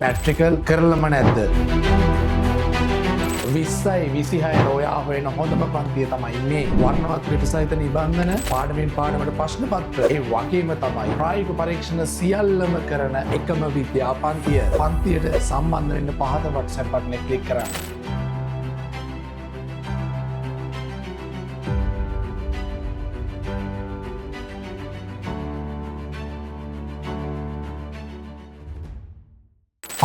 පැට්‍රිකල් කරලම නැද්ද? 20යි 26 ඔයා හොයන හොඳම පන්තිය තමයි මේ. වර්ණවත් පිටු සහිත නිබන්ධන, පාඩමෙන් පාඩමට ප්‍රශ්න පත්‍ර, ඒ වගේම තමයි ප්‍රායෝගික පරීක්ෂණ සියල්ලම කරන එකම විද්‍යා පන්තිය. පන්තියට සම්බන්ධ වෙන්න පහත WhatsApp බටන් එක ක්ලික් කරන්න.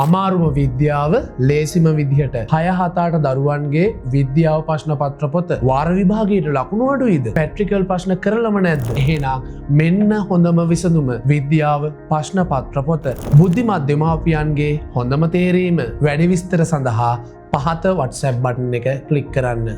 අමාරුම විද්‍යාව ලේසිම විදිහට 6 7 8 දරුවන්ගේ විද්‍යාව ප්‍රශ්න පත්‍ර පොත. වාර විභාගයට ලකුණු අඩුයිද? පැට්‍රිකල් ප්‍රශ්න කරලම නැද්ද? එහෙනම් මෙන්න හොඳම විසඳුම විද්‍යාව ප්‍රශ්න පත්‍ර පොත. බුද්ධිමත් දෙමාපියන්ගේ හොඳම තේරීම. වැඩි විස්තර සඳහා පහත WhatsApp button එක ක්ලික් කරන්න.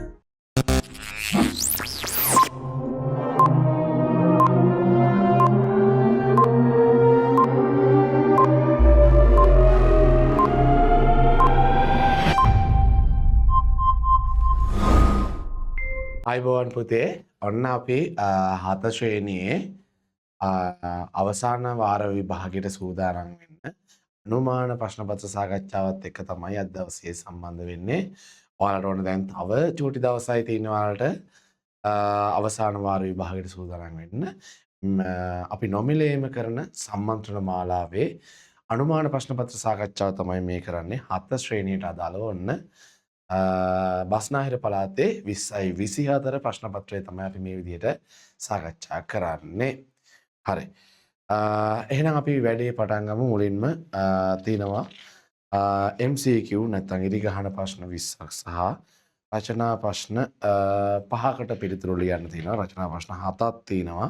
අයිබෝවන් පුතේ, ඔන්න අපි හත ශ්‍රේණියේ අවසාන වාර විභාගයට සූදානම් වෙන්න අනුමාන ප්‍රශ්න පත්‍ර සාකච්ඡාවත් එක්ක තමයි අද දවසේ සම්බන්ධ වෙන්නේ. ඔයාලට ඕන දැන් තව චූටි දවසයි තියෙන ඔයාලට අවසාන වාර විභාගයට සූදානම් වෙන්න. අපි නොමිලේම කරන සම්මන්ත්‍රණ මාලාවේ අනුමාන ප්‍රශ්න පත්‍ර සාකච්ඡාව තමයි මේ කරන්නේ. හත ශ්‍රේණියට අදාළව ඔන්න බස්නාහිර පළාතේ 20යි 24 ප්‍රශ්න පත්‍රය තමයි අපි මේ විදිහට සාකච්ඡා කරන්නේ. හරි. එහෙනම් අපි වැඩේ පටන් ගමු. මුලින්ම තියෙනවා MCQ නැත්නම් ඉරි ගහන ප්‍රශ්න 20ක් සහ රචනා ප්‍රශ්න 5කට පිළිතුරු ලියන්න තියෙනවා. රචනා ප්‍රශ්න 7ක් තියෙනවා.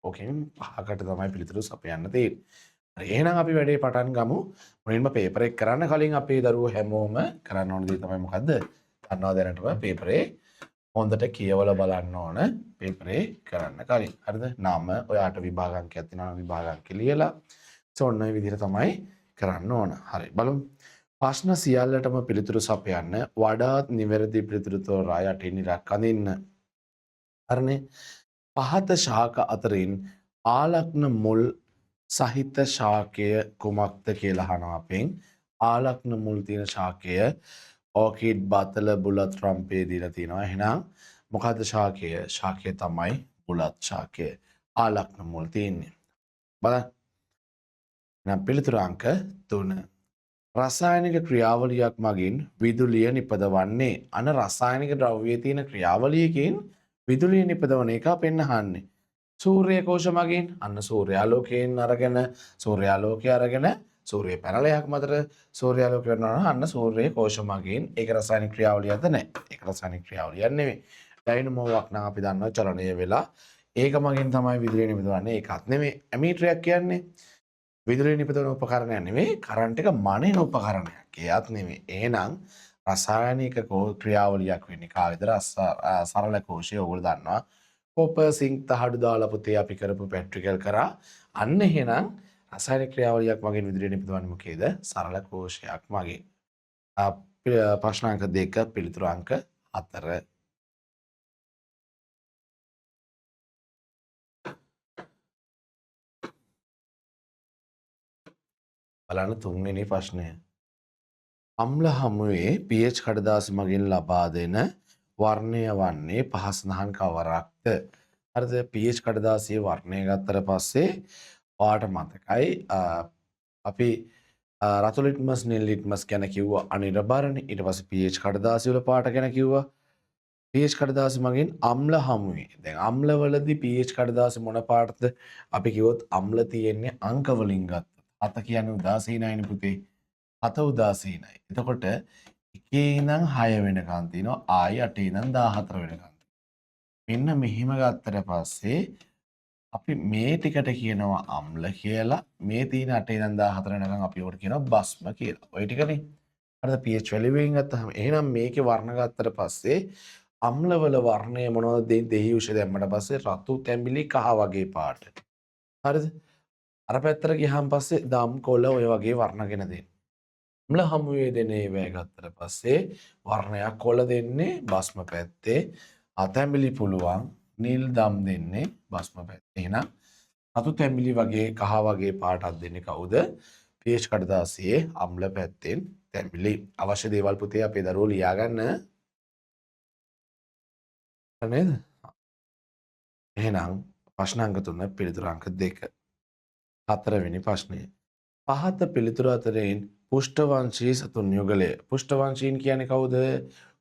ඕකෙන් 5කට තමයි පිළිතුරු සපයන්න තියෙන්නේ. හරි, එහෙනම් අපි වැඩේ පටන් ගමු. මුලින්ම පේපර් එක කරන්න කලින් අපේ දරුවෝ හැමෝම කරන්න ඕන දේ තමයි මොකද්ද? දන්නවා දැනටම පේපරේ හොඳට කියවලා බලන්න ඕන පේපරේ කරන්න කලින්. හරිද? නම ඔයාට විභාග අංකයක් තියෙනවා නම් විභාග අංකය ලියලා ඔන්න ඔය විදිහට තමයි කරන්න ඕන. හරි, බලමු. ප්‍රශ්න සියල්ලටම පිළිතුරු සපයන්න වඩාත් නිවැරදි පිළිතුරු තෝරා යටින් ඉරක් අඳින්න. හරිනේ? පහත ශාක අතරින් ආලග්න මුල් සහිත ශාකය කුමක්ද කියලා අහනවා අපෙන්. ආලග්න මුල් තියෙන ශාකය ඕකිඩ්, බතල, බුලත්, රම්පේ දීලා තියෙනවා. එහෙනම් මොකද්ද ශාකය? ශාකය තමයි බුලත් ශාකය. ආලග්න මුල් තියෙන්නේ. බලන්න. එහෙනම් පිළිතුර අංක 3. රසායනික ක්‍රියාවලියක් මගින් විදුලිය නිපදවන්නේ. අන රසායනික ද්‍රව්‍යයේ තියෙන ක්‍රියාවලියකින් විදුලිය නිපදවන එක අපෙන් අහන්නේ. සූර්ය කෝෂ මගින් අන්න සූර්යාලෝකයෙන් අරගෙන සූර්යාලෝකය අරගෙන සූර්ය පැනලයක් මතට සූර්යාලෝකය වෙනවා නම් අන්න සූර්ය කෝෂ මගින් ඒක රසායනික ක්‍රියාවලියක්ද? නෑ. ඒක රසායනික ක්‍රියාවලියක් නෙමෙයි. ඩයිනමෝවක් නම් අපි දන්නවා චලනය වෙලා ඒක මගින් තමයි විදුලිය නිපදවන්නේ. ඒකත් නෙමෙයි. ඇමීටරයක් කියන්නේ විදුලිය නිපදවන උපකරණයක් නෙමෙයි, කරන්ට් එක මනින උපකරණයක්. ඒත් නෙමෙයි. එහෙනම් රසායනික ක්‍රියාවලියක් වෙන්නේ කාවේද? සරල කෝෂය ඔයගොල්ලෝ දන්නවා. කොපර් සිංක් තහඩු දාලා පුතේ අපි කරපු ප්‍රැක්ටිකල් කරා. අන්න එහෙනම් රසායනික ක්‍රියාවලියක් මගින් විදුලිය නිපදවන්නේ මොකේද? සරල කෝෂයක් මගින්. ප්‍රශ්න අංක 2 පිළිතුරු අංක 4. බලන්න තුන්වෙනි ප්‍රශ්නය. අම්ල හමුවේ pH කඩදාසි මගින් ලබා දෙන වර්ණය වන්නේ පහ සඳහන් කවරක්ද? හරිද? pH කඩදාසියේ වර්ණය ගත්තට පස්සේ ඔයාට මතකයි අපි රතු ලිට්මස් නිල් ලිට්මස් ගැන කිව්වා අනිරබරනේ. ඊට පස්සේ pH කඩදාසි වල පාට ගැන කිව්වා. pH කඩදාසි මගින් අම්ල හමුවේ. දැන් අම්ලවලදී pH කඩදාසි මොන පාටද? අපි කිව්වොත් අම්ල තියෙන්නේ අංක වලින් ගත්තොත්. 7 කියන්නේ උදාසීනයිනේ පුතේ. 7 උදාසීනයි. එතකොට එකේ ඉඳන් 6 වෙනකන් තියෙනවා. ආයි 8 ඉඳන් 14 වෙනකන්. මෙන්න මෙහෙම ගත්තට පස්සේ අපි මේ ටිකට කියනවා අම්ල කියලා. මේ තියෙන 8 ඉඳන් 14 වෙනකන් අපි උකට කියනවා භස්ම කියලා. ඔය ටිකනේ. හරිද? pH value එකෙන් ගත්තහම එහෙනම් මේකේ වර්ණ ගත්තට පස්සේ අම්ලවල වර්ණය මොනවද? දෙහි උෂ දැම්මට පස්සේ රතු තැඹිලි කහ වගේ පාට. හරිද? අර පැත්තට ගියාන් පස්සේ දම් කොළ ඔය වගේ වර්ණ ගෙන දෙන්න. අම්ල හමුවේ දෙන ඒවා ගත්තට පස්සේ වර්ණයක් කොළ දෙන්නේ භස්ම පැත්තේ, අතැඹිලි පුළුවන්, නිල් දම් දෙන්නේ භස්ම පැත්තේ. එහෙනම් රතු තැඹිලි වගේ කහ වගේ පාටක් දෙන්නේ කවුද? pH කඩදාසියේ අම්ල පැත්තෙන් තැඹිලි. අවශ්‍ය දේවල් පුතේ අපේ දරුවෝ ලියා ගන්න. නේද? එහෙනම් ප්‍රශ්න අංක 3 පිළිතුරු අංක 2. හතරවෙනි ප්‍රශ්නය. පහත පිළිතුරු අතරින් පුෂ්ඨවංශී සතුන් යුගලය. පුෂ්ඨවංශීන් කියන්නේ කවුද?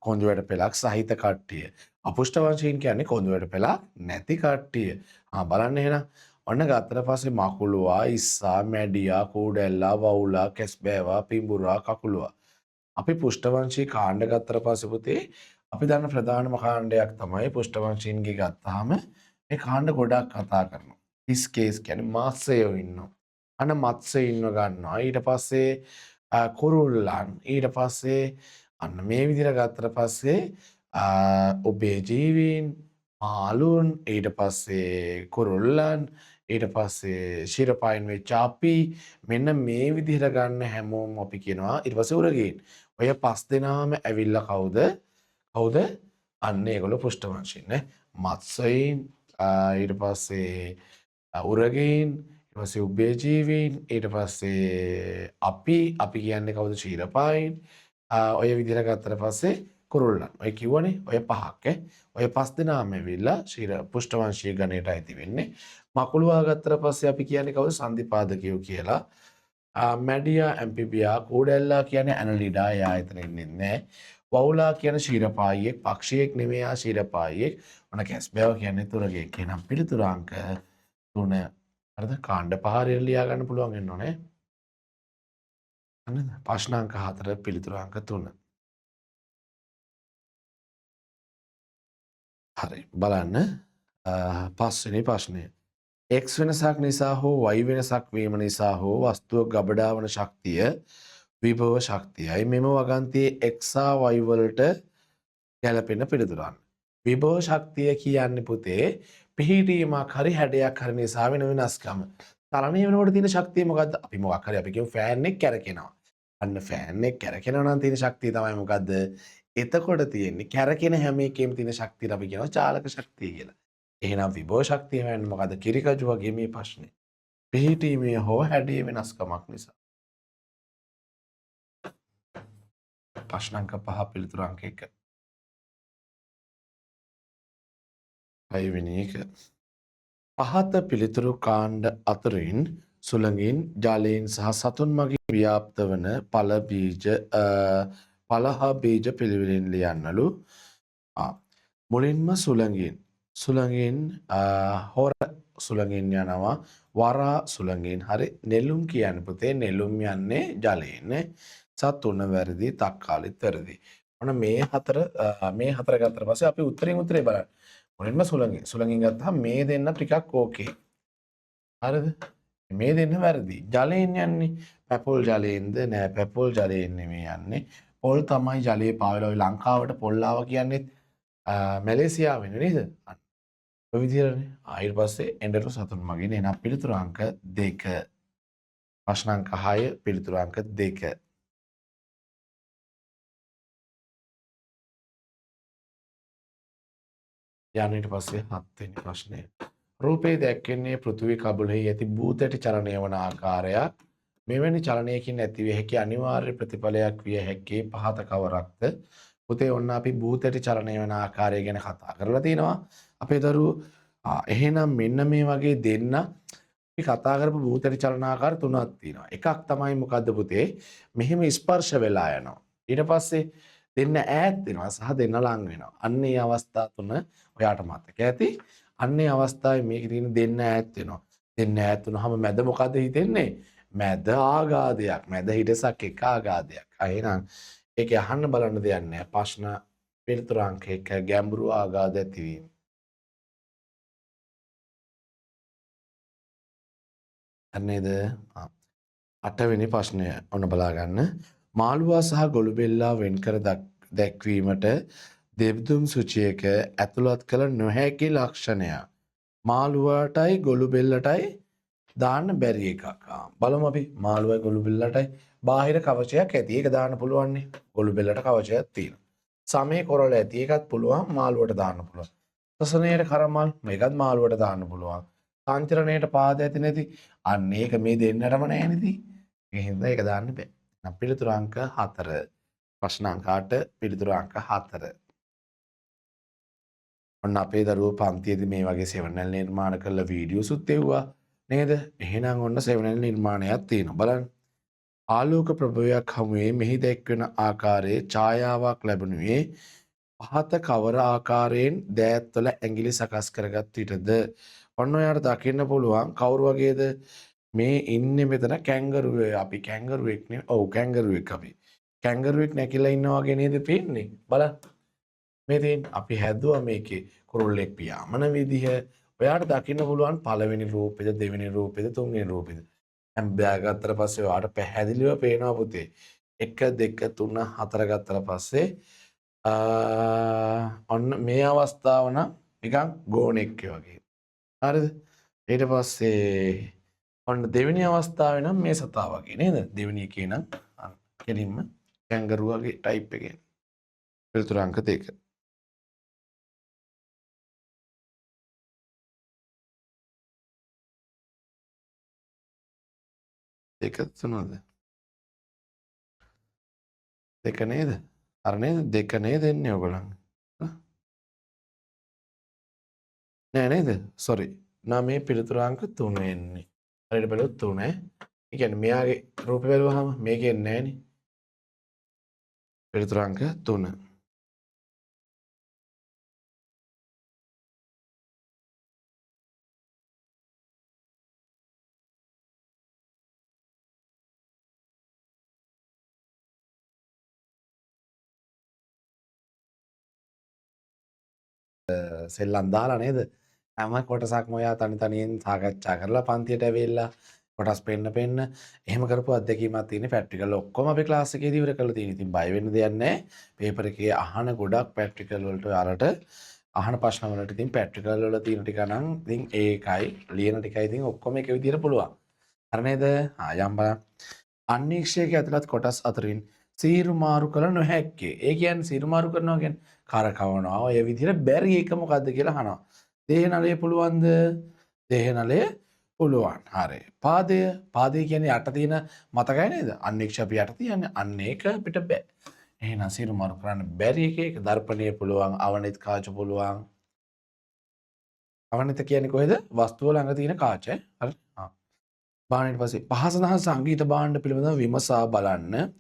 කොඳු වැට පෙළක් සහිත කට්ටිය. අපුෂ්ඨවංශීන් කියන්නේ කොඳු වැට පෙළක් නැති කට්ටිය. ආ බලන්න එහෙනම්. ඔන්න ගත්තට පස්සේ මකුළුවා, ඉස්සා, මැඩියා, කූඩැල්ලා, වවුලා, කැස්බෑවා, පිඹුරා, කකුළුවා. අපි පුෂ්ඨවංශී කාණ්ඩ ගත්තට පස්සේ පුතේ අපි දන්න ප්‍රධානම කාණ්ඩයක් තමයි පුෂ්ඨවංශීන්ගේ ගත්තාම මේ කාණ්ඩ ගොඩක් කතා කරනවා. හිස් කේස් කියන්නේ මාස්සයෝ ඉන්නවා. අන්න මත්ස්‍ය ඉන්නව ගන්නවා. ඊට පස්සේ කුරුල්ලන්, ඊට පස්සේ අන්න මේ විදිහට ගත්තට පස්සේ ඔබේ ජීවීන්, මාළුන්, ඊට පස්සේ කුරුල්ලන්, ඊට පස්සේ ශිරපයින් වෙච්ච අපි, මෙන්න මේ විදිහට ගන්න හැමෝම අපි කියනවා. ඊට පස්සේ උරගීන්. ඔය පස් දෙනාම ඇවිල්ලා කවුද? කවුද? අන්න ඒගොල්ලෝ පෘෂ්ඨවංශීන් නේ. මත්ස්‍යයින්, ඊට පස්සේ උරගීන්, ඊට පස්සේ උභය ජීවීන්, ඊට පස්සේ අපි කියන්නේ කවුද? ශීරපායින්. ඔය විදිහට ගත්තට පස්සේ කුරුල්ලන්. ඔය කිව්වනේ ඔය පහක් ඈ. ඔය පස් දෙනාම ඇවිල්ලා ශීර පෘෂ්ඨවංශීය ගණයට අයිති වෙන්නේ. මකුළුවා ගත්තට පස්සේ අපි කියන්නේ කවුද? සන්ධිපාදකයෝ කියලා. මැඩියා, ඇම්ෆිබියා, කූඩැල්ලා කියන්නේ ඇනලිඩා, එයා එතන ඉන්නේ නැහැ. වවුලා කියන ශීරපායියෙක්, පක්ෂියෙක් නෙමෙයි, ආ ශීරපායියෙක්. ඔන්න කැස්බෑව කියන්නේ තුරගෙක්. එහෙනම් පිළිතුර අංක 3. හරිද? කාණ්ඩ පහ හරියට ලියා ගන්න පුළුවන් වෙන්න ඕනේ. හරිද? ප්‍රශ්න අංක 4 පිළිතුර අංක 3. හරි බලන්න පස්වෙනි ප්‍රශ්නය. X වෙනසක් නිසා හෝ Y වෙනසක් වීම නිසා හෝ වස්තුව ගබඩා වන ශක්තිය විභව ශක්තියයි. මෙම වගන්තියේ X හා Y වලට ගැලපෙන පිළිතුරක්. විභව ශක්තිය කියන්නේ පුතේ පිහිටීමක් හරි හැඩයක් හරි නිසා වෙන වෙනස්කම. තරණය වෙනකොට තියෙන ශක්තිය මොකද්ද? අපි මොකක් හරි අපි කියමු ෆෑන් එක කැරකෙනවා. අන්න ෆෑන් එක කැරකෙනවා නම් තියෙන ශක්තිය තමයි මොකද්ද? එතකොට තියෙන්නේ කැරකෙන හැම එකේම තියෙන ශක්තියට අපි කියනවා චාලක ශක්තිය කියලා. එහෙනම් විභව ශක්තිය වෙන්නේ මොකද්ද? කිරිකජු වගේ මේ ප්‍රශ්නේ. පිහිටීමේ හෝ හැඩයේ වෙනස්කමක් නිසා. ප්‍රශ්න අංක 5 පිළිතුරු අංක 1. හයවෙනි එක. පහත පිළිතුරු කාණ්ඩ අතරින් සුළඟින්, ජලයෙන් සහ සතුන් මගින් ව්‍යාප්ත වන ඵල බීජ ඵල හා බීජ පිළිවෙලින් ලියන්නලු. මුලින්ම සුළඟින්, සුළඟින් හොර සුළඟින් යනවා, වරා සුළඟින්. හරි, නෙළුම් කියන්නේ පුතේ නෙළුම් යන්නේ ජලයෙන් නේ. සතුන වැරදි, තක්කාලිත් වැරදි. ඔන්න මේ හතර ගත්තට පස්සේ අපි උත්තරෙන් උත්තරේ බලන්න. මුලින්ම සුළඟින්, සුළඟින් ගත්තාම මේ දෙන්න ටිකක් ඕකේ. හරිද? මේ දෙන්න වැරදි. ජලයෙන් යන්නේ පැපොල් ජලයෙන්ද? නෑ, පැපොල් ජලයෙන් නෙමෙයි යන්නේ. පොල් තමයි ජලයේ පාවෙලා. ඔය ලංකාවට පොල් ආවා කියන්නේත් මැලේසියාවෙන් නේද? අන්න ඔය විදිහටනේ. ඊට පස්සේ එඬරු සතුන් මගින්. එහෙනම් පිළිතුරු අංක 2. ප්‍රශ්න අංක 6 පිළිතුරු අංක 2. යන ඊට පස්සේ 7 වෙනි ප්‍රශ්නය. රූපේ දැක්වෙන්නේ පෘථිවි කබලෙහි ඇති භූතයට චලනය වන ආකාරයක්. මෙවැනි චලනයකින් ඇතිවිය හැකි අනිවාර්ය ප්‍රතිඵලයක් විය හැක්කේ පහත කවරක්ද? පුතේ ඔන්න අපි භූතයට චලනය වන ආකාරය ගැන කතා කරලා තිනවා අපේ දරුවෝ. එහෙනම් මෙන්න මේ වගේ දෙන්න අපි කතා කරපු භූතයට චලන ආකාර තුනක් තියෙනවා. එකක් තමයි මොකද්ද පුතේ? මෙහෙම ස්පර්ශ වෙලා යනවා. ඊට පස්සේ දෙන්න ඈත් වෙනවා සහ දෙන්න ලං වෙනවා. අන්න ඒ අවස්ථා තුන ඔයාට මතක ඇති. අන්න ඒ අවස්ථාවේ මේකේ තියෙන දෙන්න ඈත් වෙනවා. දෙන්න ඈත් වුණාම මැද මොකද හිතෙන්නේ? මැද ආඝාතයක්, මැද හිටසක් එක්ක ආඝාතයක්. එහෙනම් ඒක අහන්න බලන්න දෙයක් නෑ. ප්‍රශ්න පිළිතුරු අංක 1 ගැඹුරු ආඝාත ඇතිවීම. නේද? අටවෙනි ප්‍රශ්නය ඔන්න බලා ගන්න. මාළුවා සහ ගොළුබෙල්ලා වෙන් කර දැක්වීමට දෙබ්දුම් සුචියක ඇතුළත් කළ නොහැකි ලක්ෂණයක්. මාළුවාටයි ගොළුබෙල්ලටයි දාන්න බැරි එකක්. බලමු අපි මාළුවයි ගොළුබෙල්ලටයි බාහිර කවචයක් ඇති. ඒක දාන්න පුළුවන්නේ. ගොළුබෙල්ලට කවචයක් තියෙනවා. සමේ කොරළ ඇති. ඒකත් පුළුවන් මාළුවට දාන්න පුළුවන්. සසනයට කරමල් මේකත් මාළුවට දාන්න පුළුවන්. සංචරණයට පාද ඇති නැති. අන්න ඒක මේ දෙන්නටම නෑ නේද? ඒ හින්දා ඒක දාන්න බෑ. එහෙනම් පිළිතුරු අංක 4. ප්‍රශ්න අංක 8 පිළිතුරු අංක 4. ඔන්න අපේ දරුවෝ පන්තියේදී මේ වගේ සෙවණැලි නිර්මාණ කරලා වීඩියෝසුත් එව්වා නේද? එහෙනම් ඔන්න සෙවණැලි නිර්මාණයක් තියෙනවා. බලන්න. ආලෝක ප්‍රභවයක් හමුවේ මෙහි දැක්වෙන ආකාරයේ ඡායාවක් ලැබුණේ පහත කවර ආකාරයෙන් දෑත්වල ඇඟිලි සකස් කරගත් විටද? ඔන්න ඔයාලට දකින්න පුළුවන් කවුරු වගේද මේ ඉන්නේ මෙතන කැංගරුවේ. අපි කැංගරුවෙක් නේ. ඔව් කැංගරුවෙක් අපි. කැංගරුවෙක් නැකිලා ඉන්නා වගේ නේද පේන්නේ? බලන්න. මේ තියෙන අපි හැදුවා මේකේ කුරුල්ලෙක් පියාඹන විදිහ. ඔයාට දකින්න පුළුවන් පළවෙනි රූපෙද දෙවෙනි රූපෙද තුන්වෙනි රූපෙද. දැන් බෑගත්තට පස්සේ ඔයාට පැහැදිලිව පේනවා පුතේ. 1 2 3 4 ගත්තට පස්සේ ඔන්න මේ අවස්ථාව නම් නිකන් ගෝණෙක් වගේ. හරිද? ඊට පස්සේ ඔන්න දෙවෙනි අවස්ථාවේ නම් මේ සතා වගේ නේද? දෙවෙනි එකේ නම් කෙලින්ම කැංගරු වගේ ටයිප් එකේ. පිළිතුරු අංක 2. දෙක තුනද? දෙක නේද? අර නේද? දෙක නේද එන්නේ ඔයගොල්ලන්? නෑ නේද? සෝරි. නා මේ පිළිතුරු අංක 3 එන්නේ. හරියට බැලුවොත් 3 ඈ. ඒ කියන්නේ මෙයාගේ රූපේ බැලුවහම මේකේ එන්නේ නෑනේ. පිළිතුරු අංක 3. සෙල්ලම් දාලා නේද? හැම කොටසක්ම ඔයා තනි තනියෙන් සාකච්ඡා කරලා පන්තියට ඇවිල්ලා කොටස් පෙන්න පෙන්න එහෙම කරපු අත්දැකීමක් තියෙන ප්‍රැක්ටිකල් ඔක්කොම අපි ක්ලාස් එකේදී ඉවර කරලා තියෙන. ඉතින් බය වෙන්න දෙයක් නැහැ. පේපර් එකේ අහන ගොඩක් ප්‍රැක්ටිකල් වලට ඔයාලට අහන ප්‍රශ්න වලට ඉතින් ප්‍රැක්ටිකල් වල තියෙන ටික නම් ඉතින් ඒකයි ලියන ටිකයි ඉතින් ඔක්කොම එක විදිහට පුළුවන්. හරි නේද? ආ යම් බලන්න. අන්වීක්ෂයක ඇතුළත් කොටස් අතරින් සීරු මාරු කළ නොහැක්කේ. ඒ කියන්නේ සීරු මාරු කරනවා කියන්නේ කරකවනවා. ඔය විදිහට බැරි එක මොකද්ද කියලා අහනවා. දේහ නලය පුළුවන්ද? දේහ නලය පුළුවන්. හරි. පාදය, පාදය කියන්නේ යට තියෙන මතකයි නේද? අන්වීක්ෂ අපි යට තියන්නේ. අන්න ඒක අපිට බෑ. එහෙනම් සීරු මාරු කරන්න බැරි එක ඒක දර්පණය පුළුවන්, අවනිත කාච පුළුවන්. අවනිත කියන්නේ කොහෙද? වස්තුව ළඟ තියෙන කාච ඈ. හරි. ආ. බාහන ඊට පස්සේ පහස සඳහන් සංගීත භාණ්ඩ පිළිබඳව විමසා බලන්න.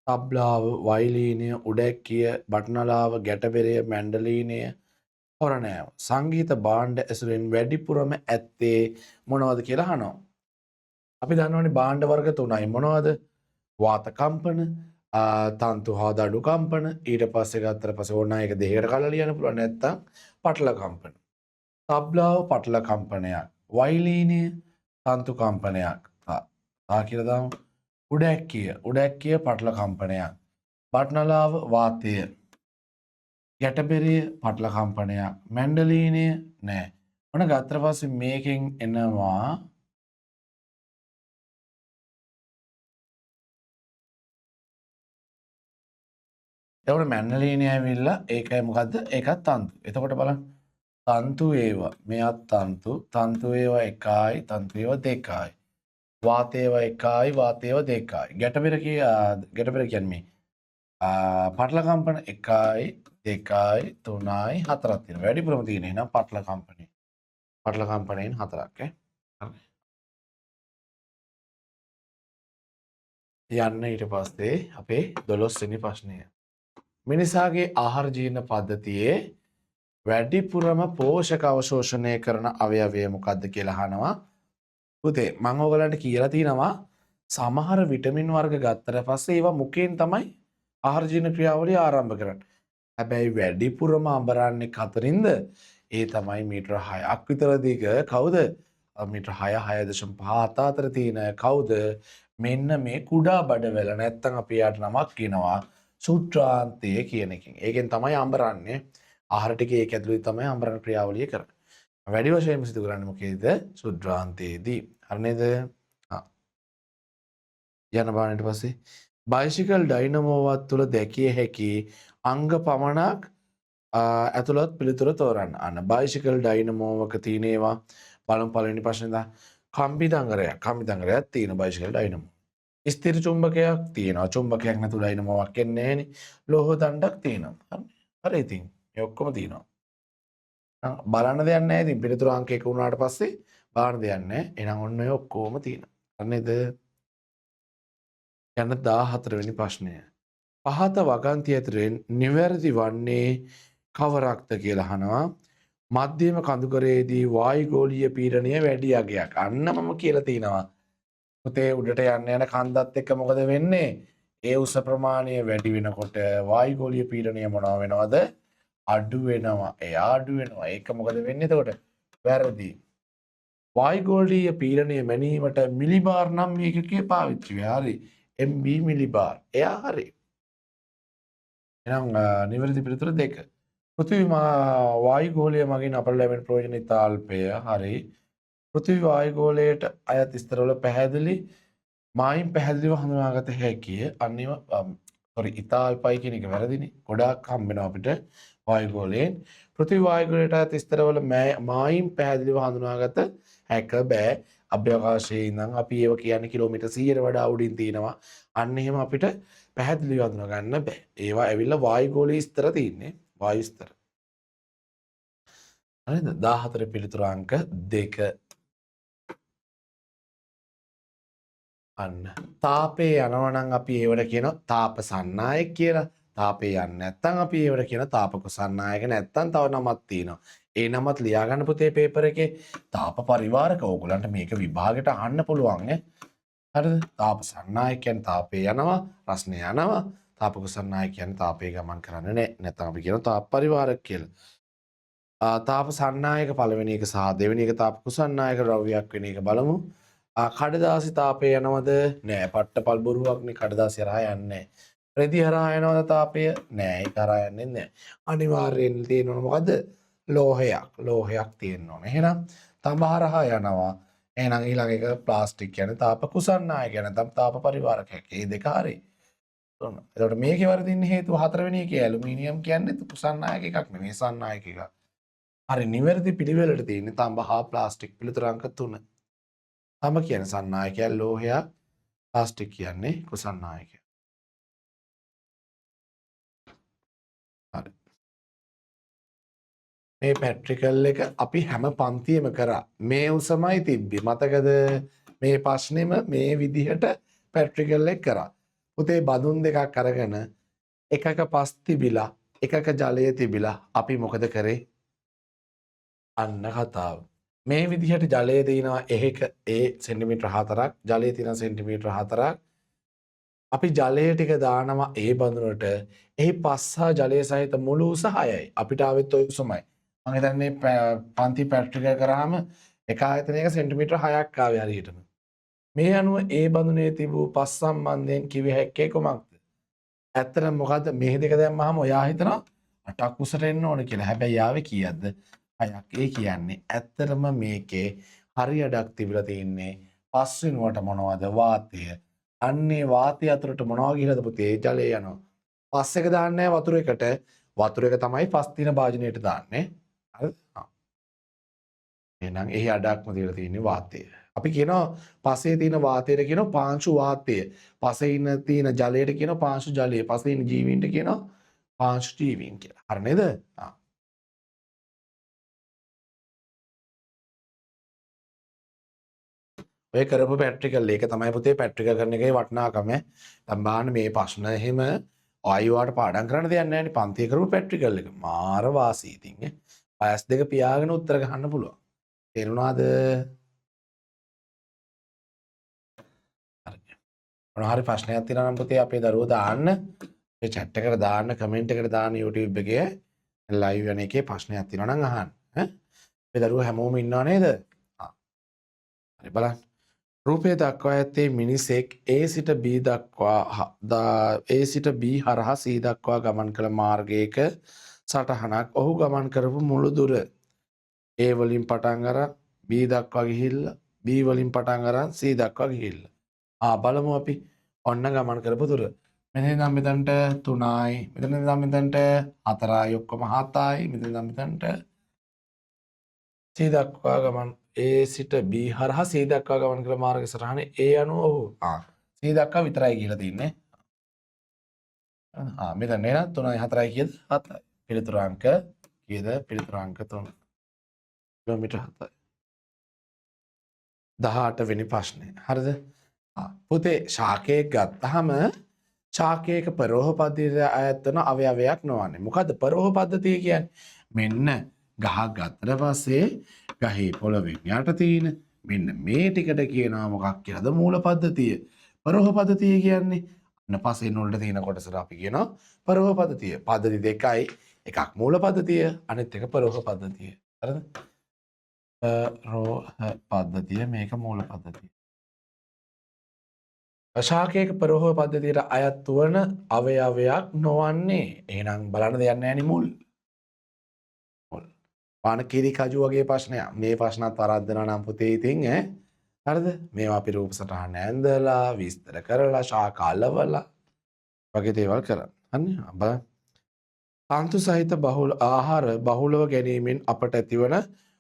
තබ්ලාව, වයලීනය, උඩැක්කිය, බටනලාව, ගැටබෙරය, මැන්ඩලීනය, හොරණෑව. සංගීත භාණ්ඩ ඇසුරෙන් වැඩිපුරම ඇත්තේ මොනවද කියලා අහනවා. අපි දන්නවනේ භාණ්ඩ වර්ග තුනයි. මොනවද? වාත කම්පන, තන්තු හා දඩු කම්පන, ඊට පස්සේ ගත්තට පස්සේ ඕන එක දෙකකට කඩලා ලියන්න පුළුවන්. නැත්තම් පටල කම්පන. තබ්ලාව පටල කම්පනයක්, වයලීනය තන්තු කම්පනයක්. තා කියලා දාමු. උඩැක්කිය, උඩැක්කිය පටල කම්පනයක්. බටනලාව වාතය. ගැටබෙරය පටල කම්පනයක්. මැන්ඩලීනය නෑ. ඔන්න ගත්තට පස්සේ මේකෙන් එනවා එතකොට මැන්ඩලීනය ඇවිල්ලා ඒකයි මොකද්ද? ඒකත් තන්තු. එතකොට බලන්න. තන්තු ඒවා. මෙයත් තන්තු. තන්තු ඒවා එකයි, තන්තු ඒවා දෙකයි. වාත ඒවා එකයි, වාත ඒවා දෙකයි. ගැටබෙර ගැටබෙර කියන්නේ මේ පටල කම්පන 1යි 2යි 3යි 4ක් තියෙනවා. වැඩිපුරම තියෙන එහෙනම් පටල කම්පනය. පටල කම්පනයෙන් 4ක් ඈ. හරි. යන්න ඊට පස්සේ අපේ 12 වෙනි ප්‍රශ්නය. මිනිසාගේ ආහාර ජීර්ණ පද්ධතියේ වැඩිපුරම පෝෂක අවශෝෂණය කරන අවයවය මොකද්ද කියලා අහනවා. පුතේ මම ඔයගලන්ට කියලා තිනවා සමහර විටමින් වර්ග ගත්තට පස්සේ ඒවා මුඛයෙන් තමයි ආහාර ජීර්ණ ක්‍රියාවලිය ආරම්භ කරන්නේ. හැබැයි වැඩිපුරම අඹරන්නේ කතරින්ද? ඒ තමයි මීටර 6ක් විතර දිග කවුද? මීටර 6 6.5 අතර තියෙන කවුද? මෙන්න මේ කුඩා බඩවැල. නැත්තම් අපි යාට නමක් කියනවා සුත්‍රාන්තය කියන එකෙන්. ඒකෙන් තමයි අඹරන්නේ. ආහාර ටික ඒක ඇතුළේ තමයි අඹරන ක්‍රියාවලිය කරන්නේ. වැඩි වශයෙන්ම සිදු කරන්නේ මොකේද? සුත්‍රාන්තයේදී. හරි නේද? ආ. යන බලන්න ඊට පස්සේ බයිසිකල් ඩයිනමෝවත් තුළ දැකිය හැකි අංග පමණක් ඇතුළත් පිළිතුර තෝරන්න. අන්න බයිසිකල් ඩයිනමෝවක තියෙන ඒවා බලමු. පළවෙනි ප්‍රශ්නේ දා. කම්බි දඟරයක්. කම්බි දඟරයක් තියෙන බයිසිකල් ඩයිනමෝ. ස්ථිර චුම්බකයක් තියෙනවා. චුම්බකයක් නැතුව ඩයිනමෝවක් එන්නේ නැහනේ. ලෝහ දණ්ඩක් තියෙනවා. හරි. හරි ඉතින් මේ ඔක්කොම තියෙනවා. බලන්න දෙයක් නැහැ. ඉතින් පිළිතුරු අංක 1 වුණාට පස්සේ බලන්න දෙයක් නැහැ. එහෙනම් ඔන්න ඔය ඔක්කොම තියෙනවා. හරි නේද? යන 14 වෙනි ප්‍රශ්නය. පහත වගන්ති ඇතුළෙන් නිවැරදි වන්නේ කවරක්ද කියලා අහනවා. මධ්‍යම කඳුකරයේදී වායුගෝලීය පීඩනය වැඩි අගයක්. අන්න මම කියලා තිනවා. පුතේ උඩට යන්න යන කන්දත් එක්ක මොකද වෙන්නේ? ඒ උස ප්‍රමාණය වැඩි වෙනකොට වායුගෝලීය පීඩනය මොනවා වෙනවද? අඩු වෙනවා. එයා අඩු වෙනවා. ඒක මොකද වෙන්නේ එතකොට? වැරදි. වායුගෝලීය පීඩනය මැනීමට මිලිබාර් නම් ඒකකය පාවිච්චි වෙනවා. හරි. MB මිලිබාර්. එයා හරි. එහෙනම් නිවැරදි පිළිතුර 2. පෘථිවි වායුගෝලය මගින් අපට ලැබෙන ප්‍රයෝජන ඉතා අල්පය. හරි. පෘථිවි වායුගෝලයට අයත් ස්තරවල පැහැදිලි මායිම් පැහැදිලිව හඳුනාගත හැකිය. අන්නේම සෝරි ඉතා අල්පයි කියන එක වැරදිනේ. ගොඩාක් හම්බ වෙනවා අපිට වායුගෝලයෙන්. පෘථිවි වායුගෝලයට අයත් ස්තරවල මායිම් පැහැදිලිව හඳුනාගත හැක බෑ. අභ්‍යවකාශයේ ඉඳන් අපි ඒව කියන්නේ කිලෝමීටර් 100ට වඩා උඩින් තියෙනවා. අන්න එහෙම අපිට පැහැදිලිව හඳුනා ගන්න බෑ. ඒවා ඇවිල්ලා වායුගෝලයේ ස්තර තියෙන්නේ. වායු ස්තර. හරිද? 14 පිළිතුර අංක 2. අන්න තාපේ යනවා නම් අපි ඒවට කියනවා තාප සන්නායක කියලා. තාපේ යන්නේ නැත්නම් අපි ඒවට කියනවා තාප කුසන්නායක. නැත්නම් තව නමක් තියෙනවා. ඒ නමත් ලියා ගන්න පුතේ පේපර් එකේ. තාප පරිවාරක. ඕගොල්ලන්ට මේක විභාගෙට අහන්න පුළුවන් ඈ. හරිද? තාප සන්නායක කියන්නේ තාපේ යනවා, රස්නේ යනවා. තාප කුසන්නායක කියන්නේ තාපේ ගමන් කරන්නේ නැහැ. නැත්නම් අපි කියනවා තාප පරිවාරක කියලා. තාප සන්නායක පළවෙනි එක සහ දෙවෙනි එක තාප කුසන්නායක ද්‍රව්‍යයක් වෙන එක බලමු. කඩදාසි තාපේ යනවද? නෑ. පට්ටපල් බොරුවක් නේ. කඩදාසි හරහා යන්නේ නෑ. රෙදි හරහා යනවද තාපය? නෑ. ඒක හරහා යන්නේ නෑ. අනිවාර්යෙන් තියෙන්න ඕන මොකද්ද? ලෝහයක්. ලෝහයක් තියෙන්න ඕන. එහෙනම් තඹ හරහා යනවා. එහෙනම් ඊළඟ එක ප්ලාස්ටික් කියන්නේ තාප කුසන්නායක නැත්නම් තාප පරිවාරකයක්. මේ දෙක හරි. ඔන්න. එතකොට මේකේ වරදින්න හේතුව හතරවෙනි එකේ ඇලුමිනියම් කියන්නේ කුසන්නායක එකක් නෙමෙයි සන්නායක එකක්. හරි නිවැරදි පිළිවෙලට තියෙන්නේ තඹ හා ප්ලාස්ටික් පිළිතුර අංක 3. තඹ කියන්නේ සන්නායකයක් ලෝහයක්, ප්ලාස්ටික් කියන්නේ කුසන්නායකයක්. හරි. මේ පැට්‍රිකල් එක අපි හැම පන්තියෙම කරා. මේ උසමයි තිබ්බේ. මතකද? මේ ප්‍රශ්නේම මේ විදිහට පැට්‍රිකල් එක කරා. පුතේ බඳුන් දෙකක් අරගෙන එකක පස් තිබිලා එකක ජලය තිබිලා අපි මොකද කරේ? අන්න කතාව. මේ විදිහට ජලය තියෙනවා එහෙක ඒ සෙන්ටිමීටර් 4ක්, ජලය තියෙනවා සෙන්ටිමීටර් 4ක්. අපි ජලය ටික දානවා ඒ බඳුනට. එහි පස් හා ජලය සහිත මුළු උස 6යි. අපිට ආවෙත් ඔය උසමයි. මං හිතන්නේ පන්ති පැට්‍රිකල් කරාම එක ආයතනයක සෙන්ටිමීටර් 6ක් ආවේ හරියටම. මේ අනුව ඒ බඳුනේ තිබූ පස් සම්බන්ධයෙන් කිව හැක්කේ කුමක්ද? ඇත්තටම මොකද්ද මේ දෙක දැම්මහම ඔයා හිතනවා 8ක් උසට එන්න ඕන කියලා. හැබැයි ආවේ කීයක්ද? 6ක්. ඒ කියන්නේ ඇත්තටම මේකේ හරි අඩක් තිබිලා තින්නේ පස් වෙනුවට මොනවද? වාතය. අන්නේ වාතය අතරට මොනවා ගිහලාද පුතේ? ජලය යනවා. පස් එක දාන්නේ නැහැ වතුර එකට. වතුර එක තමයි පස් තියෙන භාජනයට දාන්නේ. හරිද? එහෙනම් එහි අඩක්ම තියලා තියෙන්නේ වාතය. අපි කියනවා පසේ තියෙන වාතයට කියනවා පාංශු වාතය. පසේ ඉන්න තියෙන ජලයට කියනවා පාංශු ජලය. පසේ ඉන්න ජීවීන්ට කියනවා පාංශු ජීවීන් කියලා. හරි නේද? ඔය කරපු පැට්‍රිකල් ඒක තමයි පුතේ පැට්‍රිකල් කරන එකේ වටිනාකම. දැන් බලන්න මේ ප්‍රශ්න එහෙම ආයි වාට පාඩම් කරන්න දෙයක් නැහැ නේ. පන්තියේ කරපු පැට්‍රිකල් එක. මාර වාසි ඉතින් ඈ. පයස් දෙක පියාගෙන උත්තර ගහන්න පුළුවන්. තේරුණාද? හරි. මොනවා හරි ප්‍රශ්නයක් තියෙනවා නම් පුතේ අපේ දරුවෝ දාන්න. මේ චැට් එකට දාන්න, කමෙන්ට් එකට දාන්න YouTube එකේ ලයිව් යන එකේ ප්‍රශ්නයක් තියෙනවා නම් අහන්න. ඈ. අපේ දරුවෝ හැමෝම ඉන්නව නේද? හරි බලන්න. රූපය දක්වා ඇත්තේ මිනිසෙක් A සිට B දක්වා A සිට B හරහා C දක්වා ගමන් කළ මාර්ගයක සටහනක්. ඔහු ගමන් කරපු මුළු දුර A වලින් පටන් අරන් B දක්වා ගිහිල්ලා B වලින් පටන් අරන් C දක්වා ගිහිල්ලා. බලමු අපි ඔන්න ගමන් කරපු දුර. මෙතන ඉඳන් මෙතනට 3යි, මෙතන ඉඳන් මෙතනට 4යි, ඔක්කොම 7යි, මෙතන ඉඳන් මෙතනට C දක්වා ගමන් A සිට B හරහා C දක්වා ගමන් කළ මාර්ග සටහනේ A අනුව ඔහු C C දක්වා විතරයි කියලා තින්නේ. ආ මෙතන නේද 3යි 4යි කීයද? 7යි. පිළිතුරු අංක කීයද? පිළිතුරු අංක 3. කිලෝමීටර් 7යි. 18 වෙනි ප්‍රශ්නය. හරිද? ආ පුතේ ශාකයක් ගත්තාම ශාකයක පරෝහ පද්ධතියට අයත් වන අවයවයක් නොවන්නේ. මොකද්ද පරෝහ පද්ධතිය කියන්නේ? මෙන්න ගහක් ගත්තට පස්සේ ගහේ පොළවෙන් යට තියෙන මෙන්න මේ ටිකට කියනවා මොකක් කියලාද? මූල පද්ධතිය. පරෝහ පද්ධතිය කියන්නේ අන්න පසෙන් වලට තියෙන කොටසට අපි කියනවා පරෝහ පද්ධතිය. පද්ධති දෙකයි. එකක් මූල පද්ධතිය, අනිත් එක පරෝහ පද්ධතිය. හරිද? පරෝහ පද්ධතිය මේක මූල පද්ධතිය. ශාකයක පරෝහ පද්ධතියට අයත් වන අවයවයක් නොවන්නේ. එහෙනම් බලන්න දෙයක් නැහැ නේ මුල්. මුල්. පාන කිරි කජු වගේ ප්‍රශ්නයක්. මේ ප්‍රශ්නත් වරද්දනවා නම් පුතේ ඉතින් ඈ. හරිද? මේවා අපි රූප සටහන ඇඳලා විස්තර කරලා ශාක අලවලා වගේ දේවල් කරා. හරිනේ? බලන්න. තන්තු සහිත බහුල ආහාර බහුලව ගැනීමෙන් අපට ඇතිවන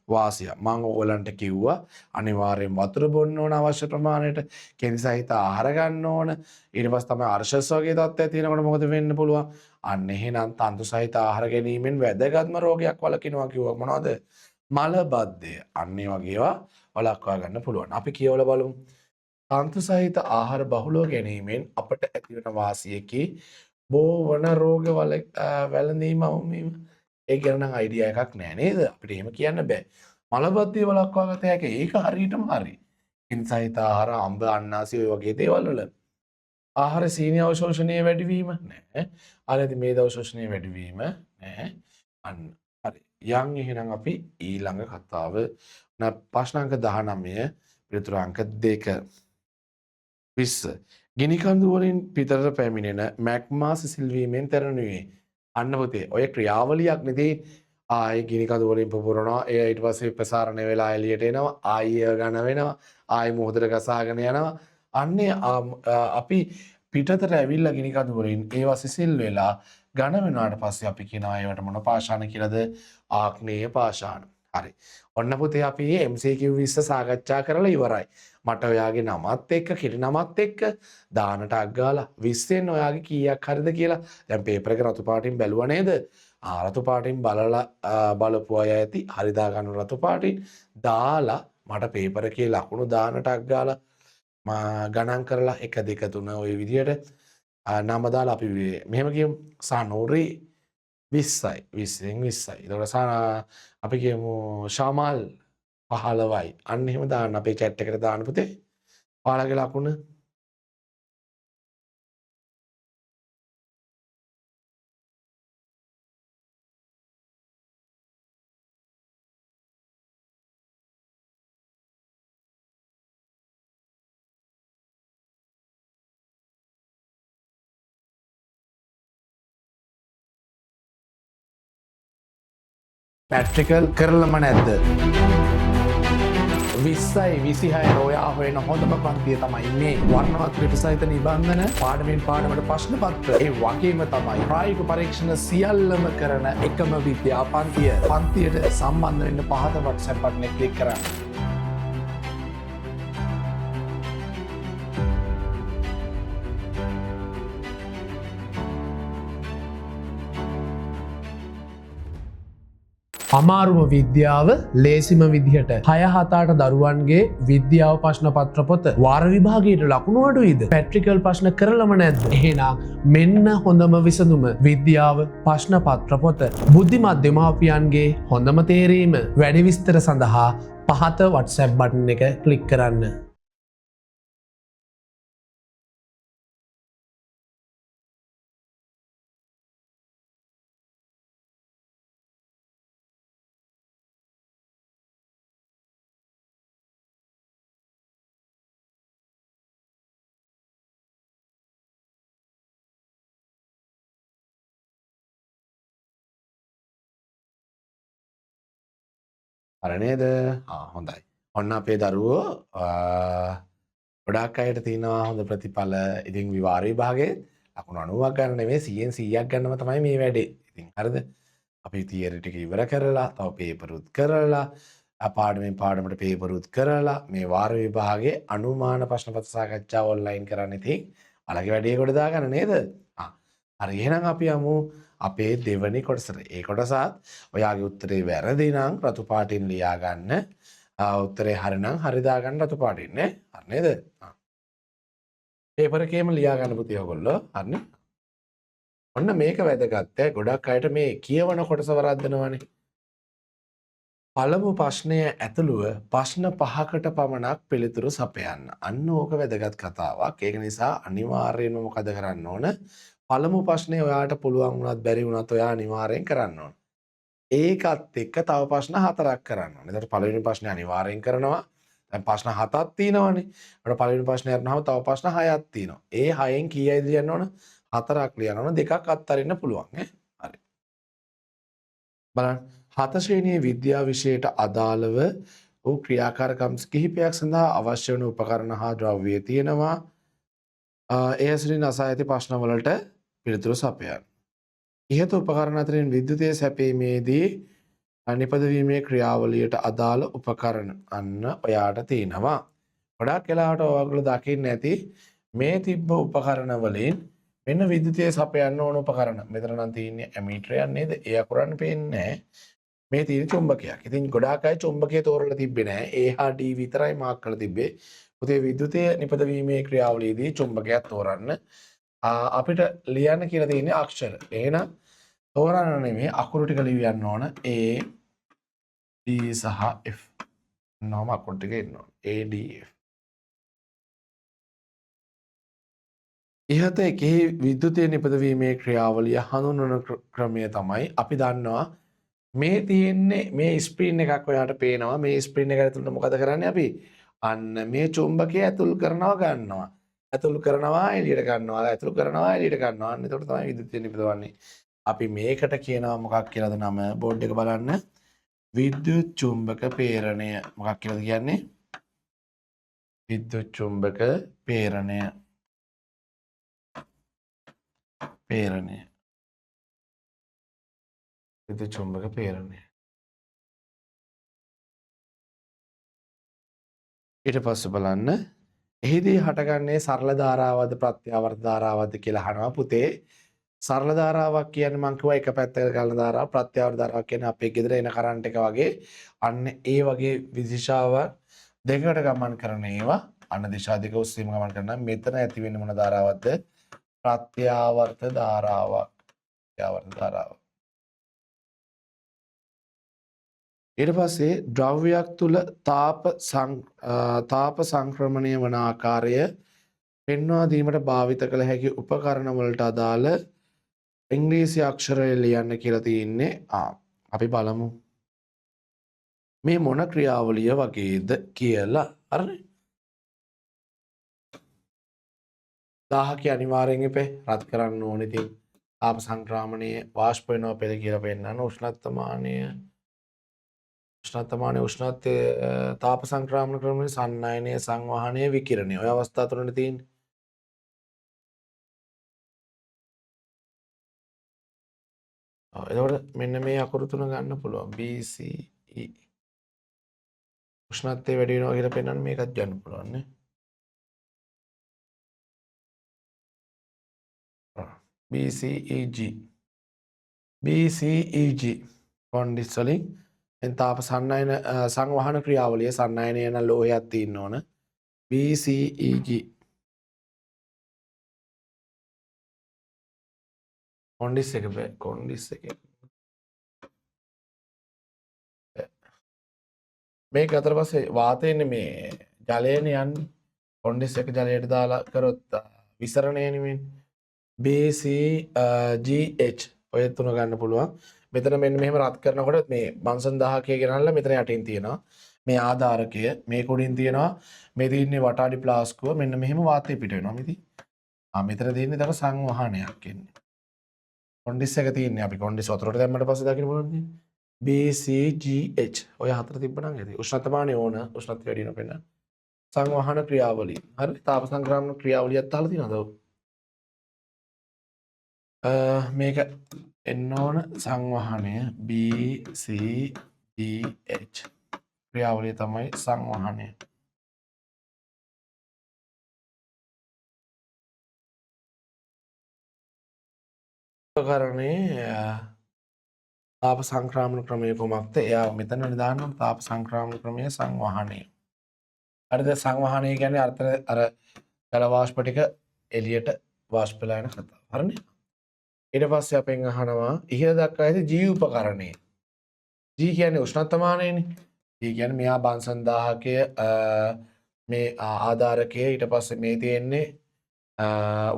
වාසිය. මං ඕගොල්ලන්ට කිව්වා අනිවාර්යෙන් වතුර බොන්න ඕන අවශ්‍ය ප්‍රමාණයට, කෙනි සහිත ආහාර ගන්න ඕන. ඊට පස්සේ තමයි අර්ශස් වගේ තත්ත්වයක් තියෙනකොට මොකද වෙන්න පුළුවන්? අන්න එහෙනම් තන්තු සහිත ආහාර ගැනීමෙන් වැදගත්ම රෝගයක් වළකිනවා කිව්වා. මොනවද? මලබද්ධය. අන්න ඒ වගේ ඒවා වළක්වා ගන්න පුළුවන්. අපි කියවලා බලමු. තන්තු සහිත ආහාර බහුලව ගැනීමෙන් අපට ඇතිවන වාසියකි බෝ වන රෝග වැළඳීම අවුම්වීම. ඒ ගැන නම් අයිඩියා එකක් නෑ නේද? අපිට එහෙම කියන්න බෑ. මලබද්ධය වළක්වා ගත හැකි. ඒක හරියටම හරි. කෙනි සහිත ආහාර, අඹ, අන්නාසි ඔය වගේ දේවල් වල. ආහාර සීනි අවශෝෂණය වැඩිවීම නෑ. ආනති මේද අවශෝෂණය වැඩිවීම නෑ. අන්න හරි. යන් එහෙනම් අපි ඊළඟ කතාව ප්‍රශ්න අංක 19 පිළිතුරු අංක 2. 20. ගිනි කඳු වලින් පිටතට පැමිණෙන මැග්මා සිසිල් වීමෙන් තැරෙනුයේ. අන්න පුතේ ඔය ක්‍රියාවලියක් නෙදී. ආයේ ගිනි කඳු වලින් පුපුරනවා. එය ඊට පස්සේ ප්‍රසාරණය වෙලා එළියට එනවා. ආයේ ඒව ඝන වෙනවා. ආයේ මුහුදට ගසාගෙන යනවා. අන්නේ අපි පිටතට ඇවිල්ලා ගිනි කඳු වලින් ඒවා සිසිල් වෙලා ඝන වෙනාට පස්සේ අපි කියනවා ඒවට මොන පාෂාණ කියලාද? ආග්නේය පාෂාණ. හරි. ඔන්න පුතේ අපි MCQ 20 සාකච්ඡා කරලා ඉවරයි. මට ඔයාගේ නමත් එක්ක කිරි නමත් එක්ක දාන ටක් ගාලා 20න් ඔයාගේ කීයක් හරිද කියලා දැන් පේපර් එක රතු පාටින් බැලුවා නේද? රතු පාටින් බලලා බලපු අය ඇති. හරි දා ගන්න රතු පාටින් දාලා මට පේපර් එකේ ලකුණු දාන ටක් ගාලා මා ගණන් කරලා 1 2 3 ඔය විදියට නම දාලා අපි මෙහෙම කියමු. සනෝරි 20යි 20න් 20යි. එතකොට අපි කියමු ශාමල් 15යි. අන්න එහෙම දාන්න අපේ චැට් එකට දාන්න පුතේ. ඔයාලගේ ලකුණ. පැට්‍රිකල් කරලම නැද්ද? 20යි 26 ඔයා හොයන හොඳම පන්තිය තමයි මේ. වර්ණවත් ලිපි සහිත නිබන්ධන, පාඩමෙන් පාඩමට ප්‍රශ්න පත්‍ර, ඒ වගේම තමයි ප්‍රායෝගික පරීක්ෂණ සියල්ලම කරන එකම විද්‍යා පන්තිය. පන්තියට සම්බන්ධ වෙන්න පහත WhatsApp බටන් එක ක්ලික් කරන්න. අමාරුම විද්‍යාව ලේසිම විදිහට 6 7 8 දරුවන්ගේ විද්‍යාව ප්‍රශ්න පත්‍ර පොත වාර විභාගයට ලකුණු අඩුයිද? පැට්‍රිකල් ප්‍රශ්න කරලම නැද්ද? එහෙනම් මෙන්න හොඳම විසඳුම විද්‍යාව ප්‍රශ්න පත්‍ර පොත. බුද්ධිමත් දෙමාපියන්ගේ හොඳම තේරීම. වැඩි විස්තර සඳහා පහත WhatsApp button එක ක්ලික් කරන්න. හරි නේද? හොඳයි. ඔන්න අපේ දරුවෝ ගොඩාක් අයට තියෙනවා හොඳ ප්‍රතිඵල. ඉතින් විවාර විභාගයේ ලකුණු 90ක් ගන්න නෙමෙයි 100න් 100ක් ගන්නම තමයි මේ වැඩේ. ඉතින් හරිද? අපි තියරි ටික ඉවර කරලා, තව පේපරුත් කරලා, පාඩමෙන් පාඩමට පේපරුත් කරලා මේ වාර විභාගයේ අනුමාන ප්‍රශ්න පත්‍ර සාකච්ඡාව ඔන්ලයින් කරන්න. ඉතින් ඔයාලගේ වැඩේ කොට දාගන්න නේද? හරි, එහෙනම් අපි යමු අපේ දෙවනි කොටසට. ඒ කොටසත් ඔයාගේ උත්තරේ වැරදි නම් රතු පාටින් ලියා ගන්න. උත්තරේ හරි නම් හරි දාගන්න රතු පාටින් නේ. හරි නේද? පේපර් එකේම ලියා ගන්න පුතේ ඔයගොල්ලෝ. හරිනේ? ඔන්න මේක වැදගත් ඈ. ගොඩක් අයට මේ කියවන කොටස වරද්දනවනේ. පළමු ප්‍රශ්නය ඇතුළුව ප්‍රශ්න 5කට පමණක් පිළිතුරු සපයන්න. අන්න ඕක වැදගත් කතාවක්. ඒක නිසා අනිවාර්යයෙන්ම මොකද කරන්න ඕන? පළමු ප්‍රශ්නේ ඔයාට පුළුවන් වුණත් බැරි වුණත් ඔයා අනිවාර්යෙන් කරන්න ඕන. ඒකත් එක්ක තව ප්‍රශ්න 4ක් කරන්න ඕන. එතකොට පළවෙනි ප්‍රශ්නේ අනිවාර්යෙන් කරනවා. දැන් ප්‍රශ්න 7ක් තියෙනවනේ. ඒකට පළවෙනි ප්‍රශ්නේ අරනහම තව ප්‍රශ්න 6ක් තියෙනවා. ඒ 6න් කීයද ලියන්න ඕන? 4ක් ලියන්න ඕන. දෙකක් අත්හරින්න පුළුවන් ඈ. හරි. බලන්න. 7 ශ්‍රේණියේ විද්‍යා විෂයට අදාළව වූ ක්‍රියාකාරකම් කිහිපයක් සඳහා අවශ්‍ය වන උපකරණ හා ද්‍රව්‍ය තියෙනවා. ඒ ඇසුරින් අසා ඇති ප්‍රශ්නවලට පිළිතුරු සපයන්න. ඉහත උපකරණ අතරින් විද්‍යුතය සැපීමේදී නිපදවීමේ ක්‍රියාවලියට අදාළ උපකරණ අන්න ඔයාට තියෙනවා. ගොඩාක් වෙලාවට ඔයගොල්ලෝ දකින්න ඇති මේ තිබ්බ උපකරණ වලින් මෙන්න විද්‍යුතය සපයන්න ඕන උපකරණ. මෙතන නම් තියෙන්නේ ඇමීටරයක් නේද? ඒ අකුරන්න පේන්නේ නැහැ. මේ තියෙන චුම්බකයක්. ඉතින් ගොඩාක් අය චුම්බකය තෝරලා තිබ්බේ නෑ. A හා D විතරයි මාක් කරලා තිබ්බේ. පුතේ විද්‍යුතය නිපදවීමේ ක්‍රියාවලියේදී චුම්බකයක් තෝරන්න. අපිට ලියන්න කියලා තියෙන්නේ අක්ෂර. එහෙනම් තෝරන්න නෙමෙයි අකුරු ටික ලියන්න ඕන. A D සහ F. නම අකුරු ටික එන්න ඕන. A D F. ඉහත එකෙහි විද්‍යුතය නිපදවීමේ ක්‍රියාවලිය හඳුන්වන ක්‍රමය තමයි අපි දන්නවා. මේ තියෙන්නේ මේ ස්ක්‍රීන් එකක් ඔයාලට පේනවා. මේ ස්ක්‍රීන් එක ඇතුළට මොකද කරන්නේ අපි? අන්න මේ චුම්බකය ඇතුල් කරනවා ගන්නවා. ඇතුල් කරනවා එළියට ගන්නවා. ඇතුල් කරනවා එළියට ගන්නවා. අන්න එතකොට තමයි විද්‍යුතය නිපදවන්නේ. අපි මේකට කියනවා මොකක් කියලාද නම? බෝඩ් එක බලන්න. විද්‍යුත් චුම්බක ප්‍රේරණය. මොකක් කියලාද කියන්නේ? විද්‍යුත් චුම්බක ප්‍රේරණය. ප්‍රේරණය. විද්‍යුත් චුම්බක ප්‍රේරණය. ඊට පස්සේ බලන්න එහිදී හටගන්නේ සරල ධාරාවක්ද ප්‍රත්‍යාවර්ත ධාරාවක්ද කියලා අහනවා පුතේ. සරල ධාරාවක් කියන්නේ මං කිව්වා එක පැත්තකට ගලන ධාරාව, ප්‍රත්‍යාවර්ත ධාරාවක් කියන්නේ අපේ ගෙදර එන කරන්ට් එක වගේ. අන්න ඒ වගේ දිශාවක් දෙකකට ගමන් කරන ඒවා අන්න දිශා දෙක ඔස්සේම ගමන් කරනවා. මෙතන ඇති වෙන්නේ මොන ධාරාවක්ද? ප්‍රත්‍යාවර්ත ධාරාවක්. ප්‍රත්‍යාවර්ත ධාරාව. ඊට පස්සේ ද්‍රව්‍යයක් තුල තාප සංක්‍රමණය වන ආකාරය පෙන්වා දීමට භාවිත කළ හැකි උපකරණ වලට අදාළ ඉංග්‍රීසි අක්ෂරය ලියන්න කියලා තියෙන්නේ. අපි බලමු මේ මොන ක්‍රියාවලිය වගේද කියලා. හරිනේ? 1000 අනිවාර්යෙන් එපේ රත් කරන්න ඕනේ. ඉතින් තාප සංක්‍රමණය වාෂ්ප වෙනවා පෙළ කියලා පෙන්නන්න. උෂ්ණත්වමානය උෂ්ණත්වය තාප සංක්‍රමණ ක්‍රමයේ සන්නයනය සංවහනය විකිරණය ඔය අවස්ථා තුනනේ තියෙන්නේ. ඔව්, එතකොට මෙන්න මේ අකුරු තුන ගන්න පුළුවන්. B C E. උෂ්ණත්වය වැඩි වෙනවා කියලා පෙන්වන්න මේකත් ගන්න පුළුවන් නේ. B C E G. B C E G. කොන්ඩිස් වලින් දැන් තාප සන්නයන සංවහන ක්‍රියාවලිය සන්නයනය යන ලෝහයක් තියෙන්න ඕන. B C E G. කොන්ඩිස් එක බෑ. කොන්ඩිස් එක බෑ. මේක අතර පස්සේ වාතයනේ මේ ජලයනේ යන්නේ. කොන්ඩිස් එක ජලයට දාලා කරොත් විසරණය නෙමෙයි. B C G H ඔය තුන ගන්න පුළුවන්. මෙතන මෙන්න මෙහෙම රත් කරනකොට මේ බන්සන් 1000 ගෙනල්ලා මෙතන යටින් තියෙනවා. මේ ආධාරකය මේ කොඩින් තියෙනවා. මේ තියෙන්නේ වටාඩි ප්ලාස්කුව. මෙන්න මෙහෙම වාතය පිට වෙනවා. ඉතින් මෙතන තියෙන්නේ තව සංවහනයක් එන්නේ. කොන්ඩිස් එක තියෙන්නේ. අපි කොන්ඩිස් වතුරට දැම්මට පස්සේ දකින්න පුළුවන් තියෙන්නේ. B C G H ඔය හතර තිබ්බනම් ඇති. උෂ්ණත්වමානය ඕන. උෂ්ණත්වය වැඩි වෙනවා පෙන්නන්න. සංවහන ක්‍රියාවලිය. හරි. තාප සංක්‍රමණ ක්‍රියාවලියත් අහලා තියෙනවද? ඔව්. මේක එන්න ඕන සංවහනය B C G H. ක්‍රියාවලිය තමයි සංවහනය. උපකරණේ තාප සංක්‍රාමණ ක්‍රමය කුමක්ද? එයා මෙතන දාන්න ඕන තාප සංක්‍රාමණ ක්‍රමය සංවහනය. හරිද? සංවහනය කියන්නේ අර්ථ අර ජල වාෂ්ප ටික එළියට වාෂ්ප වෙලා යන කතාව. හරිනේ? ඊට පස්සේ අපෙන් අහනවා ඉහළ දක්වා ඇති ජී උපකරණය. ජී කියන්නේ උෂ්ණත්වමානයනේ. ජී කියන්නේ මෙහා බන්සන් දාහකය, මේ ආධාරකය, ඊට පස්සේ මේ තියෙන්නේ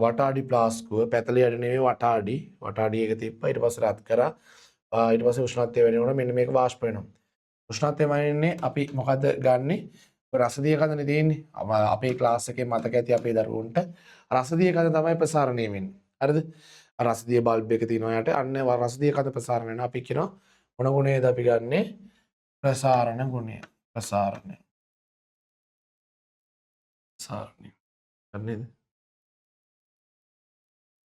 වටාඩි ප්ලාස්කුව, පැතලි අඩි නෙමෙයි වටාඩි. වටාඩි එක තිබ්බා. ඊට පස්සේ රත් කරා. ඊට පස්සේ උෂ්ණත්වය වැඩි වෙනවා. මෙන්න මේක වාෂ්ප වෙනවා. උෂ්ණත්වය මනින්නේ අපි මොකද්ද ගන්නෙ? රසදිය කඳනේ තියෙන්නේ. අපේ ක්ලාස් එකේ මතක ඇති අපේ දරුවන්ට රසදිය කඳ තමයි ප්‍රසාරණය වෙන්නේ. හරිද? රසදිය බල්බ් එක තියෙනවා යට. අන්න රසදිය කඳ ප්‍රසාරණය වෙනවා. අපි කියනවා මොන ගුණයද අපි ගන්නෙ? ප්‍රසාරණ ගුණය. ප්‍රසාරණය. ප්‍රසාරණය. හරි නේද?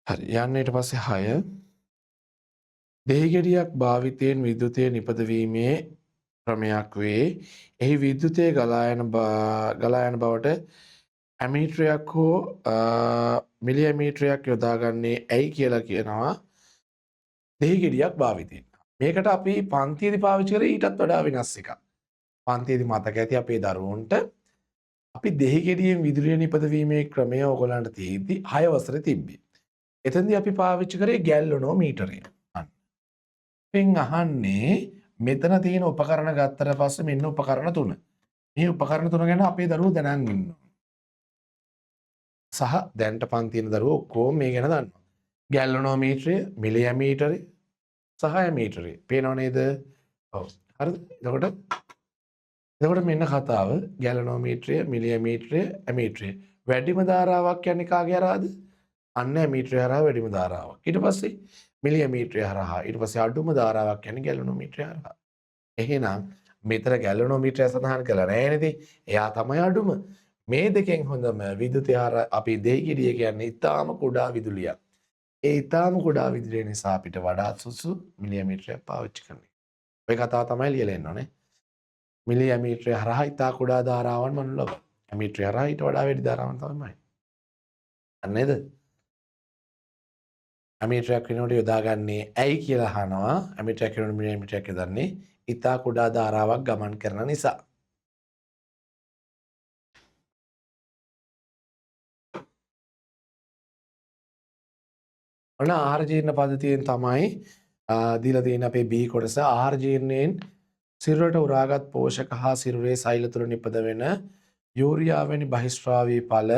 හරි. යන්න ඊට පස්සේ 6. දෙහි ගෙඩියක් භාවිතයෙන් විද්‍යුතය නිපදවීමේ ක්‍රමයක් වේ. එහි විද්‍යුතය ගලා යන බවට ඇමීටරයක් හෝ මිලි ඇමීටරයක් යොදාගන්නේ ඇයි කියලා කියනවා. දෙහි ගෙඩියක් භාවිතයෙන්. මේකට අපි පන්තියේදී පාවිච්චි කරේ ඊටත් වඩා වෙනස් එකක්. පන්තියේදී මතක ඇති අපේ දරුවන්ට අපි දෙහි ගෙඩියෙන් විදුලිය නිපදවීමේ ක්‍රමය ඕගොල්ලන්ට තියෙද්දි 6 වසරේ තිබ්බේ. එතෙන්දී අපි පාවිච්චි කරේ ගැල්වනෝමීටරය. අන්න. අපෙන් අහන්නේ මෙතන තියෙන උපකරණ ගත්තට පස්සේ මෙන්න උපකරණ තුන. මේ උපකරණ තුන ගැන අපේ දරුවෝ දැනන් ඉන්න ඕන. සහ දැන්ට පන්ති තියෙන දරුවෝ ඔක්කොම මේ ගැන දන්නවා. ගැල්වනෝමීටරය, මිලි ඇමීටරය සහ ඇමීටරය. පේනව නේද? ඔව්. හරිද? එතකොට මෙන්න කතාව. ගැල්වනෝමීටරය, මිලි ඇමීටරය, ඇමීටරය. වැඩිම ධාරාවක් යන්නේ කාගේ හරහාද? අන්න ඇමීටරය හරහා වැඩිම ධාරාවක්. ඊට පස්සේ මිලි ඇමීටරය හරහා. ඊට පස්සේ අඩුම ධාරාවක් යන්නේ ගැල්වනෝමීටරය හරහා. එහෙනම් මෙතන ගැල්වනෝමීටරය සඳහන් කරලා නෑ නේද? එයා තමයි අඩුම. මේ දෙකෙන් හොඳම විද්‍යුතය හරහා අපි දෙහි ගෙඩිය කියන්නේ ඉතාම කුඩා විදුලියක්. ඒ ඉතාම කුඩා විදුලිය නිසා අපිට වඩාත් සුදුසු මිලි ඇමීටරයක් පාවිච්චි කරන එක. ඔය කතාව තමයි ලියලා එන්න ඕනේ. මිලි ඇමීටරය හරහා ඉතා කුඩා ධාරාවන් මනු ලබන. ඇමීටරය හරහා ඊට වඩා වැඩි ධාරාවන් තමයි මනින්නේ. හරි නේද? ඇමීටරයක් වෙනුවට යොදාගන්නේ ඇයි කියලා අහනවා. ඇමීටරයක් වෙනුවට මිලි ඇමීටරයක් යොදන්නේ ඉතා කුඩා ධාරාවක් ගමන් කරන නිසා. ඔන්න ආහාර ජීර්ණ පද්ධතියෙන් තමයි දීලා තියෙන අපේ බී කොටස. ආහාර ජීර්ණයෙන් සිරුරට උරාගත් පෝෂක හා සිරුරේ සෛල තුළ නිපද වෙන යූරියා වැනි බහිස්රාවී ඵල.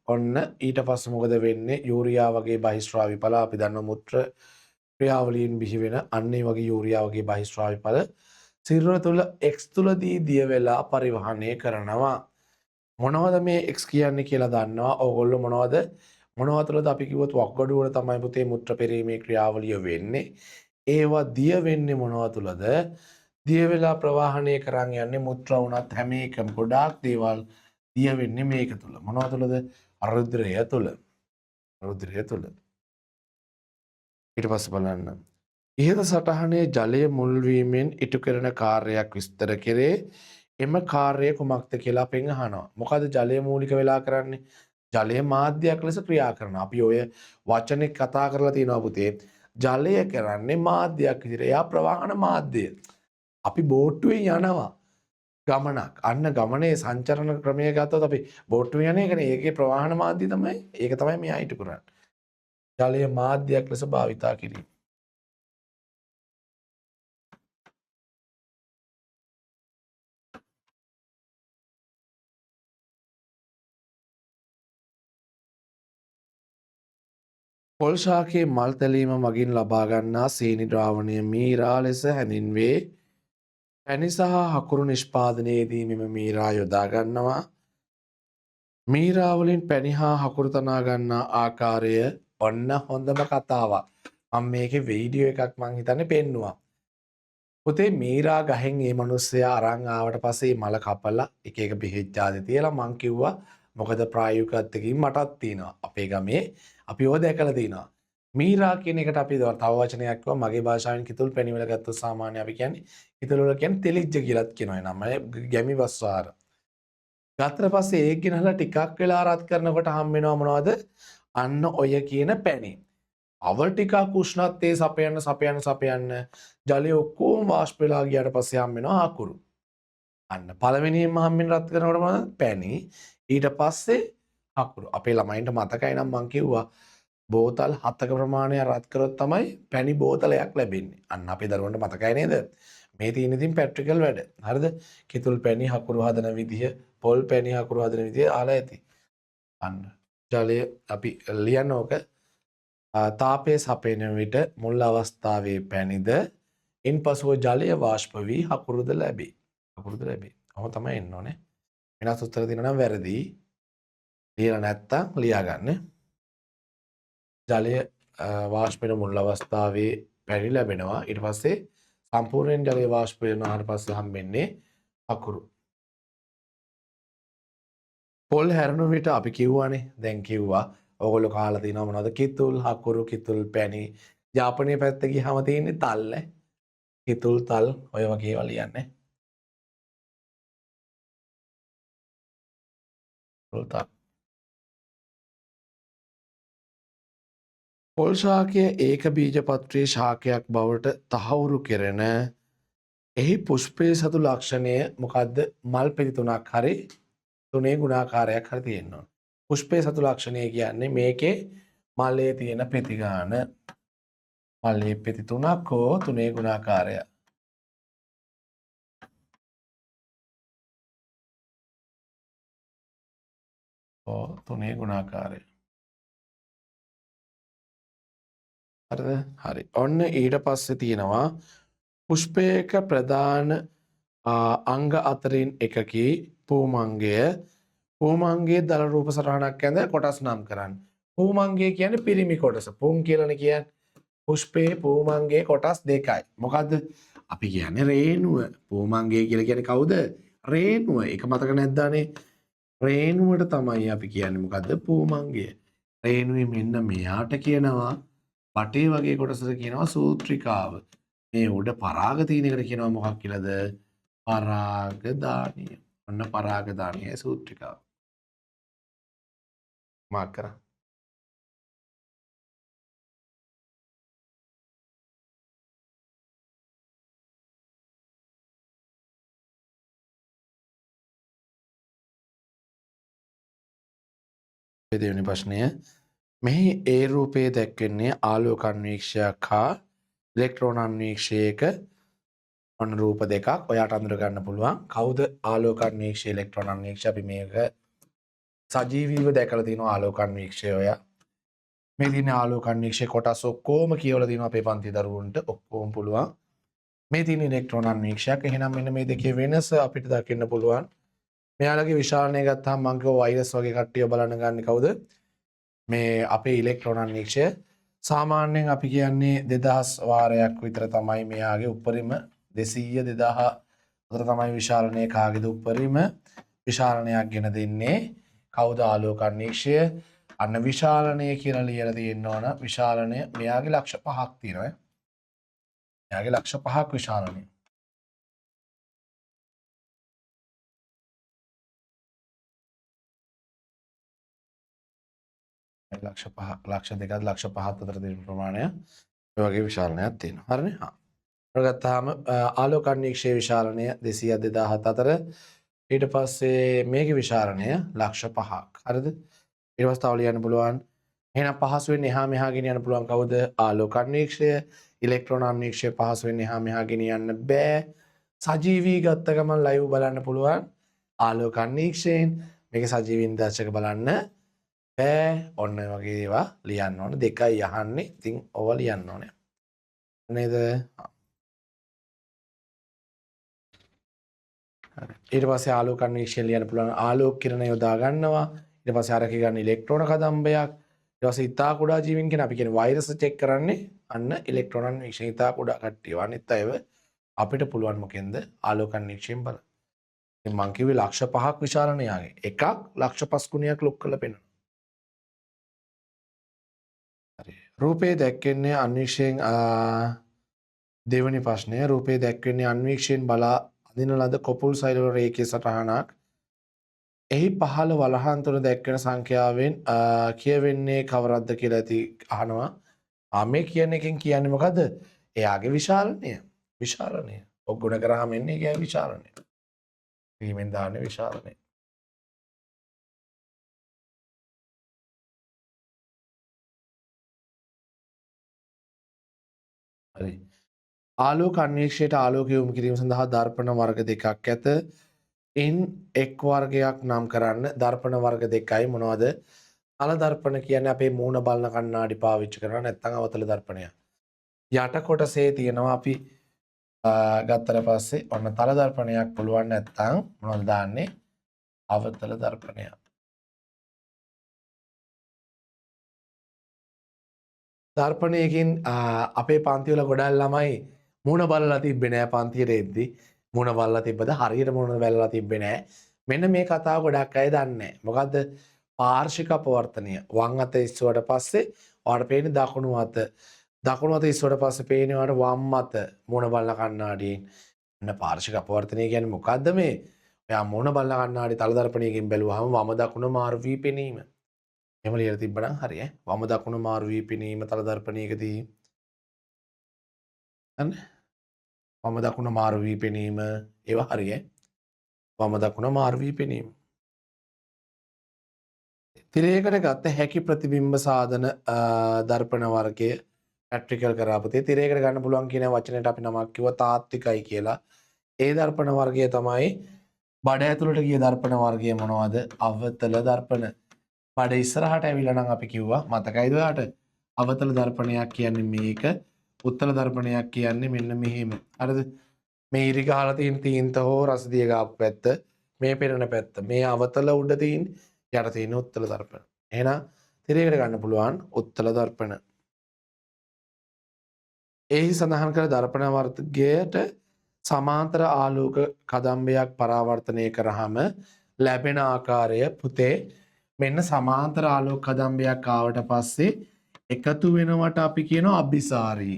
ඔන්න ඊට පස්සේ මොකද වෙන්නේ? යූරියා වගේ බහිස්රාවී ඵල අපි දන්නවා මුත්‍ර ක්‍රියාවලියෙන් බිහි වෙන අන්න ඒ වගේ යූරියා වගේ බහිස්රාවී ඵල සිරුර තුළ X තුලදී දිය වෙලා පරිවහනය කරනවා. මොනවද මේ X කියන්නේ කියලා දන්නවා ඕගොල්ලෝ. මොනවද? මොනවා තුළද අපි කිව්වොත් වකුගඩු වල තමයි පුතේ මුත්‍ර පෙරීමේ ක්‍රියාවලිය වෙන්නේ. ඒවා දිය වෙන්නේ මොනවා තුලද? දිය වෙලා ප්‍රවාහනය කරන් යන්නේ මුත්‍ර වුණත් හැම එකම ගොඩාක් දේවල් දිය වෙන්නේ මේක තුල. මොනවා තුලද? රුධිරය තුල. රුධිරය තුල. ඊට පස්සේ බලන්න. ඉහත සටහනේ ජලය මුල් වීමෙන් ඉටු කරන කාර්යයක් විස්තර කෙරේ. එම කාර්යය කුමක්ද කියලා අපෙන් අහනවා. මොකද ජලය මූලික වෙලා කරන්නේ? ජලය මාධ්‍යයක් ලෙස ක්‍රියා කරනවා. අපි ඔය වචනේ කතා කරලා තියෙනවා පුතේ. ජලය කරන්නේ මාධ්‍යයක් විදිහට. එයා ප්‍රවාහන මාධ්‍යය. අපි බෝට්ටුවෙන් යනවා ගමනක්. අන්න ගමනේ සංචරණ ක්‍රමය ගත්තොත් අපි බෝට්ටුවෙන් යන එකනේ. ඒකේ ප්‍රවාහන මාධ්‍ය තමයි. ඒක තමයි මෙයා ඉටු කරන්නේ. ජලය මාධ්‍යයක් ලෙස භාවිතා කිරීම. පොල් ශාකයේ මල් තැලීම මගින් ලබා ගන්නා සීනි ද්‍රාවණය මීරා ලෙස හැඳින්වේ. පැණි සහ හකුරු නිෂ්පාදනයේදී මෙම මීරා යොදා ගන්නවා. මීරා වලින් පැණි හා හකුරු තනා ගන්නා ආකාරය ඔන්න හොඳම කතාවක්. මම මේකේ වීඩියෝ එකක් මං හිතන්නේ පෙන්නුවා. පුතේ මීරා ගහෙන් මේ මිනිස්සයා අරන් ආවට පස්සේ මල කපලා එක එක බෙහෙත් ජාති තියලා මං කිව්වා මොකද ප්‍රායෝගිකත්වකින් මටත් තියෙනවා. අපේ ගමේ අපි ඕව දැකලා තියෙනවා. මීරා කියන එකට අපි තව වචනයක් කිව්වා මගේ භාෂාවෙන් කිතුල් පැණි වල ගත්තොත් සාමාන්‍ය අපි කියන්නේ කිතුල් වල කියන්නේ තෙලිජ්ජ කියලාත් කියනවා. නම ගැමි වස්වාර. ගත්තට පස්සේ ඒක ගෙනහලා ටිකක් වෙලා රත් කරනකොට හම් වෙනවා මොනවද? අන්න ඔය කියන පැණි. අව ටිකක් උෂ්ණත්වයේ සපයන්න සපයන්න සපයන්න ජලය ඔක්කොම වාෂ්ප වෙලා ගියාට පස්සේ හම් වෙනවා අකුරු. අන්න පළවෙනියෙන්ම හම් වෙන රත් කරනකොට මොනවද? පැණි. ඊට පස්සේ අකුරු. අපේ ළමයින්ට මතකයි නම් මං කිව්වා බෝතල් 7ක ප්‍රමාණය රත් කරොත් තමයි පැණි බෝතලයක් ලැබෙන්නේ. අන්න අපේ දරුවන්ට මතකයි නේද? මේ තියෙන ඉතින් ප්‍රැක්ටිකල් වැඩ. හරිද? කිතුල් පැණි හකුරු හදන විදිය, පොල් පැණි හකුරු හදන විදිය අහලා ඇති. අන්න ජලය අපි ලියන්න ඕක. තාපය සපයන විට මුල් අවස්ථාවේ පැණිද ඉන්පසුව ජලය වාෂ්ප වී හකුරුද ලැබේ. හකුරුද ලැබේ. ඔහොම තමයි එන්න ඕනේ. වෙනස් උත්තර දෙනවා නම් වැරදි. ලියලා නැත්තම් ලියා ගන්න. ජලය වාෂ්ප වෙන මුල් අවස්ථාවේ පැණි ලැබෙනවා. ඊට පස්සේ සම්පූර්ණයෙන් ජලය වාෂ්ප වෙනාට පස්සේ හම්බෙන්නේ හකුරු. පොල් හැරුණු විට අපි කිව්වානේ, දැන් කිව්වා ඔයගොල්ලෝ කාලා තිනවා මොනවද? කිතුල් හකුරු, කිතුල් පැණි. යාපනයේ පැත්ත ගියාම තියෙන්නේ තල් ඈ. කිතුල් තල් ඔය වගේ ඒවා ලියන්නේ. පොල් තල්. පොල් ශාකය ඒක බීජපත්‍රයේ ශාකයක් බවට තහවුරු කෙරෙන එහි පුෂ්පයේ සතු ලක්ෂණය මොකද්ද? මල් පෙති තුනක් හරි තුනේ ගුණාකාරයක් හරි තියෙන්න ඕන. පුෂ්පයේ සතු ලක්ෂණය කියන්නේ මේකේ මලේ තියෙන පෙති ගාන. මලේ පෙති තුනක් හෝ තුනේ ගුණාකාරය. හෝ තුනේ ගුණාකාරය. හරිද? හරි. ඔන්න ඊට පස්සේ තියෙනවා පුෂ්පයක ප්‍රධාන අංග අතරින් එකකි පූමංගය. පූමංගයේ දල රූප සටහනක් ඇඳ කොටස් නම් කරන්න. පූමංගය කියන්නේ පිරිමි කොටස. පුන් කියලානේ කියන්නේ. පුෂ්පයේ පූමංගයේ කොටස් දෙකයි. මොකද්ද? අපි කියන්නේ රේණුව. පූමංගය කියලා කියන්නේ කවුද? රේණුව. ඒක මතක නැද්ද අනේ? රේණුවට තමයි අපි කියන්නේ මොකද්ද? පූමංගය. රේණුවේ මෙන්න මෙයාට කියනවා වටේ වගේ කොටසට කියනවා සූත්‍රිකාව. මේ උඩ පරාග තියෙන එකට කියනවා මොකක් කියලාද? පරාගදානිය. ඔන්න පරාගදානිය සූත්‍රිකාව. මාක් කරා. දෙවෙනි ප්‍රශ්නය. මෙහි ඒ රූපයේ දැක්වෙන්නේ ආලෝක අන්වීක්ෂයක් හා ඉලෙක්ට්‍රෝන අන්වීක්ෂයක ඔන්න රූප දෙකක් ඔයාට අඳුර ගන්න පුළුවන්. කවුද ආලෝක අන්වීක්ෂය ඉලෙක්ට්‍රෝන අන්වීක්ෂය? අපි මේක සජීවීව දැකලා තිනවා ආලෝක අන්වීක්ෂය ඔයා. මේ තියෙන ආලෝක අන්වීක්ෂයේ කොටස් ඔක්කොම කියවලා තිනවා අපේ පන්ති දරුවන්ට ඔක්කොම පුළුවන්. මේ තියෙන ඉලෙක්ට්‍රෝන අන්වීක්ෂයක්. එහෙනම් මෙන්න මේ දෙකේ වෙනස අපිට දකින්න පුළුවන්. මෙයාලගේ විශාලනය ගත්තාම මං කිව්වා වෛරස් වගේ කට්ටිය බලන්න ගන්න කවුද? මේ අපේ ඉලෙක්ට්‍රෝන අන්වීක්ෂය. සාමාන්‍යයෙන් අපි කියන්නේ 2000 වාරයක් විතර තමයි මෙයාගේ උපරිම 200 2000 අතර තමයි විශාලනය කාගේද උපරිම විශාලනයක් ගෙන දෙන්නේ කවුද ආලෝක අන්වීක්ෂය? අන්න විශාලනය කියලා ලියලා තියෙන්න ඕන. විශාලනය මෙයාගේ ලක්ෂ 5ක් තියෙනවා ඈ. මෙයාගේ ලක්ෂ 5ක් විශාලනය. ලක්ෂ 5 ලක්ෂ 2ක් ලක්ෂ 5ක් අතර තියෙන ප්‍රමාණය ඔය වගේ විශාලනයක් තියෙනවා. හරිනේ? හා. ඔය ගත්තාම ආලෝක අන්වීක්ෂයේ විශාලනය 200 2000 අතර. ඊට පස්සේ මේකේ විශාලනය ලක්ෂ 5ක්. හරිද? ඊට පස්සේ තව ලියන්න පුළුවන්. එහෙනම් පහසුවෙන් එහා මෙහා ගෙනියන්න පුළුවන් කවුද? ආලෝක අන්වීක්ෂය. ඉලෙක්ට්‍රෝන අන්වීක්ෂය පහසුවෙන් එහා මෙහා ගෙනියන්න බෑ. සජීවී ගත්ත ගමන් ලයිව් බලන්න පුළුවන් ආලෝක අන්වීක්ෂයෙන්. මේක සජීවී නිදර්ශක බලන්න බෑ. ඔන්න ඔය වගේ ඒවා ලියන්න ඕන. දෙකයි අහන්නේ. ඉතින් ඔවා ලියන්න ඕනේ. නේද? හරි. ඊට පස්සේ ආලෝක අන්වීක්ෂය ලියන්න පුළුවන්. ආලෝක කිරණ යොදා ගන්නවා. ඊට පස්සේ අරක ගන්න ඉලෙක්ට්‍රෝන කදම්බයක්. ඊට පස්සේ ඉතා කුඩා ජීවීන් කියන අපි කියන්නේ වෛරස් චෙක් කරන්නේ අන්න ඉලෙක්ට්‍රෝන අන්වීක්ෂය. ඉතා කුඩා කට්ටිය. අනිත් අයව අපිට පුළුවන් මොකෙන්ද? ආලෝක අන්වීක්ෂයෙන් බලන්න. ඉතින් මං කිව්වේ ලක්ෂ 5ක් විශාලන යාගේ. එකක් ලක්ෂ 5 ගුණයක් ලොක් කරලා පෙන්නනවා. හරි. රූපේ දැක්වෙන්නේ අන්වීක්ෂයෙන්. දෙවෙනි ප්‍රශ්නය, රූපේ දැක්වෙන්නේ අන්වීක්ෂයෙන් බලා අඳින ලද කොපුල් සෛලවල රේඛීය සටහනක්. එහි පහළ වලහන් තුන දැක්වෙන සංඛ්‍යාවෙන් කියවෙන්නේ කවරක්ද කියලා ඇති අහනවා. මේ කියන එකෙන් කියන්නේ මොකද්ද? එයාගේ විශාලනය. විශාලනය. ඔක් ගුණ කරාම එන්නේ එයාගේ විශාලනය. ක්‍රීමෙන් දාන්නේ විශාලනය. හරි. ආලෝක අන්වීක්ෂයට ආලෝකය යොමු කිරීම සඳහා දර්පණ වර්ග දෙකක් ඇත. ඉන් එක් වර්ගයක් නම් කරන්න. දර්පණ වර්ග දෙකයි. මොනවද? තල දර්පණ කියන්නේ අපේ මූණ බලන කණ්ණාඩි පාවිච්චි කරනවා, නැත්නම් අවතල දර්පණය. යට කොටසේ තියෙනවා අපි ගත්තට පස්සේ ඔන්න තල දර්පණයක් පුළුවන්, නැත්නම් මොනවද දාන්නේ? අවතල දර්පණය. දර්පණයකින් අපේ පන්ති වල ගොඩක් ළමයි මූණ බලලා තිබ්බේ නෑ. පන්තියට එද්දි මූණ බලලා තිබ්බද? හරියට මූණ බලලා තිබ්බේ නෑ. මෙන්න මේ කතාව ගොඩක් අය දන්නේ නෑ. මොකද්ද? පාර්ශ්වික අපවර්තනය. වම් අත ඉස්සුවට පස්සේ ඔයාලට පේන්නේ දකුණු අත. දකුණු අත ඉස්සුවට පස්සේ පේන්නේ ඔයාලට වම් අත මූණ බලන කණ්ණාඩියෙන්. ඔන්න පාර්ශ්වික අපවර්තනය කියන්නේ මොකද්ද මේ? ඔයා මූණ බලන කණ්ණාඩි තල දර්පණයකින් බැලුවහම වම දකුණ මාරු වී පෙනීම. එහෙම ලියලා තිබ්බනම් හරි ඈ. වම දකුණ මාරු වී පෙනීම තල දර්පණයකදී. හරිනේ? වම දකුණ මාරු වී පෙනීම ඒවා හරි ඈ. වම දකුණ මාරු වී පෙනීම. තිරයකට ගත හැකි ප්‍රතිබිම්බ සාධන දර්පණ වර්ගය ප්‍රැක්ටිකල් කරාපතේ තිරයකට ගන්න පුළුවන් කියන වචනයට අපි නමක් කිව්වා තාත්විකයි කියලා. ඒ දර්පණ වර්ගය තමයි බඩ ඇතුළට ගිය දර්පණ වර්ගය මොනවද? අවතල දර්පණ. බඩ ඉස්සරහට ඇවිල්ලා නම් අපි කිව්වා මතකයිද ඔයාට? අවතල දර්පණයක් කියන්නේ මේක, උත්තල දර්පණයක් කියන්නේ මෙන්න මෙහෙම. හරිද? මේ ඉරි ගහලා තියෙන තීන්ත හෝ රසදිය ගාපු පැත්ත, මේ පෙරණ පැත්ත, මේ අවතල උඩ තියෙන යට තියෙන උත්තල දර්පණ. එහෙනම් තිරයකට ගන්න පුළුවන් උත්තල දර්පණ. එහි සඳහන් කළ දර්පණ වර්ගයට සමාන්තර ආලෝක කදම්බයක් පරාවර්තනය කරාම ලැබෙන ආකාරය පුතේ මෙන්න සමාන්තර ආලෝක කදම්බයක් ආවට පස්සේ එකතු වෙනවට අපි කියනවා අභිසාරී,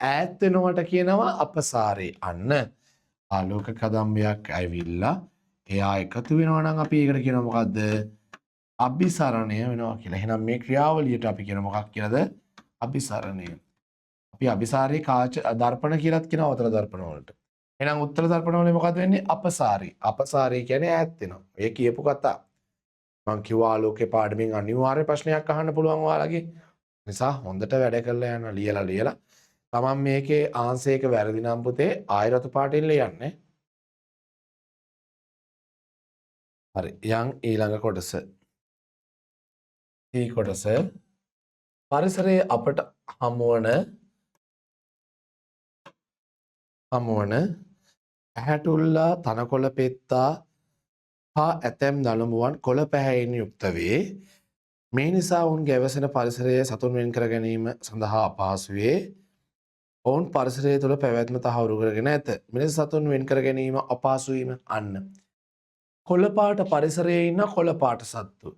ඈත් වෙනවට කියනවා අපසාරී. අන්න ආලෝක කදම්බයක් ඇවිල්ලා එයා එකතු වෙනවා නම් අපි ඒකට කියනවා මොකද්ද? අභිසරණය වෙනවා කියලා. එහෙනම් මේ ක්‍රියාවලියට අපි කියන මොකක් කියලාද? අභිසරණය. අපි අභිසාරී කාච දර්පණ කියලාත් කියනවා අවතල දර්පණ වලට. එහෙනම් උත්තර දර්පණ වල මොකද්ද වෙන්නේ? අපසාරී. අපසාරී කියන්නේ ඈත් වෙනවා. ඔය කියපු කතා. මං කිව්වා ආලෝකේ පාඩමෙන් අනිවාර්ය ප්‍රශ්නයක් අහන්න පුළුවන් ඔයාලගේ. නිසා හොඳට වැඩ කරලා යන්න ලියලා ලියලා. තමන් මේකේ ආන්සර් එක වැරදි නම් පුතේ ආයෙ රතු පාටින් ලියන්න. හරි. යන් ඊළඟ කොටස. මේ කොටස පරිසරයේ අපට හමුවන ඇහැටුල්ලා තනකොළ පෙත්තා හා ඇතැම් දළඹුවන් කොළ පැහැයෙන් යුක්ත වේ. මේ නිසා ඔවුන් ගැවසෙන පරිසරයේ සතුන් වෙන් කර ගැනීම සඳහා අපහසු වේ. ඔවුන් පරිසරය තුළ පැවැත්ම තහවුරු කරගෙන ඇත. මෙලෙස සතුන් වෙන් කර ගැනීම අපහසු වීම. අන්න කොළ පාට පරිසරයේ ඉන්න කොළ පාට සත්තු.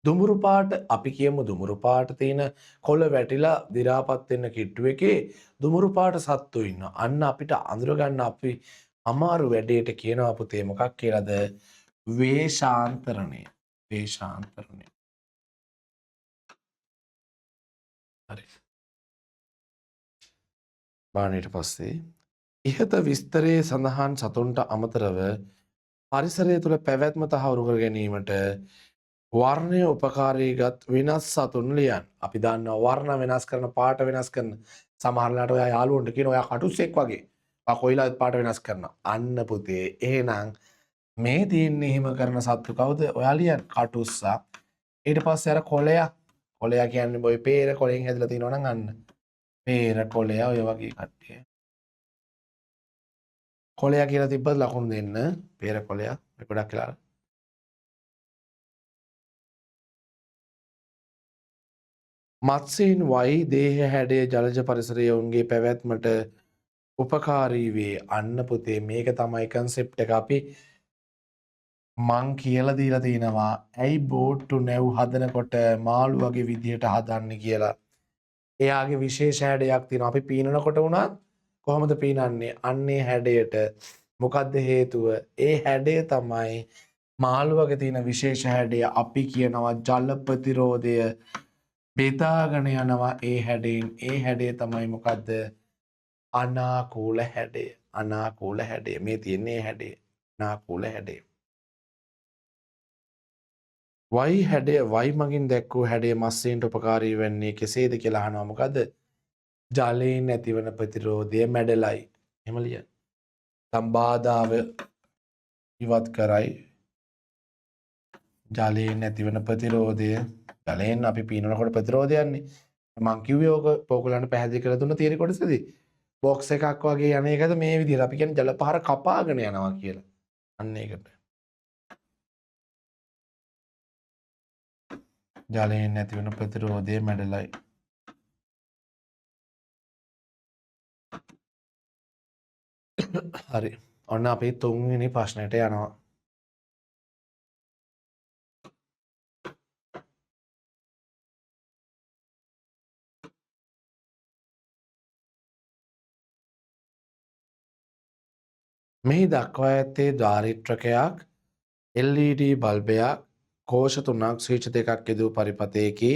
දුඹුරු පාට අපි කියමු දුඹුරු පාට තියෙන කොළ වැටිලා දි รา පත් වෙන කිට්ටු එකේ දුඹුරු පාට සත්තු ඉන්නවා. අන්න අපිට අඳුර ගන්න අපි අමාරු වැඩේට කියනවා පුතේ මොකක් කියලාද? වේශාන්තරණය. වේශාන්තරණය. හරි. බලන්න ඊට පස්සේ ඉහත විස්තරයේ සඳහන් සතුන්ට අමතරව පරිසරය තුළ පැවැත්ම තහවුරු කර ගැනීමට වර්ණය උපකාරීගත් වෙනස් සතුන් ලියන්න. අපි දන්නවා වර්ණ වෙනස් කරන පාට වෙනස් කරන සමහර වෙලාවට ඔයා යාළුවන්ට කියන ඔයා කටුස්සෙක් වගේ. ඔයා කොයිලාත් පාට වෙනස් කරනවා. අන්න පුතේ එහෙනම් මේ තියෙන්නේ එහෙම කරන සත්තු කවුද? ඔයා ලියන්න කටුස්සා. ඊට පස්සේ අර කොළයා. කොළයා කියන්නේ ඔය පේර කොළෙන් හැදලා තියෙනවා නම් අන්න. පේර කොළයා ඔය වගේ කට්ටිය. කොළයා කියලා තිබ්බත් ලකුණු දෙන්න. පේර කොළයා මේ ගොඩක් වෙලා. මත්ස්‍යයින් වයි දේහ හැඩය ජලජ පරිසරයේ ඔවුන්ගේ පැවැත්මට උපකාරී වේ. අන්න පුතේ මේක තමයි කන්සෙප්ට් එක. අපි මං කියලා දීලා තිනවා ඇයි බෝට්ටු නැව් හදනකොට මාළු වගේ විදිහට හදන්නේ කියලා. එයාගේ විශේෂ හැඩයක් තියෙනවා. අපි පීනනකොට වුණත් කොහොමද පීනන්නේ? අන්නේ හැඩයට. මොකද්ද හේතුව? ඒ හැඩය තමයි මාළුවගේ තියෙන විශේෂ හැඩය. අපි කියනවා ජල ප්‍රතිරෝධය බෙදාගෙන යනවා ඒ හැඩයෙන්. ඒ හැඩය තමයි මොකද්ද? අනාකූල හැඩය. අනාකූල හැඩය. මේ තියෙන්නේ හැඩය. අනාකූල හැඩය. වයි හැඩය, වයි මගින් දැක්වූ හැඩය මස්සෙන්ට උපකාරී වෙන්නේ කෙසේද කියලා අහනවා. මොකද්ද? ජලයෙන් ඇතිවන ප්‍රතිරෝධය මැඩලයි. එහෙම ලියන්න. තම් බාධාව ඉවත් කරයි. ජලයෙන් ඇතිවන ප්‍රතිරෝධය, ජලයෙන් අපි පීනනකොට ප්‍රතිරෝධයන්නේ. මං කිව්වේ ඕක පොකුලන්ට පැහැදිලි කරලා දුන්න තියරි කොටසදී. බොක්ස් එකක් වගේ යන එකද මේ විදිහට අපි කියන්නේ ජල පහර කපාගෙන යනවා කියලා. අන්න ඒකට. ජලයෙන් ඇතිවන ප්‍රතිරෝධය මැඩලයි. හරි. ඔන්න අපි තුන්වෙනි ප්‍රශ්නෙට යනවා. මෙහි දක්වා ඇත්තේ ධාරිත්‍රකයක්, LED බල්බයක්, කෝෂ තුනක් ස්විච් දෙකක් යෙදූ පරිපථයකි.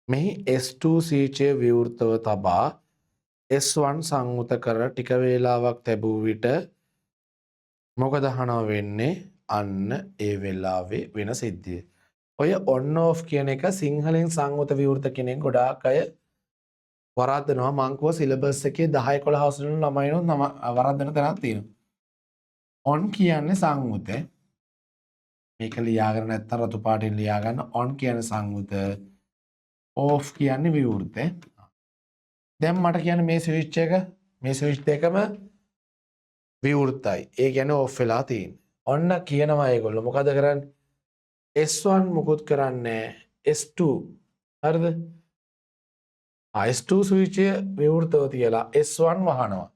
මෙහි S2 සීචය විවෘතව තබා S1 සංවෘත කර ටික වේලාවක් තැබූ විට මොකද අහනව වෙන්නේ? අන්න ඒ වෙලාවේ වෙන සිද්ධිය. ඔය ඔන් ඔෆ් කියන එක සිංහලෙන් සංවෘත විවෘත කියන එක ගොඩාක් අය වරද්දනවා. මං කිව්වා සිලබස් එකේ 10 11 වසරේ ළමයිනොත් නම වරද්දන තැනක් තියෙනවා. ඔන් කියන්නේ සංවෘත. මේක ලියාගෙන නැත්තම් රතු පාටින් ලියාගන්න. ඔන් කියන්නේ සංවෘත, ඕෆ් කියන්නේ විවෘත. දැන් මට කියන්න මේ ස්විච් එක, මේ ස්විච් දෙකම විවෘතයි. ඒ කියන්නේ ඕෆ් වෙලා තියෙන්නේ. ඔන්න කියනවා ඒගොල්ලෝ මොකද කරන්නේ? S1 මුකුත් කරන්නේ S2. හරිද? S2 switch එක විවෘතව තියලා S1 වහනවා.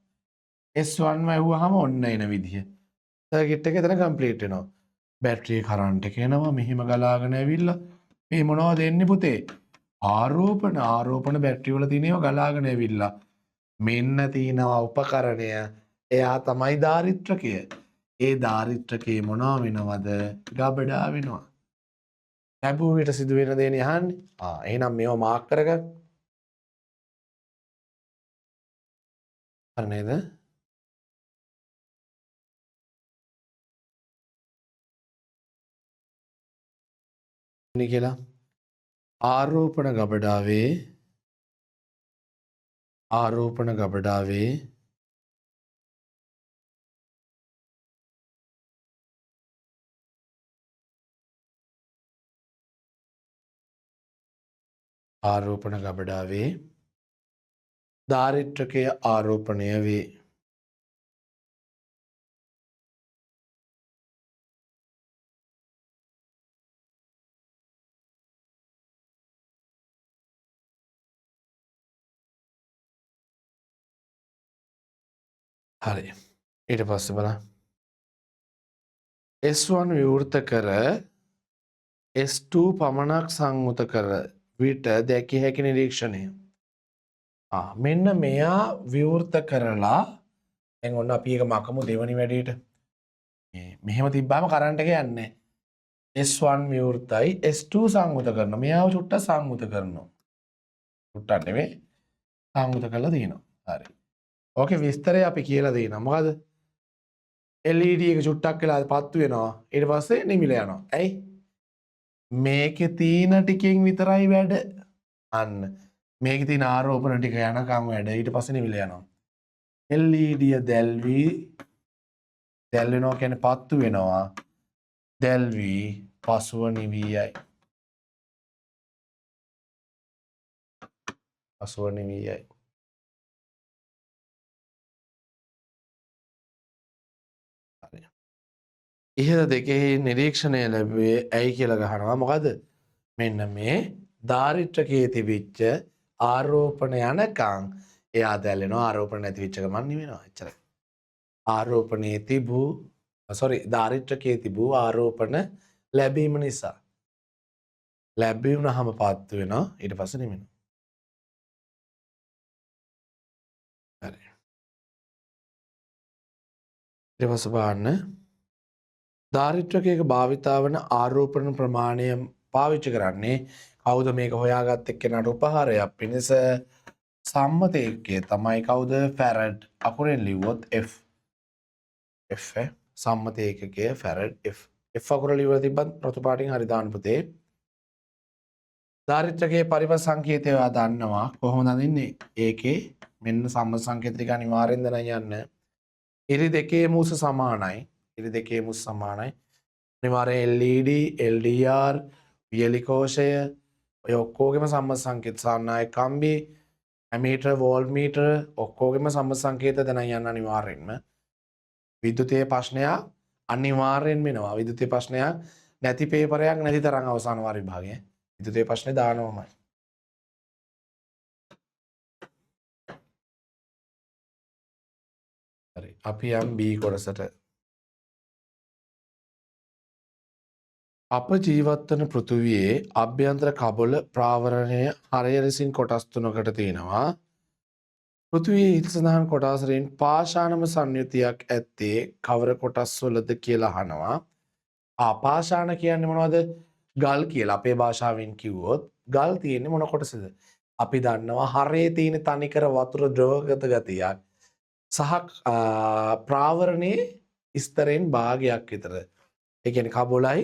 S1 වැහුවාම ඔන්න එන විදිය. සර්කිට් එක එතන කම්ප්ලීට් වෙනවා. බැටරි කරන්ට් එක එනවා මෙහෙම ගලාගෙන ඇවිල්ලා. මේ මොනවද එන්නේ පුතේ? ආරෝපණ බැටරි වල තියෙන ඒවා ගලාගෙන ඇවිල්ලා. මෙන්න තියෙනවා උපකරණය. එයා තමයි ධාරිත්‍රකය. ඒ ධාරිත්‍රකේ මොනවා වෙනවද? ගබඩා වෙනවා. ලැබුව විට සිදුවෙන දේනේ අහන්නේ. එහෙනම් මේවා මාක් කරගන්න. හරි නේද? නේ කියලා ආරෝපණ ගබඩාවේ, ආරෝපණ ගබඩාවේ ආරෝපණ ගබඩාවේ ධාරිත්‍රකය ආරෝපණය වේ. හරි. ඊට පස්සේ බලන්න. S1 විවෘත කර S2 පමණක් සංවෘත කර විට දැකිය හැකි නිරීක්ෂණය. මෙන්න මෙයා විවෘත කරලා දැන් ඔන්න අපි ඒක මකමු දෙවනි වැඩේට. මෙහෙම තිබ්බාම කරන්ට් එක යන්නේ. S1 විවෘතයි S2 සංවෘත කරනවා. මෙයාව චුට්ටක් සංවෘත කරනවා. චුට්ටක් නෙමෙයි සංවෘත කරලා තියෙනවා. හරි. ඕකේ විස්තරය අපි කියලා දෙනවා. මොකද LED එක චුට්ටක් වෙලා පත්තු වෙනවා. ඊට පස්සේ නිමිල යනවා. ඇයි? මේකේ තියෙන ටිකෙන් විතරයි වැඩ. අන්න මේකේ තියෙන ආරෝපණ ටික යනකම් වැඩ. ඊට පස්සේ නිමිල යනවා. LED දැල්වි, දැල් වෙනවා කියන්නේ පත්තු වෙනවා. දැල්වි පසුව නිවි යයි. පසුව නිවි යයි. ඉහළ දෙකෙහි නිරීක්ෂණය ලැබුවේ ඇයි කියලා ගහනවා. මොකද මෙන්න මේ ධාරිත්‍රකයේ තිබිච්ච ආරෝපණ යනකම් එයා දැල්වෙනවා. ආරෝපණ නැති වෙච්ච ගමන් නිවෙනවා. එච්චරයි. ආරෝපණයේ තිබූ, සෝරි, ධාරිත්‍රකයේ තිබූ ආරෝපණ ලැබීම නිසා ලැබුණාම පත්තු වෙනවා. ඊට පස්සේ නිවෙනවා. ඊට පස්සේ බලන්න ධාරිත්‍රකයක භාවිතා වන ආරෝපණ ප්‍රමාණය පාවිච්චි කරන්නේ කවුද? මේක හොයාගත්ත එක්කෙනාට උපහාරයක් පිණිස සම්මත ඒකකය තමයි කවුද? ෆැරඩ්. අකුරෙන් ලිව්වොත් F. F සම්මත ඒකකය ෆැරඩ් F. F අකුර ලිව්වා තිබ්බත් රතු පාටින් හරි දාන්න පුතේ. ධාරිත්‍රකයේ පරිපථ සංකේතය ඔයා දන්නවා කොහොමද අඳින්නේ? ඒකේ මෙන්න සම්මත සංකේත ටික අනිවාර්යෙන් දැනන් යන්න. ඉරි දෙකේම උස සමානයි. ඉරි දෙකේම උස සමානයි. අනිවාර්යෙන් LED, LDR, වියලි කෝෂය ඔය ඔක්කොගෙම සම්මත සංකේත, සානාය කම්බි, ඇමීටර්, වෝල්ට්මීටර් ඔක්කොගෙම සම්මත සංකේත දැනන් යන්න අනිවාර්යෙන්ම. විද්‍යුතයේ ප්‍රශ්නයක් අනිවාර්යෙන් වෙනවා. විද්‍යුතයේ ප්‍රශ්නයක් නැති පේපරයක් නැති තරම් අවසාන වාර විභාගයේ විද්‍යුතයේ ප්‍රශ්නේ දානවමයි. හරි, අපි යම් B කොටසට. අප ජීවත් වන පෘථුවියේ අභ්‍යන්තර කබොල ප්‍රාවරණය හරය ලෙසින් කොටස් තුනකට තියෙනවා. පෘථුවියේ ඉහත සඳහන් කොටස් වලින් පාෂාණම සංයුතියක් ඇත්තේ කවර කොටස් වලද කියලා අහනවා. පාෂාණ කියන්නේ මොනවද? ගල් කියලා අපේ භාෂාවෙන් කිව්වොත් ගල් තියෙන්නේ මොන කොටසද? අපි දන්නවා හරයේ තියෙන තනිකර වතුර ද්‍රවගත ගතියක් සහ ප්‍රාවරණයේ ස්තරෙන් භාගයක් විතර. ඒ කියන්නේ කබොලයි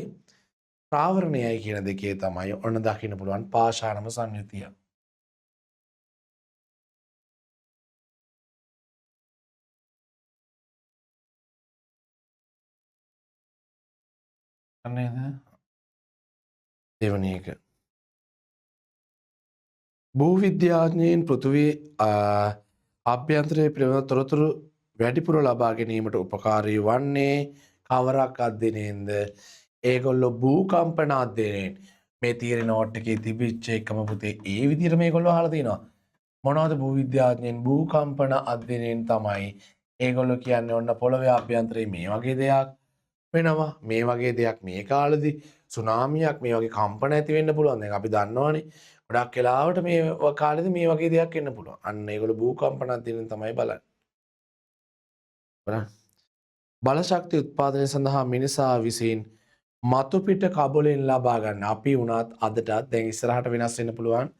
ප්‍රාවරණයයි කියන දෙකේ තමයි ඔන්න දකින්න පුළුවන් පාෂාණම සංයුතිය. නේද? දෙවැනි එක. භූවිද්‍යාඥයින් පෘථුවී අභ්‍යන්තරයේ පිළිබඳ තොරතුරු වැඩිපුර ලබා ගැනීමට උපකාරී වන්නේ කවරක් අධ්‍යයනයෙන්ද? ඒගොල්ලෝ භූකම්පන අධ්‍යයනයෙන්. මේ තියරි නෝට් එකේ තිබිච්ච එකම පුතේ ඒ විදිහට මේගොල්ලෝ අහලා තිනවා. මොනවද භූවිද්‍යාඥයින් භූකම්පන අධ්‍යයනයෙන් තමයි ඒගොල්ලෝ කියන්නේ ඔන්න පොළොවේ අභ්‍යන්තරයේ මේ වගේ දෙයක් වෙනවා, මේ වගේ දෙයක් මේ කාලෙදි සුනාමියක් මේ වගේ කම්පන ඇති වෙන්න පුළුවන්. දැන් අපි දන්නවනේ ගොඩක් වෙලාවට මේ කාලෙදි මේ වගේ දෙයක් එන්න පුළුවන්. අන්න ඒගොල්ලෝ භූකම්පන අධ්‍යයනයෙන් තමයි බලන්නේ. බලන්න. බලශක්ති උත්පාදනය සඳහා මිනිසා විසින් මතු පිට කබලෙන් ලබා ගන්න. අපි වුණත් අදටත් දැන් ඉස්සරහට වෙනස් වෙන්න පුළුවන්.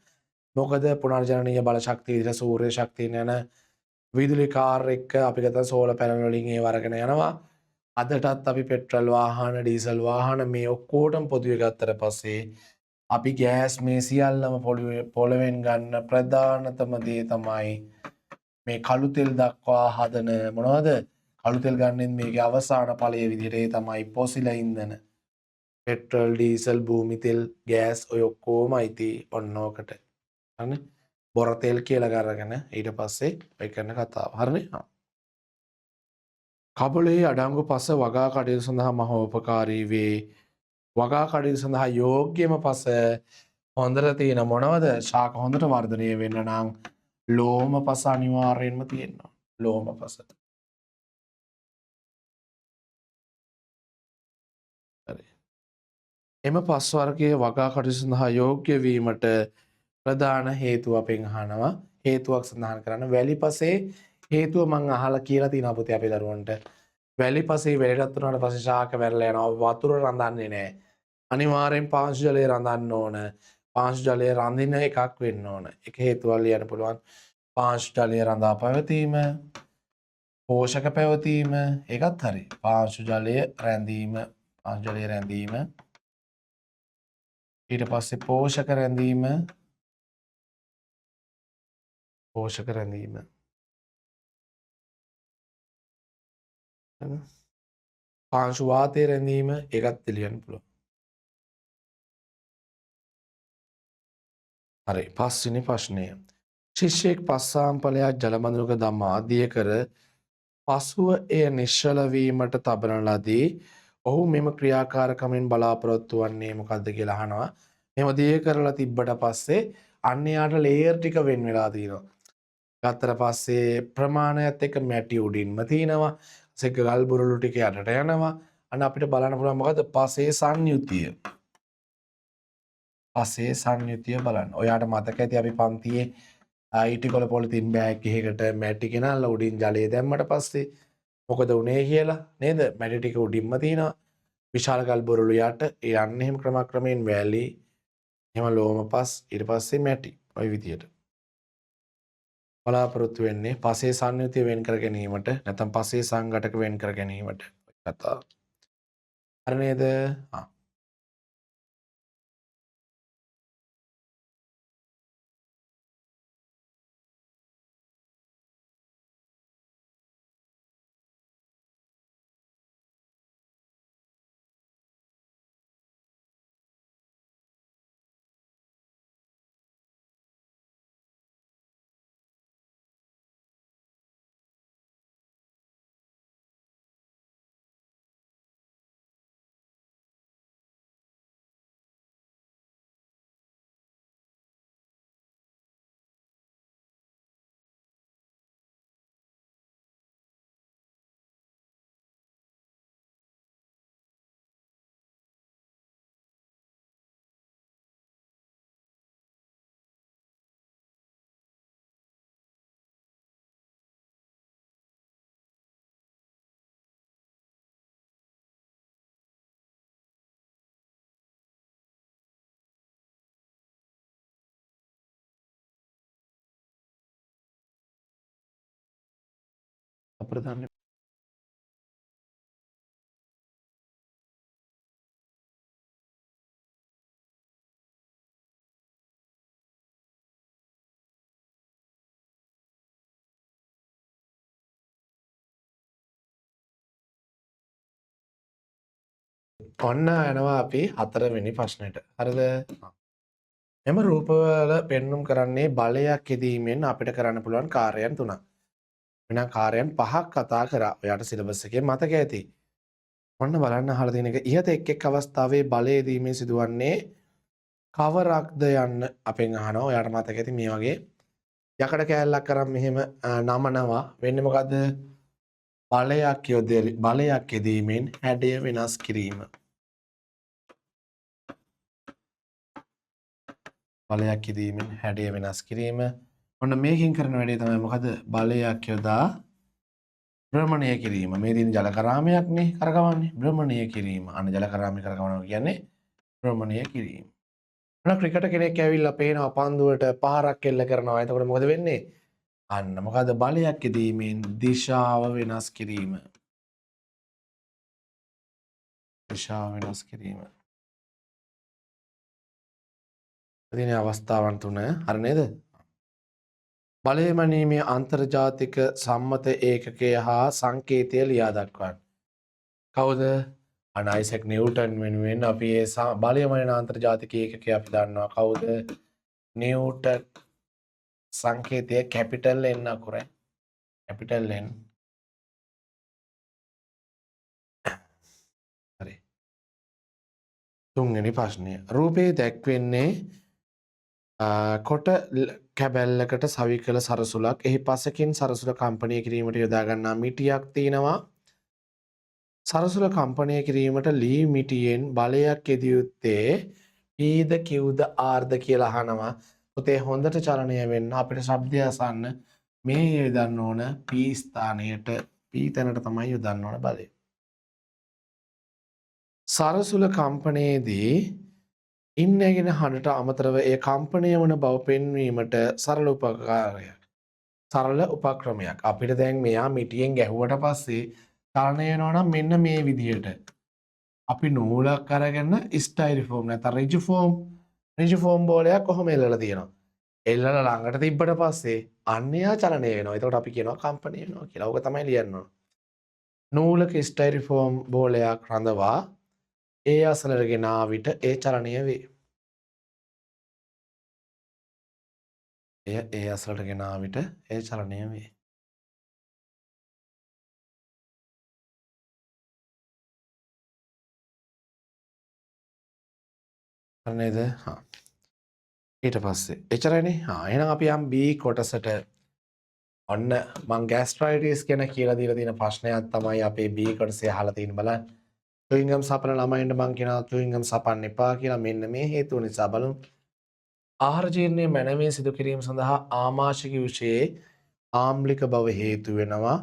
මොකද පුනර්ජනනීය බලශක්තිය විදිහට සූර්ය ශක්තියෙන් යන විදුලි කාර් එක්ක අපි ගත්තා සෝලර් පැනල් වලින් ඒව අරගෙන යනවා. අදටත් අපි පෙට්‍රල් වාහන, ඩීසල් වාහන මේ ඔක්කොටම පොදුවේ ගත්තට පස්සේ අපි ගෑස් මේ සියල්ලම පොළවෙන් ගන්න ප්‍රධානතම දේ තමයි මේ කළු තෙල් දක්වා හදන මොනවද? කළු තෙල් ගන්නෙත් මේකේ අවසාන ඵලයේ විදිහට ඒ තමයි පොසිල ඉන්ධන. පෙට්‍රල්, ඩීසල්, භූමි තෙල්, ගෑස් ඔය ඔක්කොම අයිති ඔන්න ඕකට. හරිනේ? බොර තෙල් කියලා අරගෙන ඊට පස්සේ ඔය කරන කතාව. හරිනේ? කබලේ අඩංගු පස වගා කටයුතු සඳහා මහෝපකාරී වේ. වගා කටයුතු සඳහා යෝග්‍යම පස හොඳට තියෙන මොනවද? ශාක හොඳට වර්ධනය වෙන්න නම් ලෝම පස අනිවාර්යයෙන්ම තියෙනවා. ලෝම පස. හරි. එම පස් වර්ගයේ වගා කටයුතු සඳහා යෝග්‍ය වීමට ප්‍රධාන හේතුව අපෙන් අහනවා. හේතුවක් සඳහන් කරන්න. වැලිපසේ හේතුව මං අහලා කියලා තියෙනවා පුතේ අපේ දරුවන්ට. වැලිපසේ වැලිරත් වුණාට පස්සේ ශාක වැරලා යනවා. වතුර රඳන්නේ නෑ. අනිවාර්යෙන් පාංශු ජලය රඳන්න ඕන. පාංශු ජලය රඳින එකක් වෙන්න ඕන. එක හේතුවක් ලියන්න පුළුවන්. පාංශු ජලය රඳා පැවතීම, පෝෂක පැවතීම, ඒකත් හරි. පාංශු ජලය රැඳීම, පාංශු ජලය රැඳීම. ඊට පස්සේ පෝෂක රැඳීම, පෝෂක රැඳීම. පාංශු වාතය රැඳීම, ඒකත් ලියන්න පුළුවන්. හරි, පස්වෙනි ප්‍රශ්නය. ශිෂ්‍යයෙක් පස්සාම්පලයක් ජලබඳුනක දමා දිය කර පසුව එය නිශ්චල වීමට තබන ලදී. ඔහු මෙම ක්‍රියාකාරකමින් බලාපොරොත්තු වන්නේ මොකද්ද කියලා අහනවා. මෙම දිය කරලා තිබ්බට පස්සේ අන්න යාට ලේයර් ටික වෙන් වෙලා තියෙනවා. ගත්තට පස්සේ ප්‍රමාණයත් එක්ක මැටි උඩින්ම තියෙනවා. සෙක ගල් බුරුළු ටික යටට යනවා. අන්න අපිට බලන්න පුළුවන් මොකද්ද? පසේ සංයුතිය. පසේ සංයුතිය බලන්න. ඔයාට මතක ඇති අපි පන්තියේ ඊටිකොළ පොලිතින් බෑග් එකකට මැටි ගෙනල්ලා උඩින් ජලය දැම්මට පස්සේ මොකද උනේ කියලා නේද? මැටි ටික උඩින්ම තියෙනවා. විශාල ගල් බොරළු යට ඒ යන්නේ එහෙම ක්‍රමක්‍රමයෙන් වැලි, එහෙම ලෝම පස්, ඊට පස්සේ මැටි. ඔය විදියට. බලාපොරොත්තු වෙන්නේ පසේ සංයුතිය වෙන් කර ගැනීමට නැත්නම් පසේ සංඝටක වෙන් කර ගැනීමට. කතාව. හරි නේද? ආ. අප්‍රධාන ඔන්න යනවා අපි හතරවෙනි ප්‍රශ්නෙට. හරිද? මෙම රූපවල පෙන්눔 කරන්නේ බලයක් යෙදීමෙන් අපිට කරන්න පුළුවන් කාර්යයන් තුනක්. වෙන කාර්යයන් පහක් කතා කරා. ඔයාට සිලබස් එකේ මතක ඇති. ඔන්න බලන්න අහලා තියෙන එක. ඉහත එක් එක් අවස්ථාවේ බලය යෙදීමෙන් සිදුවන්නේ කවරක්ද යන්න අපෙන් අහනවා. ඔයාට මතක ඇති මේ වගේ යකඩ කෑල්ලක් අරන් මෙහෙම නමනවා. වෙන්නේ මොකද්ද? බලයක් යෙදීමෙන් හැඩය වෙනස් කිරීම. බලයක් යෙදීමෙන් හැඩය වෙනස් කිරීම. ඔන්න මේකෙන් කරන වැඩේ තමයි මොකද? බලයක් යොදා භ්‍රමණය කිරීම. මේ තියෙන ජල කරාමයක් නේ කරකවන්නේ. භ්‍රමණය කිරීම. අන්න ජල කරාමය කරකවනවා කියන්නේ භ්‍රමණය කිරීම. ඔන්න ක්‍රිකට් කෙනෙක් ඇවිල්ලා පේනවා පන්දුවට පහරක් එල්ල කරනවා. එතකොට මොකද වෙන්නේ? අන්න මොකද? බලයක් යෙදීමෙන් දිශාව වෙනස් කිරීම. දිශාව වෙනස් කිරීම. තියෙන අවස්ථාවන් තුන හරි නේද? බලය මැනීමේ අන්තර්ජාතික සම්මත ඒකකය හා සංකේතය ලියා දක්වන්න. කවුද? අන්න අයිසැක් නිව්ටන් වෙනුවෙන් අපි ඒ බලය මනින අන්තර්ජාතික ඒකකය අපි දන්නවා. කවුද? නිව්ටන්. සංකේතය කැපිටල් N අකුරයි. Capital N. හරි. තුන්වෙනි ප්‍රශ්නය. රූපේ දැක්වෙන්නේ කොට කැබැල්ලකට සවි කළ සරසුලක්. එහි පසකින් සරසුල කම්පනය කිරීමට යොදා ගන්නා මිටියක් තියෙනවා. සරසුල කම්පනය කිරීමට ලී මිටියෙන් බලයක් යෙදිය යුත්තේ Pද Qද Rද කියලා අහනවා. පුතේ හොඳට චලනය වෙන්න අපිට ශබ්දය අසන්න මේ යොදන්න ඕන P ස්ථානයට, P තැනට තමයි යොදන්න ඕන බලය. සරසුල කම්පනයේදී ඉන් නැගෙන හඬට අමතරව එය කම්පනය වන බව පෙන්වීමට සරල උපකාරයක්. සරල උපක්‍රමයක්. අපිට දැන් මෙයා මිටියෙන් ගැහුවට පස්සේ චලනය වෙනවා නම් මෙන්න මේ විදිහට. අපි නූලක් අරගෙන ස්ටයිරිෆෝම් නැත්නම් රිජිෆෝම් බෝලයක් කොහොම එල්ලලා තියෙනවා. එල්ලලා ළඟට තිබ්බට පස්සේ අන්න එයා චලනය වෙනවා. එතකොට අපි කියනවා කම්පනය වෙනවා කියලා. ඕක තමයි ලියන්න ඕන. නූලක ස්ටයිරිෆෝම් බෝලයක් රඳවා ඒ අසලට ගෙන ආ විට ඒ චලනය වේ. එය ඒ අසලට ගෙන ආ විට ඒ චලනය වේ. හරි නේද? හා. ඊට පස්සේ එච්චරයිනේ. හා එහෙනම් අපි යම් B කොටසට. ඔන්න මං ગેස්ට්‍රයිටිස් ගැන කියලා දීලා තියෙන ප්‍රශ්නයක් තමයි අපේ B කොටසේ අහලා තියෙන බලන්න. චුයින්ගම් සපන ළමයින්ට මං කියනවා චුයින්ගම් සපන්න එපා කියලා. මෙන්න මේ හේතුව නිසා බලමු. ආහාර ජීර්ණය මැනවින් සිදු කිරීම සඳහා ආමාශික විෂයේ ආම්ලික බව හේතු වෙනවා.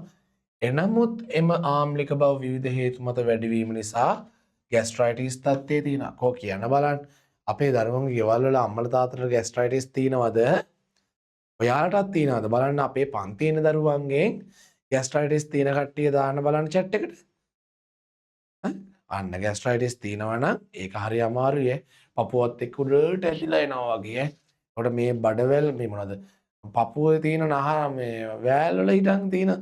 එනමුත් එම ආම්ලික බව විවිධ හේතු මත වැඩිවීම නිසා ගැස්ට්‍රයිටිස් තත්ත්වයේ තියෙනවා. කෝ කියන්න බලන්න. අපේ දරුවන්ගේ ගෙවල් වල අම්මලා තාත්තලාට ගැස්ට්‍රයිටිස් තියෙනවද? ඔයාලටත් තියෙනවද? බලන්න අපේ පන්තියේ ඉන්න දරුවන්ගෙන් ගැස්ට්‍රයිටිස් තියෙන කට්ටිය දාන්න බලන්න චැට් එකට. අන්න ගැස්ට්‍රයිටිස් තියෙනවා නම් ඒක හරි අමාරුයි ඈ. පපුවත් එක්ක උඩට ඇදිලා එනවා වගේ ඈ. ඒකට මේ බඩවැල් මේ මොනවද? පපුවේ තියෙන නහර මේ වෑල් වල හිටන් තියෙන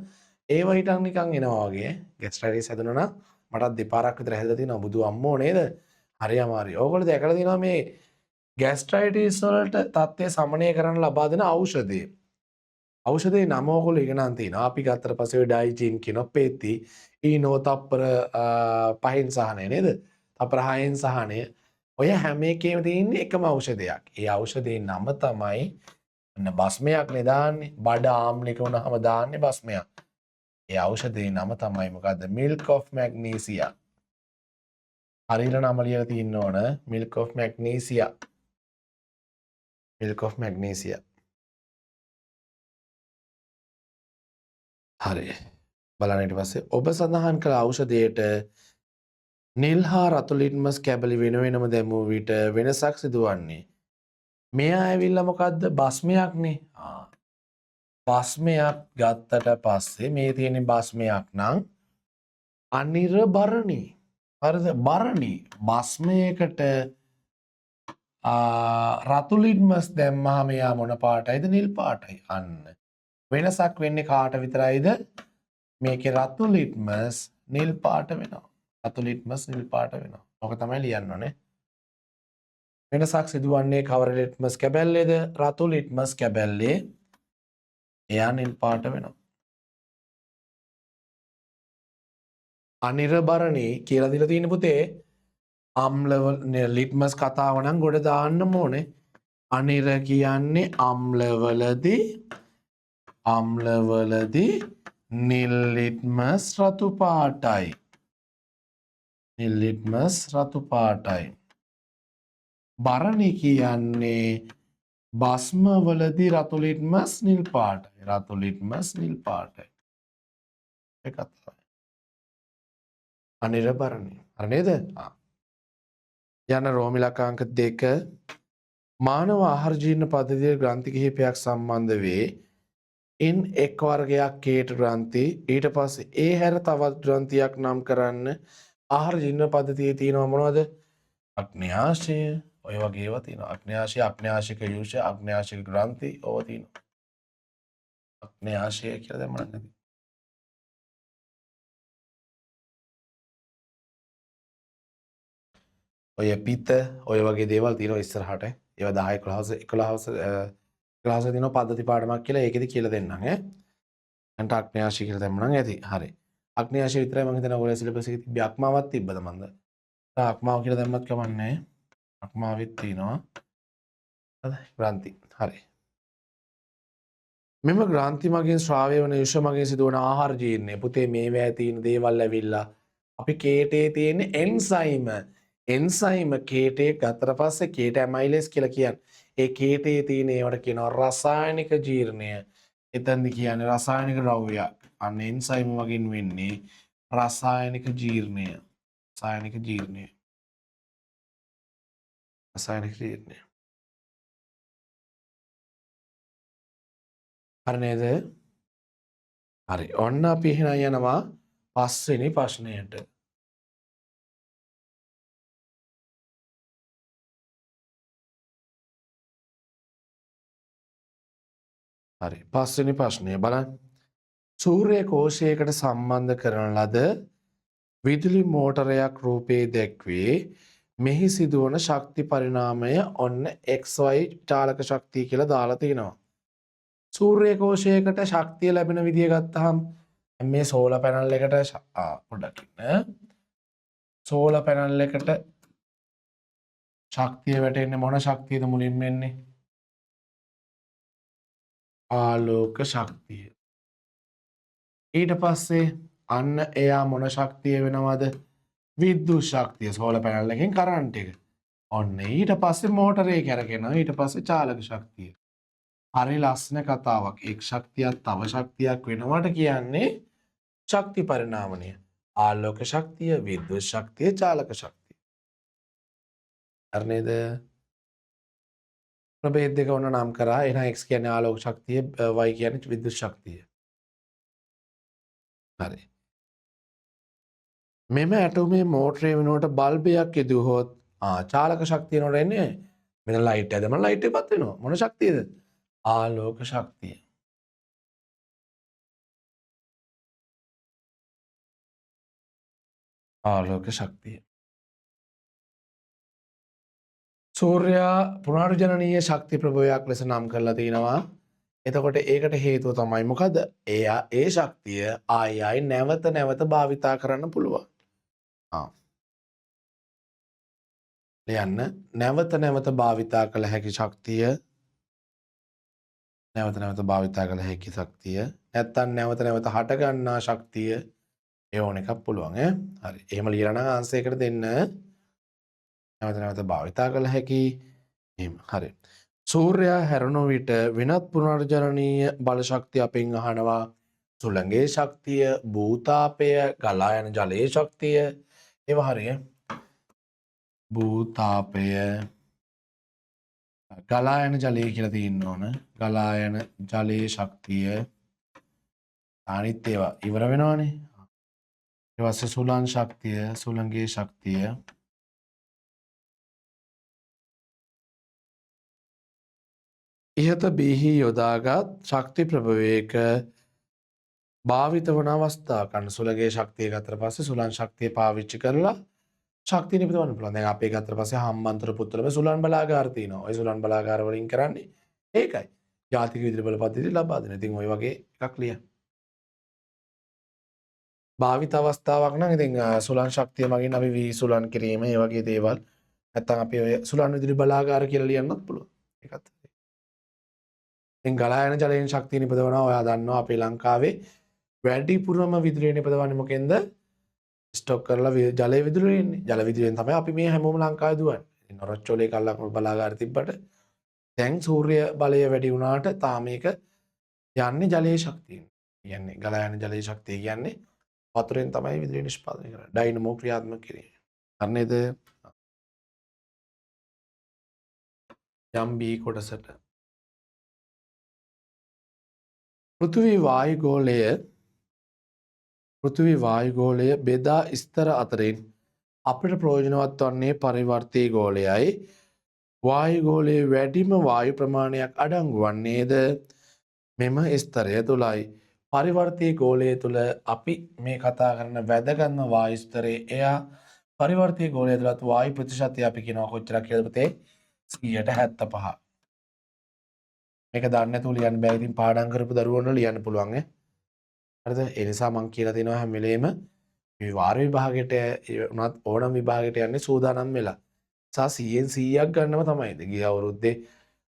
ඒව හිටන් නිකන් එනවා වගේ ඈ. ගැස්ට්‍රයිටිස් හැදුණා නම් මටත් දෙපාරක් විතර හැදලා තියෙනවා බුදු අම්මෝ නේද? හරි අමාරුයි. ඕගොල්ලෝ දැකලා තියෙනවා මේ ගැස්ට්‍රයිටිස් වලට තත්ත්වය සමනය කරන්න ලබා දෙන ඖෂධය. ඖෂධයේ නම ඕගොල්ලෝ ඉගෙන ගන්න තියෙනවා. අපි ගත්තට පස්සේ ඔය ඩයිජින් කියනවා, පෙති, ඊනෝ තප්පර 5න් සහනය නේද? තප්පර 6න් සහනය. ඔය හැම එකේම තියෙන්නේ එකම ඖෂධයක්. ඒ ඖෂධයේ නම තමයි ඔන්න භස්මයක් නේ දාන්නේ. බඩ ආම්ලික වුණාම දාන්නේ භස්මයක්. ඒ ඖෂධයේ නම තමයි මොකද්ද? Milk of magnesia. හරියට නම ලියලා තියෙන්න ඕන. Milk of magnesia. Milk of magnesia. හරි. බලන්න ඊට පස්සේ ඔබ සඳහන් කළ ඖෂධයට නිල් හා රතු ලිට්මස් කැබලි වෙන වෙනම දැමූ විට වෙනසක් සිදුවන්නේ. මෙයා ඇවිල්ලා මොකද්ද? භස්මයක්නේ. භස්මයක් ගත්තට පස්සේ මේ තියෙන භස්මයක් නම් අනිරබරණි. හරිද? බරණි භස්මයකට රතු ලිට්මස් දැම්මහම එයා මොන පාටයිද? නිල් පාටයි. අන්න වෙනසක් වෙන්නේ කාට විතරයිද? මේකේ රතු ලිට්මස් නිල් පාට වෙනවා. රතු ලිට්මස් නිල් පාට වෙනවා. ඔක තමයි ලියන්න ඕනේ. වෙනසක් සිදුවන්නේ කවර ලිට්මස් කැබැල්ලේද? රතු ලිට්මස් කැබැල්ලේ එයා නිල් පාට වෙනවා. අනිරබරණී කියලා දීලා තියෙන පුතේ අම්ල ලිට්මස් කතාව නම් ගොඩ දාන්න ඕනේ. අනිර කියන්නේ අම්ලවලදී නිල් ලිට්මස් රතු පාටයි. නිල් ලිට්මස් රතු පාටයි. බරණි කියන්නේ භස්මවලදී රතු ලිට්මස් නිල් පාටයි. රතු ලිට්මස් නිල් පාටයි. ඒ කතාවයි. අනිර බරණි. හරි නේද? යන රෝම ඉලක්ක අංක 2 මානව ආහාර ජීර්ණ පද්ධතියේ ග්‍රන්ථි කිහිපයක් සම්බන්ධ වේ. ඉන් එක් වර්ගයක් කේට ග්‍රන්ථි, ඊට පස්සේ ඒ හැර තවත් ග්‍රන්ථියක් නම් කරන්න. ආහාර ජීර්ණ පද්ධතියේ තියෙනවා මොනවද? අග්න්‍යාශය, ඔය වගේ ඒවා තියෙනවා. අග්න්‍යාශය, අග්න්‍යාශික යුෂ, අග්න්‍යාශික ග්‍රන්ථි ඕවා තියෙනවා. අග්න්‍යාශය කියලා දැම්ම නම් ඇති. ඔය පිත ඔය වගේ දේවල් තියෙනවා ඉස්සරහට. ඒවා 10 11 11 11 තියෙනවා පද්ධති පාඩමක් කියලා ඒකෙදි කියලා දෙන්නම් ඈ. දැන් අග්න්‍යාශය කියලා දැම්ම නම් ඇති. හරි. අග්න්‍යාශය විතරයි මං හිතන්නේ ඔයගොල්ලෝ සිලබස් එකේ තිබ්බේ. අක්මාවක් තිබ්බද මන්ද? අක්මාව කියලා දැම්මත් කමක් නැහැ. අක්මාවෙත් තියෙනවා. හරිද? ග්‍රන්ථි. හරි. මෙම ග්‍රන්ථි මගින් ශ්‍රාව්‍ය වන යුෂ මගින් සිදුවන ආහාර ජීර්ණය. පුතේ මේවැය තියෙන දේවල් ඇවිල්ලා අපි කේටේ තියෙන එන්සයිම, එන්සයිම කේටේ ගත්තට පස්සේ කේට ඇමයිලේස් කියලා කියන්නේ. ඒ කේටේ තියෙන ඒවට කියනවා රසායනික ජීර්ණය. එතනදි කියන්නේ රසායනික ද්‍රව්‍යයක්. අන්න එන්සයිම මගින් වෙන්නේ රසායනික ජීර්ණය. රසායනික ජීර්ණය. රසායනික ජීර්ණය. හරි නේද? හරි. ඔන්න අපි එහෙනම් යනවා පස්වෙනි ප්‍රශ්නයට. හරි. පස්වෙනි ප්‍රශ්නය බලන්න. සූර්ය කෝෂයකට සම්බන්ධ කරන ලද විදුලි මෝටරයක් රූපයේ දැක්වේ. මෙහි සිදුවන ශක්ති පරිණාමය ඔන්න XY චාලක ශක්තිය කියලා දාලා තිනවා. සූර්ය කෝෂයකට ශක්තිය ලැබෙන විදිය ගත්තහම මේ සෝලර් පැනල් එකට පොඩ්ඩක් ඉන්න. සෝලර් පැනල් එකට ශක්තිය වැටෙන්නේ මොන ශක්තියද මුලින්ම එන්නේ? ආලෝක ශක්තිය. ඊට පස්සේ අන්න එයා මොන ශක්තිය වෙනවද? විද්‍යුත් ශක්තිය. සෝලර් පැනල් එකෙන් කරන්ට් එක. ඔන්න ඊට පස්සේ මෝටරේ කැරකෙනවා. ඊට පස්සේ චාලක ශක්තිය. හරි ලස්සන කතාවක්. එක් ශක්තියක් තව ශක්තියක් වෙනවට කියන්නේ ශක්ති පරිණාමණය. ආලෝක ශක්තිය, විද්‍යුත් ශක්තිය, චාලක ශක්තිය. හරි නේද? ප්‍රභේද දෙක ඔන්න නම් කරා. එහෙනම් x කියන්නේ ආලෝක ශක්තිය, y කියන්නේ විද්‍යුත් ශක්තිය. හරි. මෙම ඇටෝමේ මෝටරය වෙනුවට බල්බයක් යෙදුවහොත් චාලක ශක්තිය නෝට එන්නේ. මෙතන ලයිට් එක දැම්මම ලයිට් එක පත් වෙනවා. මොන ශක්තියද? ආලෝක ශක්තිය. ආලෝක ශක්තිය. සූර්යා පුනර්ජනනීය ශක්ති ප්‍රභවයක් ලෙස නම් කරලා තිනවා. එතකොට ඒකට හේතුව තමයි මොකද? එයා ඒ ශක්තිය ආයි ආයි නැවත නැවත භාවිතා කරන්න පුළුවන්. ලියන්න නැවත නැවත භාවිතා කළ හැකි ශක්තිය, නැවත නැවත භාවිතා කළ හැකි ශක්තිය, නැත්තම් නැවත නැවත හට ගන්නා ශක්තිය, ඒ ඕන එකක් පුළුවන් ඈ. හරි. එහෙම ලියලා නම් ආන්සර් එකට දෙන්න. නැවත නැවත භාවිතා කළ හැකි. එහෙම. හරි. සූර්යයා හැරුණු විට වෙනත් පුනර්ජනනීය බල ශක්තිය අපෙන් අහනවා. සුළඟේ ශක්තිය, භූතාපය, ගලා යන ජලයේ ශක්තිය, ඒවා හරිය. භූතාපය, ගලා යන ජලය කියලා තියෙන්න ඕන. ගලා යන ජලයේ ශක්තිය. අනිත් ඒවා ඉවර වෙනවනේ. ඊට පස්සේ සුළං ශක්තිය, සුළඟේ ශක්තිය. ඉහත බීහි යොදාගත් ශක්ති ප්‍රභවයක භාවිත වන අවස්ථා ගන්න. සුළඟේ ශක්තිය ගත්තට පස්සේ සුළං ශක්තිය පාවිච්චි කරලා ශක්තිය නිපදවන්න පුළුවන්. දැන් අපේ ගත්තට පස්සේ හම්බන්තොට පුත්තලම සුළං බලාගාර තියෙනවා. ඔය සුළං බලාගාර වලින් කරන්නේ ඒකයි. ජාතික විදුලි බල පද්ධතිය ලබා දෙන. ඉතින් ඔය වගේ එකක් ලියන්න. භාවිත අවස්ථාවක් නම් ඉතින් සුළං ශක්තිය මගින් අපි වී සුළං කිරීම ඒ වගේ දේවල් නැත්තම් අපි ඔය සුළං විදුලි බලාගාර කියලා ලියන්නත් පුළුවන්. ඒකත්. ඉතින් ගලා යන ජලයෙන් ශක්තිය නිපදවනවා. ඔයා දන්නවා අපේ ලංකාවේ වැඩිපුරම විදුලිය නිපදවන්නේ මොකෙන්ද? ස්ටොක් කරලා ජලය විදුලිය එන්නේ. ජල විදුලියෙන් තමයි අපි මේ හැමෝම ලංකාවේ දුවන්නේ. ඉතින් නොරොච්චෝලේ කල්ලක් බලාගාර තිබ්බට දැන් සූර්ය බලය වැඩි වුණාට තාම ඒක යන්නේ ජලයේ ශක්තියෙන්. කියන්නේ ගලා යන ජලයේ ශක්තිය කියන්නේ වතුරෙන් තමයි විදුලිය නිෂ්පාදනය කරන්නේ. ඩයිනමෝ ක්‍රියාත්මක කිරීම. හරි නේද? යම් බී කොටසට පෘථිවි වායුගෝලය පෘථිවි වායුගෝලය බෙදා ස්තර අතරින් අපිට ප්‍රයෝජනවත් වන්නේ පරිවර්තී ගෝලයයි. වායුගෝලයේ වැඩිම වායු ප්‍රමාණයක් අඩංගු වන්නේද මෙම ස්තරය තුලයි. පරිවර්තී ගෝලය තුල අපි මේ කතා කරන වැදගත්ම වායු ස්තරේ එයා පරිවර්තී ගෝලය තුලත් වායු ප්‍රතිශතය අපි කියනවා කොච්චරක් කියලාද පුතේ? 75%. මේක දන්නේ නැතුව ලියන්න බෑ. ඉතින් පාඩම් කරපු දරුවන්ට ලියන්න පුළුවන් ඈ. හරිද? ඒ නිසා මං කියලා දෙනවා හැම වෙලේම මේ වාර විභාගයට වුණත් ඕනම විභාගයට යන්නේ සූදානම් වෙලා. සහ 100න් 100ක් ගන්නම තමයි. ගිය අවුරුද්දේ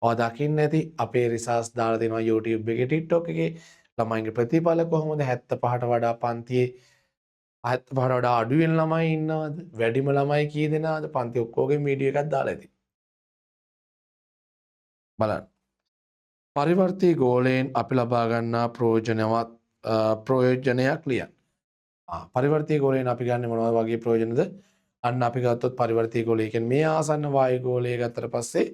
ඔයා දකින්න ඇති අපේ රිසර්ච් දාලා දෙනවා YouTube එකේ TikTok එකේ ළමයින්ගේ ප්‍රතිඵල කොහොමද 75ට වඩා පන්තියේ 75ට වඩා අඩුවෙන් ළමයි ඉන්නවද? වැඩිම ළමයි කී දෙනාද? පන්ති ඔක්කොගෙම වීඩියෝ එකක් දාලා ඇති. බලන්න. පරිවර්තී ගෝලයෙන් අපි ලබා ගන්නා ප්‍රයෝජනයක් ලියන්න. පරිවර්තී ගෝලයෙන් අපි ගන්න මොනවා වගේ ප්‍රයෝජනද? අන්න අපි ගත්තොත් පරිවර්තී ගෝලය කියන්නේ මේ ආසන්න වායු ගෝලය ගත්තට පස්සේ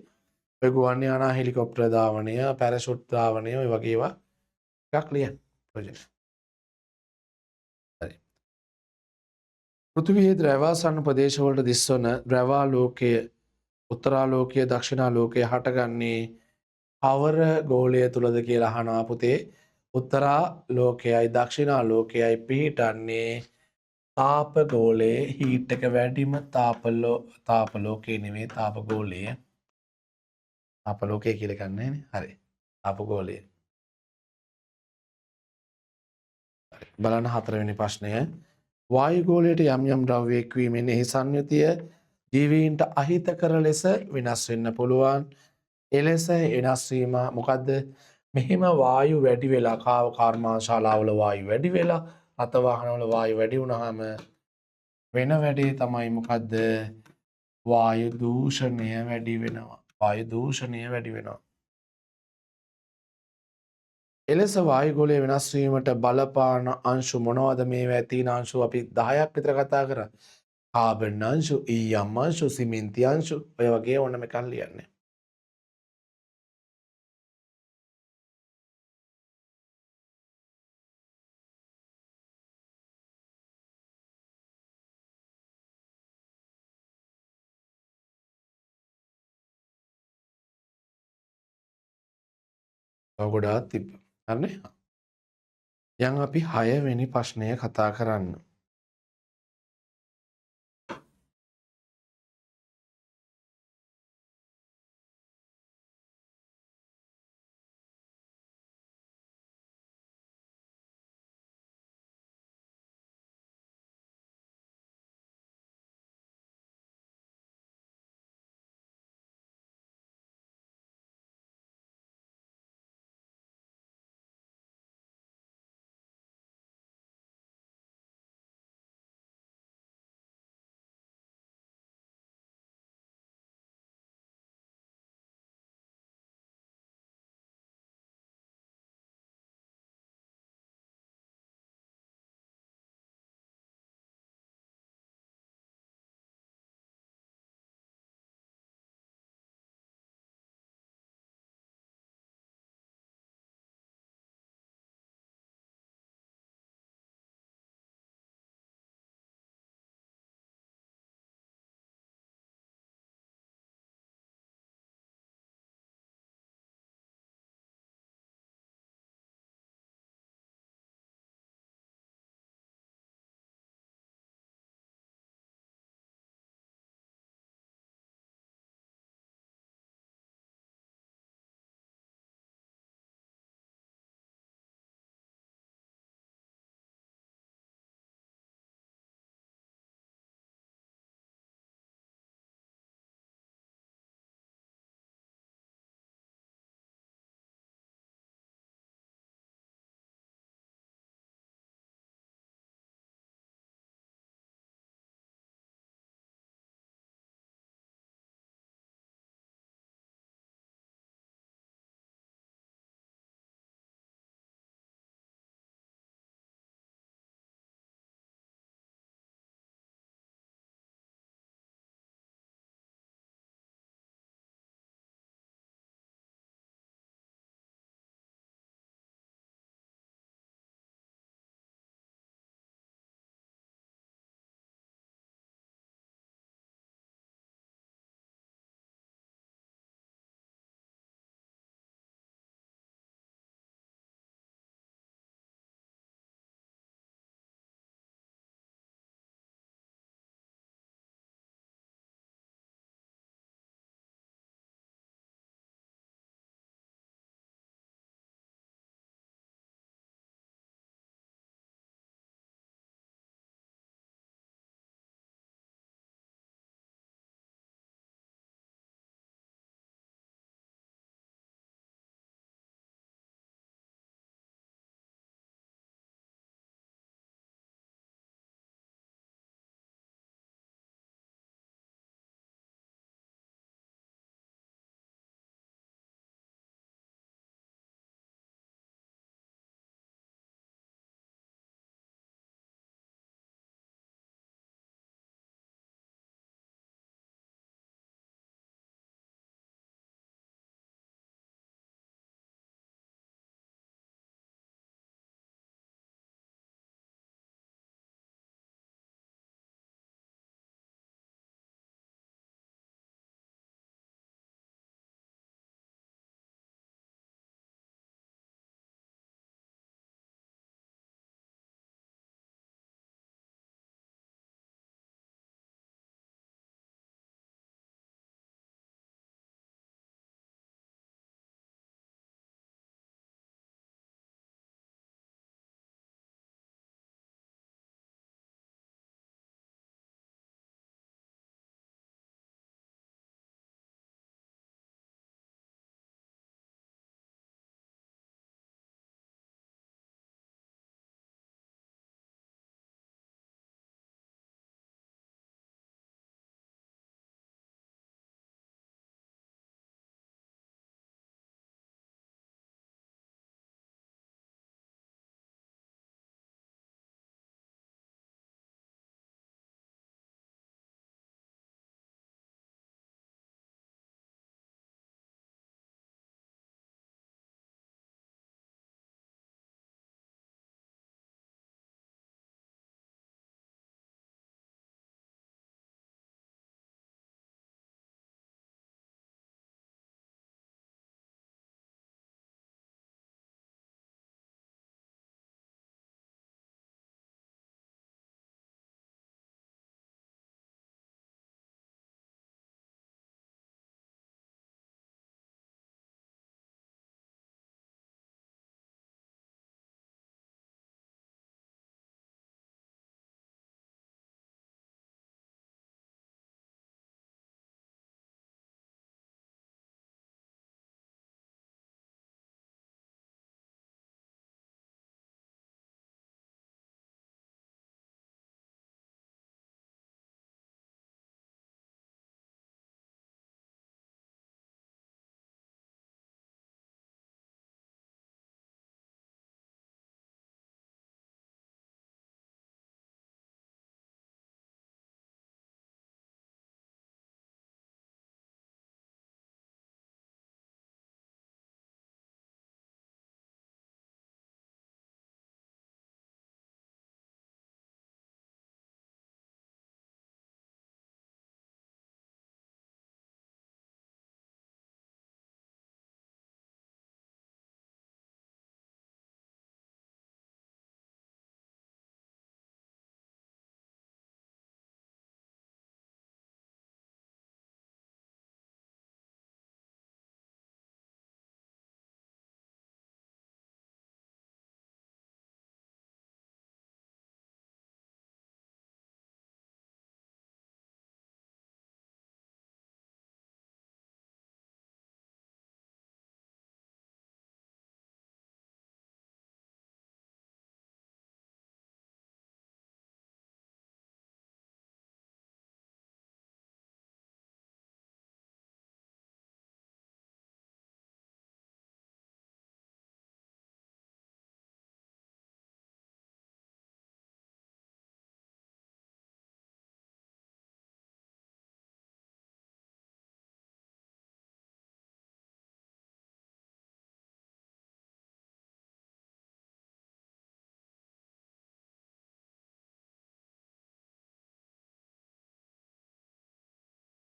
ඔය ගුවන් යානා හෙලිකොප්ටර් ධාවනය, පැරෂුට් ධාවනය ඔය වගේ ඒවා එකක් ලියන්න ප්‍රයෝජන. හරි. පෘථිවියේ ද්‍රව්‍යාසන්න ප්‍රදේශවලට දිස්වන ද්‍රව්‍යාලෝකය උත්තරාලෝකය දක්ෂිණාලෝකය හටගන්නේ කවර ගෝලය තුලද කියලා අහනවා පුතේ. උත්තරාලෝකයයි දක්ෂිණාලෝකයයි පිහිටන්නේ තාප ගෝලයේ හීට් එක වැඩිම තාපලෝකේ නෙමෙයි තාප ගෝලය. තාපලෝකය කියලා එකක් නැහැනේ. හරි. තාප ගෝලය. හරි. බලන්න හතරවෙනි ප්‍රශ්නය. වායු ගෝලයට යම් යම් ද්‍රව්‍ය එක්වීමෙන් එහි සංයුතිය ජීවීන්ට අහිතකර ලෙස වෙනස් වෙන්න පුළුවන්. එලෙස වෙනස් වීම මොකද්ද? මෙහෙම වායු වැඩි වෙලා කර්මාන්තශාලාවල වායු වැඩි වෙලා රථ වාහනවල වායු වැඩි වුණාම වෙන වැඩේ තමයි මොකද්ද? වායු දූෂණය වැඩි වෙනවා. වායු දූෂණය වැඩි වෙනවා. එලෙස වායුගෝලය වෙනස් වීමට බලපාන අංශු මොනවද? මේවා තියෙන අංශු අපි 10ක් විතර කතා කරා. කාබන් අංශු, ඊයම් අංශු, සිමෙන්ති අංශු, ඔය වගේ ඕනම එකක් ලියන්න. තව ගොඩාක් තිබ්බා. හරිනේ? යන් අපි 6 වෙනි ප්‍රශ්නය කතා කරන්න.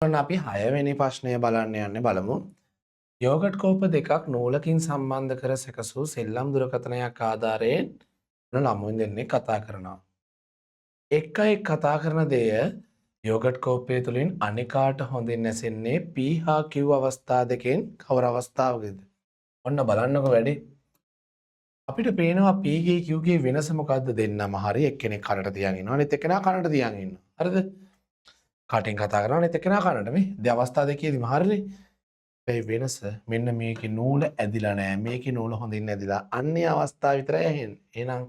ඔන්න අපි 6 වෙනි ප්‍රශ්නය බලන්න යන්නේ බලමු. යෝගට් කෝප දෙකක් නූලකින් සම්බන්ධ කර සැකසූ සෙල්ලම් දුරකථනයක් ආධාරයෙන් ළමුන් දෙන්නෙක් කතා කරනවා. එක් අයෙක් කතා කරන දෙය යෝගට් කෝපය තුලින් අනෙකාට හොඳින් ඇසෙන්නේ P හා Q අවස්ථා දෙකෙන් කවර අවස්ථාවකද? ඔන්න බලන්නකෝ වැඩි. අපිට පේනවා P ගේ Q ගේ වෙනස මොකද්ද දෙන්නම හරි එක්කෙනෙක් කනට තියන් ඉන්නවා අනිත් එක්කෙනා කනට තියන් ඉන්නවා. හරිද? කටින් කතා කරනවා අනිත් එක්කෙනා කනට මේ දෙ අවස්ථා දෙකේදීම හරිනේ. හැබැයි වෙනස මෙන්න මේකේ නූල ඇදිලා නෑ මේකේ නූල හොඳින් ඇදිලා අන්නේ අවස්ථාව විතරයි ඇහෙන්නේ. එහෙනම්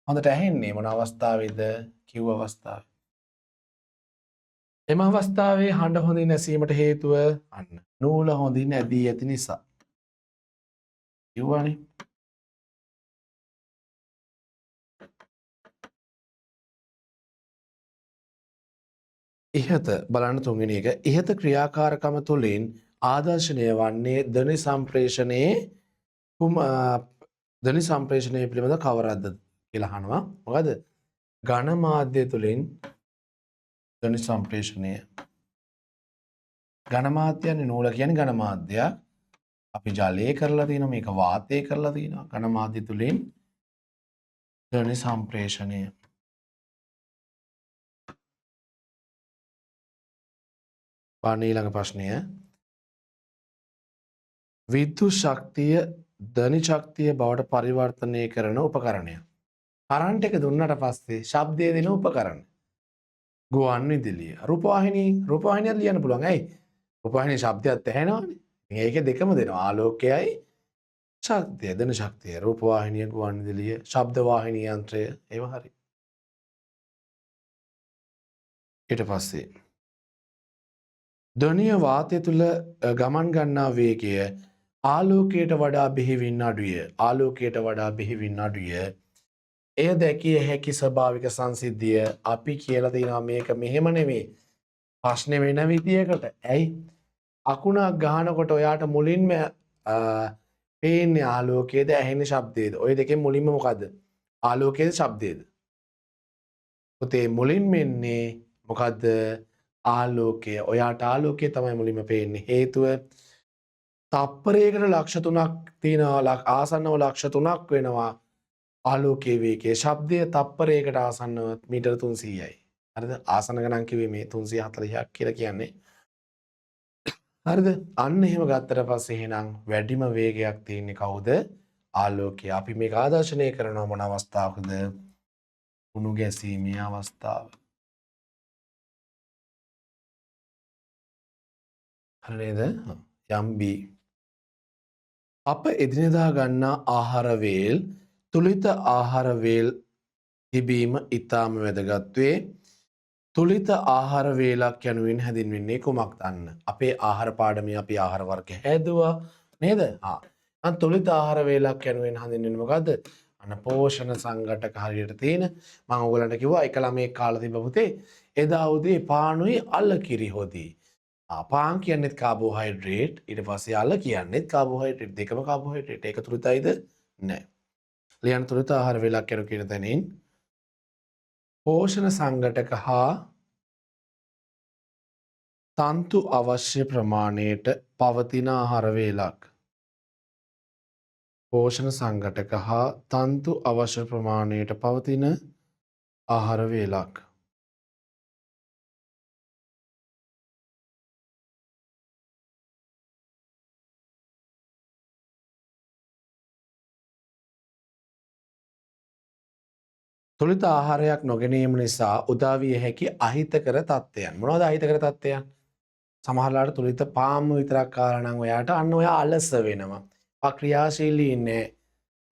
හොඳට ඇහෙන්නේ මොන අවස්ථාවේද? Q අවස්ථාවේ. එම අවස්ථාවේ හඬ හොඳින් ඇසීමට හේතුව අන්න නූල හොඳින් ඇදී ඇති නිසා. කිව්වනේ. ඉහත බලන්න තුන්වෙනි එක. ඉහත ක්‍රියාකාරකම තුළින් ආදර්ශනය වන්නේ ධ්වනි සම්ප්‍රේෂණයේ ධ්වනි සම්ප්‍රේෂණය පිළිබඳ කවරක්ද කියලා අහනවා. මොකද ඝන මාධ්‍ය තුළින් ධ්වනි සම්ප්‍රේෂණය. ඝන මාධ්‍යන්නේ නූල කියන්නේ ඝන මාධ්‍යයක්. අපි ජලයේ කරලා තියෙනවා මේක වාතයේ කරලා තියෙනවා. ඝන මාධ්‍ය තුළින් ධ්වනි සම්ප්‍රේෂණය. බලන්න ඊළඟ ප්‍රශ්නය. විද්‍යුත් ශක්තිය ධ්වනි ශක්තිය බවට පරිවර්තනය කරන උපකරණය. කරන්ට් එක දුන්නට පස්සේ ශබ්දය දෙන උපකරණ. ගුවන් විදුලිය. රූපවාහිනී, රූපවාහිනියත් ලියන්න පුළුවන්. ඇයි? රූපවාහිනී ශබ්දයක් ඇහෙනවනේ. ඉතින් ඒකේ දෙකම දෙනවා. ආලෝකයයි ශක්තිය, ධ්වනි ශක්තිය. රූපවාහිනිය, ගුවන් විදුලිය, ශබ්ද වාහිනී යන්ත්‍රය, ඒවා හරි. ඊට පස්සේ ධ්වනිය වාතය තුල ගමන් ගන්නා වේගය ආලෝකයට වඩා බෙහෙවින් අඩුය. ආලෝකයට වඩා බෙහෙවින් අඩුය. එය දැකිය හැකි ස්වභාවික සංසිද්ධිය අපි කියලා තියෙනවා මේක මෙහෙම නෙමෙයි. ප්‍රශ්නේ වෙන විදියකට. ඇයි? අකුණක් ගහනකොට ඔයාට මුලින්ම පේන්නේ ආලෝකයේද ඇහෙන්නේ ශබ්දයේද? ඔය දෙකෙන් මුලින්ම මොකද්ද? ආලෝකයේද ශබ්දයේද? පුතේ මුලින්ම එන්නේ මොකද්ද? ආලෝකය. ඔයාට ආලෝකය තමයි මුලින්ම පේන්නේ. හේතුව තප්පරයකට ලක්ෂ 3ක් තියෙනවා, ආසන්නව ලක්ෂ 3ක් වෙනවා ආලෝකයේ වේගය. ශබ්දය තප්පරයකට ආසන්නව මීටර 300යි. හරිද? ආසන්න ගණන් කිව්වේ මේ 340ක් කියලා කියන්නේ. හරිද? අන්න එහෙම ගත්තට පස්සේ එහෙනම් වැඩිම වේගයක් තියෙන්නේ කවුද? ආලෝකය. අපි මේක ආදර්ශනය කරනවා මොන අවස්ථාවකද? කුණු ගැසීමේ අවස්ථාව. හරි නේද? යම් B. අප එදිනෙදා ගන්නා ආහාර වේල් තුලිත ආහාර වේල් තිබීම ඉතාම වැදගත් වේ. තුලිත ආහාර වේලක් යනුවෙන් හැඳින්වෙන්නේ කුමක්ද? අන්න අපේ ආහාර පාඩමේ අපි ආහාර වර්ග හැදුවා නේද? අන්න තුලිත ආහාර වේලක් යනුවෙන් හඳින්වෙන්නේ මොකද්ද? අන්න පෝෂණ සංඝටක හරියට තියෙන. මම ඔයගලන්ට කිව්වා එක ළමයෙක් කාලා තිබ්බ පුතේ එදා උදේ පානුයි අල කිරි හොදි. පාන් කියන්නේත් කාබෝහයිඩ්‍රේට්, ඊට පස්සේ අල කියන්නේත් කාබෝහයිඩ්‍රේට්, දෙකම කාබෝහයිඩ්‍රේට්. ඒක තුලිතයිද? නෑ. ලියන්න තුලිත ආහාර වේලක් යනු කියන තැනින් පෝෂණ සංඝටක හා තන්තු අවශ්‍ය ප්‍රමාණයට පවතින ආහාර වේලක්. පෝෂණ සංඝටක හා තන්තු අවශ්‍ය ප්‍රමාණයට පවතින ආහාර වේලක්. තුලිත ආහාරයක් නොගැනීම නිසා උදා විය හැකි අහිතකර තත්ත්වයන්. මොනවද අහිතකර තත්ත්වයන්? සමහර වෙලාවට තුලිත පාම විතරක් කාලා නම් ඔයාට අන්න ඔයා අලස වෙනවා. අක්‍රියාශීලී නෑ.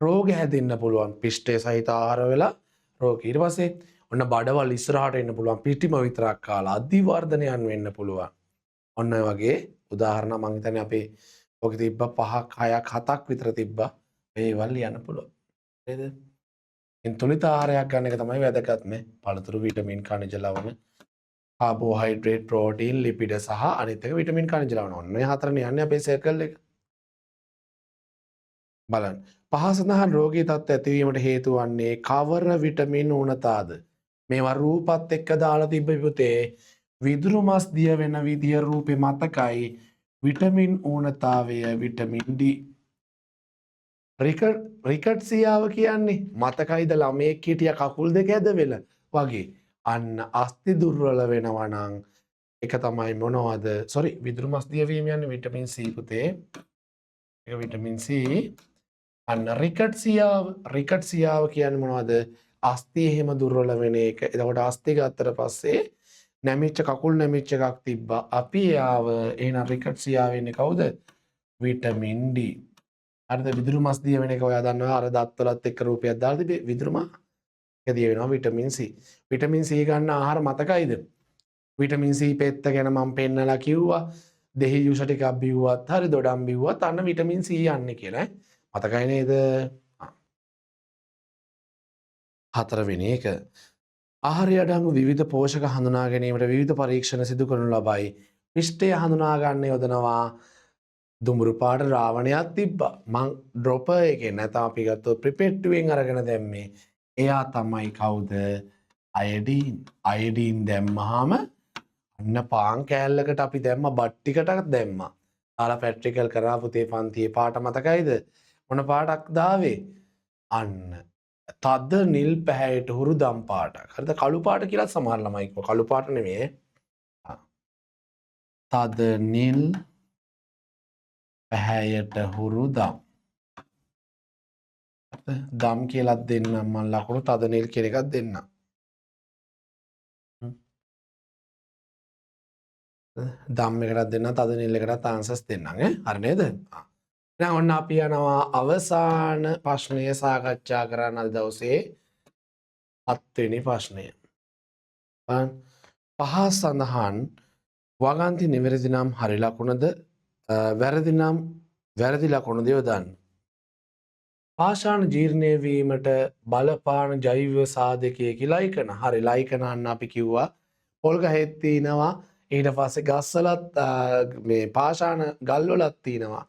රෝග හැදෙන්න පුළුවන්. පිෂ්ඨය සහිත ආහාර වෙලා රෝග. ඊට පස්සේ ඔන්න බඩවල් ඉස්සරහට එන්න පුළුවන්. පිටිම විතරක් කාලා අධිවර්ධනයන් වෙන්න පුළුවන්. ඔන්න ඔය වගේ උදාහරණ මං හිතන්නේ අපේ ඔකේ තිබ්බ 5ක් 6ක් 7ක් විතර තිබ්බා. මේවල් ලියන්න පුළුවන්. නේද? ඉතින් තුලිත ආහාරයක් ගන්න එක තමයි වැදගත්ම. පළතුරු, විටමින්, ඛනිජ ලවණ, කාබෝහයිඩ්‍රේට්, ප්‍රෝටීන්, ලිපිඩ සහ අනිත් එක විටමින්, ඛනිජ ලවණ. ඔන්න ඔය හතරනේ යන්නේ අපේ සර්කල් එක. බලන්න. පහ සඳහන් රෝගී තත්ත්ව ඇතිවීමට හේතු වන්නේ කවර විටමින් ඌනතාද? මේවා රූපත් එක්ක දාලා තිබ්බ පුතේ. විදුරු මස් දිය වෙන විදිය රූපේ මතකයි. විටමින් ඌනතාවය විටමින් D. රිකට්සියාව කියන්නේ මතකයිද ළමයෙක් හිටිය කකුල් දෙක ඇද වෙලා වගේ. අන්න අස්ථි දුර්වල වෙනවා නම් එක තමයි මොනවද? සෝරි, විදුරු මස් දියවීම යන්නේ විටමින් C පුතේ. ඒක විටමින් C. අන්න රිකට්සියාව, රිකට්සියාව කියන්නේ මොනවද? අස්ථි එහෙම දුර්වල වෙන එක. එතකොට අස්ථි ගත්තට පස්සේ නැමිච්ච කකුල් නැමිච්ච එකක් තිබ්බා. අපි එයාව එහෙනම් රිකට්සියාව වෙන්නේ කවුද? Vitamin D. හරිද? විදුරු මස් දිය වෙන එක ඔයා දන්නවා. අර දත්වලත් එක්ක රූපයක් දාලා තිබේ විදුරු මස් එක දිය වෙනවා විටමින් C. Vitamin C ගන්න ආහාර මතකයිද? විටමින් C පෙත්ත ගැන මම පෙන්නලා කිව්වා. දෙහි ජූස් ටිකක් බිව්වත් හරි දොඩම් බිව්වත් අන්න විටමින් C යන්නේ කියලා ඈ. මතකයි නේද? හතරවෙනි එක. ආහාරය අඩංගු විවිධ පෝෂක හඳුනා ගැනීමට විවිධ පරීක්ෂණ සිදු කරනු ලබයි. පිෂ්ඨය හඳුනා ගන්න යොදනවා. දුඹුරු පාට රාවණයක් තිබ්බා. මං ඩ්‍රොපර් එකෙන් නැත්නම් අපි ගත්තොත් ප්‍රිපෙට්ටුවෙන් අරගෙන දැම්මේ. එයා තමයි කවුද? අයඩීන්. අයඩීන් දැම්මහම අන්න පාන් කෑල්ලකට අපි දැම්ම, බත් ටිකටත් දැම්මා. දාලා ප්‍රැක්ටිකල් කරා පුතේ පන්තියේ. පාට මතකයිද? මොන පාටක් දාවේ? අන්න තද නිල් පැහැයට හුරු දම් පාටක්. හරිද? කළු පාට කියලා සමහර ළමයි කිව්වා. කළු පාට නෙමෙයි. තද නිල් පැහැයට හුරු දම්. හරිද? දම් කියලාත් දෙන්නම් මං ලකුණු, තද නිල් කියන එකක් දෙන්නම්. දම් එකටත් දෙන්නම්, තද නිල් එකටත් ආන්සර්ස් දෙන්නම් ඈ. හරි නේද? දැන් ඔන්න අපි යනවා අවසාන ප්‍රශ්නය සාකච්ඡා කරන්න අද දවසේ හත්වෙනි ප්‍රශ්නය. බලන්න. පහ සඳහන් වගන්ති නිවැරදි නම් හරි ලකුණද, වැරදි නම් වැරදි ලකුණද යොදන්න. පාෂාණ ජීර්ණය වීමට බලපාන ජෛව සාධකයකි ලයිකන. හරි, ලයිකන අන්න අපි කිව්වා. පොල් ගහෙත් තියෙනවා. ඊට පස්සේ ගස්වලත්, මේ පාෂාණ ගල්වලත් තියෙනවා.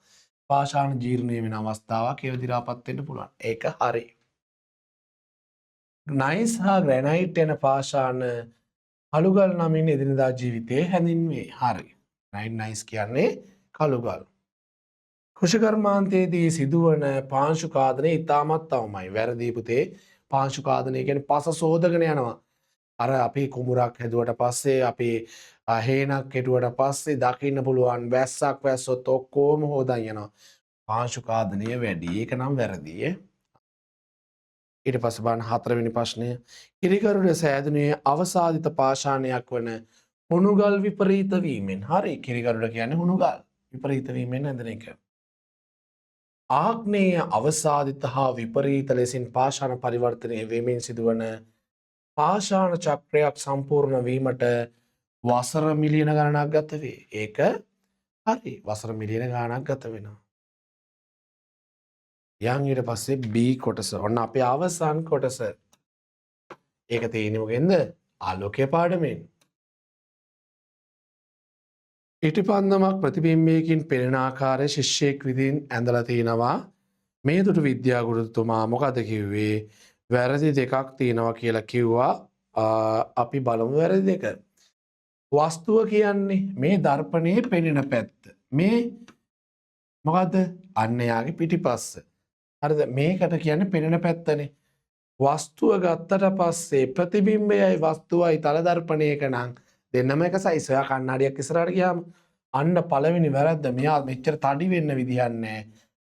පාෂාණ ජීර්ණය වෙන අවස්ථාවක් ඒව දි รา පත් වෙන්න පුළුවන්. ඒක හරි. නයිස් හා ග්‍රැනයිට් යන පාෂාණ කළුගල් නමින් එදිනදා ජීවිතයේ හැඳින්වේ. හරි. නයිස් කියන්නේ කළුගල්. කෘෂිකර්මාන්තයේදී සිදුවන පාංශු ඛාදනය ඉතාමත් අවමයි. වැරදි පුතේ. පාංශු ඛාදනය කියන්නේ පස සෝදගෙන යනවා. අර අපි කුඹුරක් හැදුවට පස්සේ අපි හේනක් කෙටුවට පස්සේ දකින්න පුළුවන් වැස්සක් වැස්සොත් ඔක්කොම හොදන් යනවා. පාංශු ඛාදනය වැඩි. ඒක නම් වැරදි ඈ. ඊට පස්සේ බලන්න හතරවෙනි ප්‍රශ්නය. කිරිගරුඩ සෑදුනේ අවසාදිත පාෂාණයක් වන හුණුගල් විපරීත වීමෙන්. හරි, කිරිගරුඩ කියන්නේ හුණුගල් විපරීත වීමෙන් හැදෙන එක. ආග්නේය අවසාදිත හා විපරීත ලෙසින් පාෂාණ පරිවර්තනය වෙමින් සිදුවන පාෂාණ චක්‍රයක් සම්පූර්ණ වීමට වසර මිලියන ගණනක් ගත වේ. ඒක හරි, වසර මිලියන ගණනක් ගත වෙනවා. යන් ඊට පස්සේ B කොටස. ඔන්න අපේ අවසන් කොටස. ඒක තියෙන්නේ මොකෙන්ද? ආලෝකයේ පාඩමෙන්. ඉටිපන්දමක් ප්‍රතිබිම්බයකින් පෙනෙන ආකාරය ශිෂ්‍යයෙක් විසින් ඇඳලා තිනවා. මේ දුටු විද්‍යා ගුරුතුමා මොකද කිව්වේ? වැරදි දෙකක් තියෙනවා කියලා කිව්වා. අපි බලමු වැරදි දෙක. වස්තුව කියන්නේ මේ දර්පණයේ පෙනෙන පැත්ත. මේ මොකද්ද? අන්න එයාගේ පිටිපස්ස. හරිද? මේකට කියන්නේ පෙනෙන පැත්තනේ. වස්තුව ගත්තට පස්සේ ප්‍රතිබිම්බයයි වස්තුවයි තල දර්පණයක නම් දෙන්නම එක සයිස්. ඔයා කණ්ණාඩියක් ඉස්සරහට ගියාම අන්න පළවෙනි වැරද්ද. මෙයා මෙච්චර තඩි වෙන්න විදිහක් නෑ.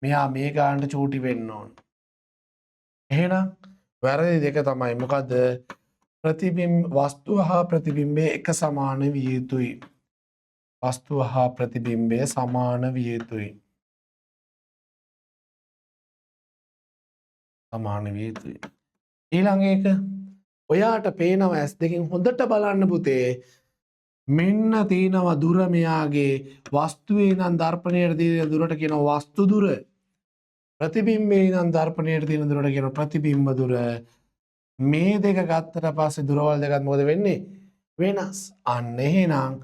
මෙයා මේ ගානට චූටි වෙන්න ඕන. එහෙනම් වැරදි දෙක තමයි මොකද්ද? වස්තුව හා ප්‍රතිබිම්බය එක සමාන විය යුතුයි. වස්තුව හා ප්‍රතිබිම්බය සමාන විය යුතුයි. සමාන විය යුතුයි. ඊළඟ එක ඔයාට පේනවා ඇස් දෙකෙන් හොඳට බලන්න පුතේ. මෙන්න තියෙනවා දුර මෙයාගේ වස්තුවේ ඉඳන් දර්පණයට තියෙන දුරට කියනවා වස්තු දුර. ප්‍රතිබිම්බේ ඉඳන් දර්පණයට තියෙන දුරට කියනවා ප්‍රතිබිම්බ දුර. මේ දෙක ගත්තට පස්සේ දුරවල් දෙකත් මොකද වෙන්නේ? වෙනස්. අන්න එහෙනම්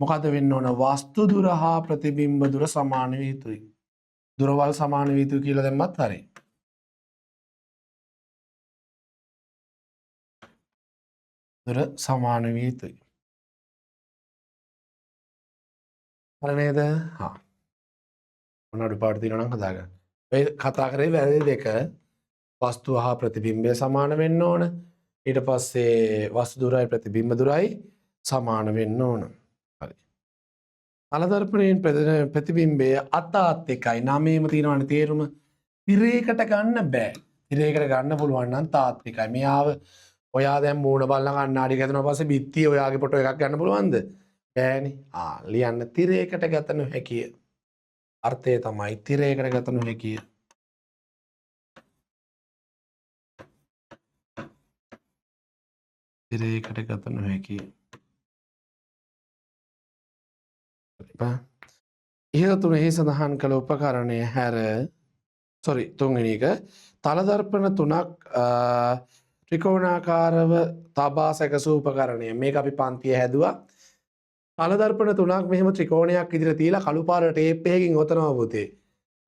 මොකද වෙන්න ඕන? වස්තු දුර හා ප්‍රතිබිම්බ දුර සමාන විය යුතුයි. දුරවල් සමාන විය යුතුයි කියලා දැම්මත් හරි. දුර සමාන විය යුතුයි. හරි නේද? හා. මොන අඩුපාඩු තියෙනවා නම් හදාගන්න. ඔය කතා කරේ වැරදි දෙක. වස්තුව හා ප්‍රතිබිම්බය සමාන වෙන්න ඕන. ඊට පස්සේ වස්තු දුරයි ප්‍රතිබිම්බ දුරයි සමාන වෙන්න ඕන. හරි. තලදර්පණයෙන් ප්‍රතිබිම්බය අතාත් එකයි නමේම තියෙනවනේ තේරුම. තිරයකට ගන්න බෑ. තිරයකට ගන්න පුළුවන් නම් තාත්විකයි. මෙයාව ඔයා දැන් මූණ බලන කණ්ණාඩියක හැදුනා පස්සේ බිත්තිය ඔයාගේ ෆොටෝ එකක් ගන්න පුළුවන්ද? බෑනේ. ආ ලියන්න තිරයකට ගත නොහැකිය. අර්ථය තමයි තිරයකට ගත නොහැකිය. තිරයකට ගත නොහැකිය. ඉහළ තුනෙහි සඳහන් කළ උපකරණය හැර සොරි තුන්වෙනි එක තලදර්පණ තුනක් ත්‍රිකෝණාකාරව තබා සැකසූ උපකරණය. මේක අපි පන්තියේ හැදුවා. තලදර්පණ තුනක් මෙහෙම ත්‍රිකෝණයක් විදිහට තියලා කළු පාට ටේප් එකකින් ඔතනවා පුතේ.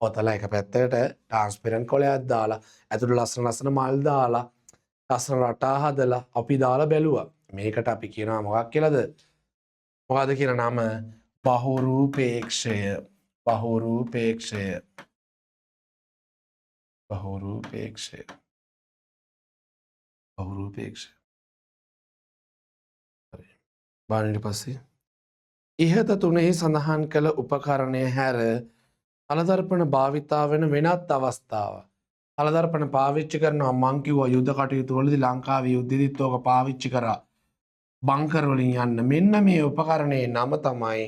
ඔතලා එක පැත්තකට ට්‍රාන්ස්පරන්ට් කොලයක් දාලා ඇතුළට ලස්සන ලස්සන මල් දාලා ලස්සන රටා හදලා අපි දාලා බැලුවා. මේකට අපි කියනවා මොකක් කියලාද? මොකද කියන නම? බහුරූපේක්ෂය. බහුරූපේක්ෂය. බහුරූපේක්ෂය. බහුරූපේක්ෂය. හරි. බලන්න ඊට පස්සේ ඉහත තුනෙහි සඳහන් කළ උපකරණය හැර තලදර්පණ භාවිතා වෙන වෙනත් අවස්ථාවක්. තලදර්පණ පාවිච්චි කරනවා මං කිව්වා යුද කටයුතු වලදී ලංකාවේ යුද්ධෙදිත් ඕක පාවිච්චි කරා. බංකර් වලින් යන්න. මෙන්න මේ උපකරණයේ නම තමයි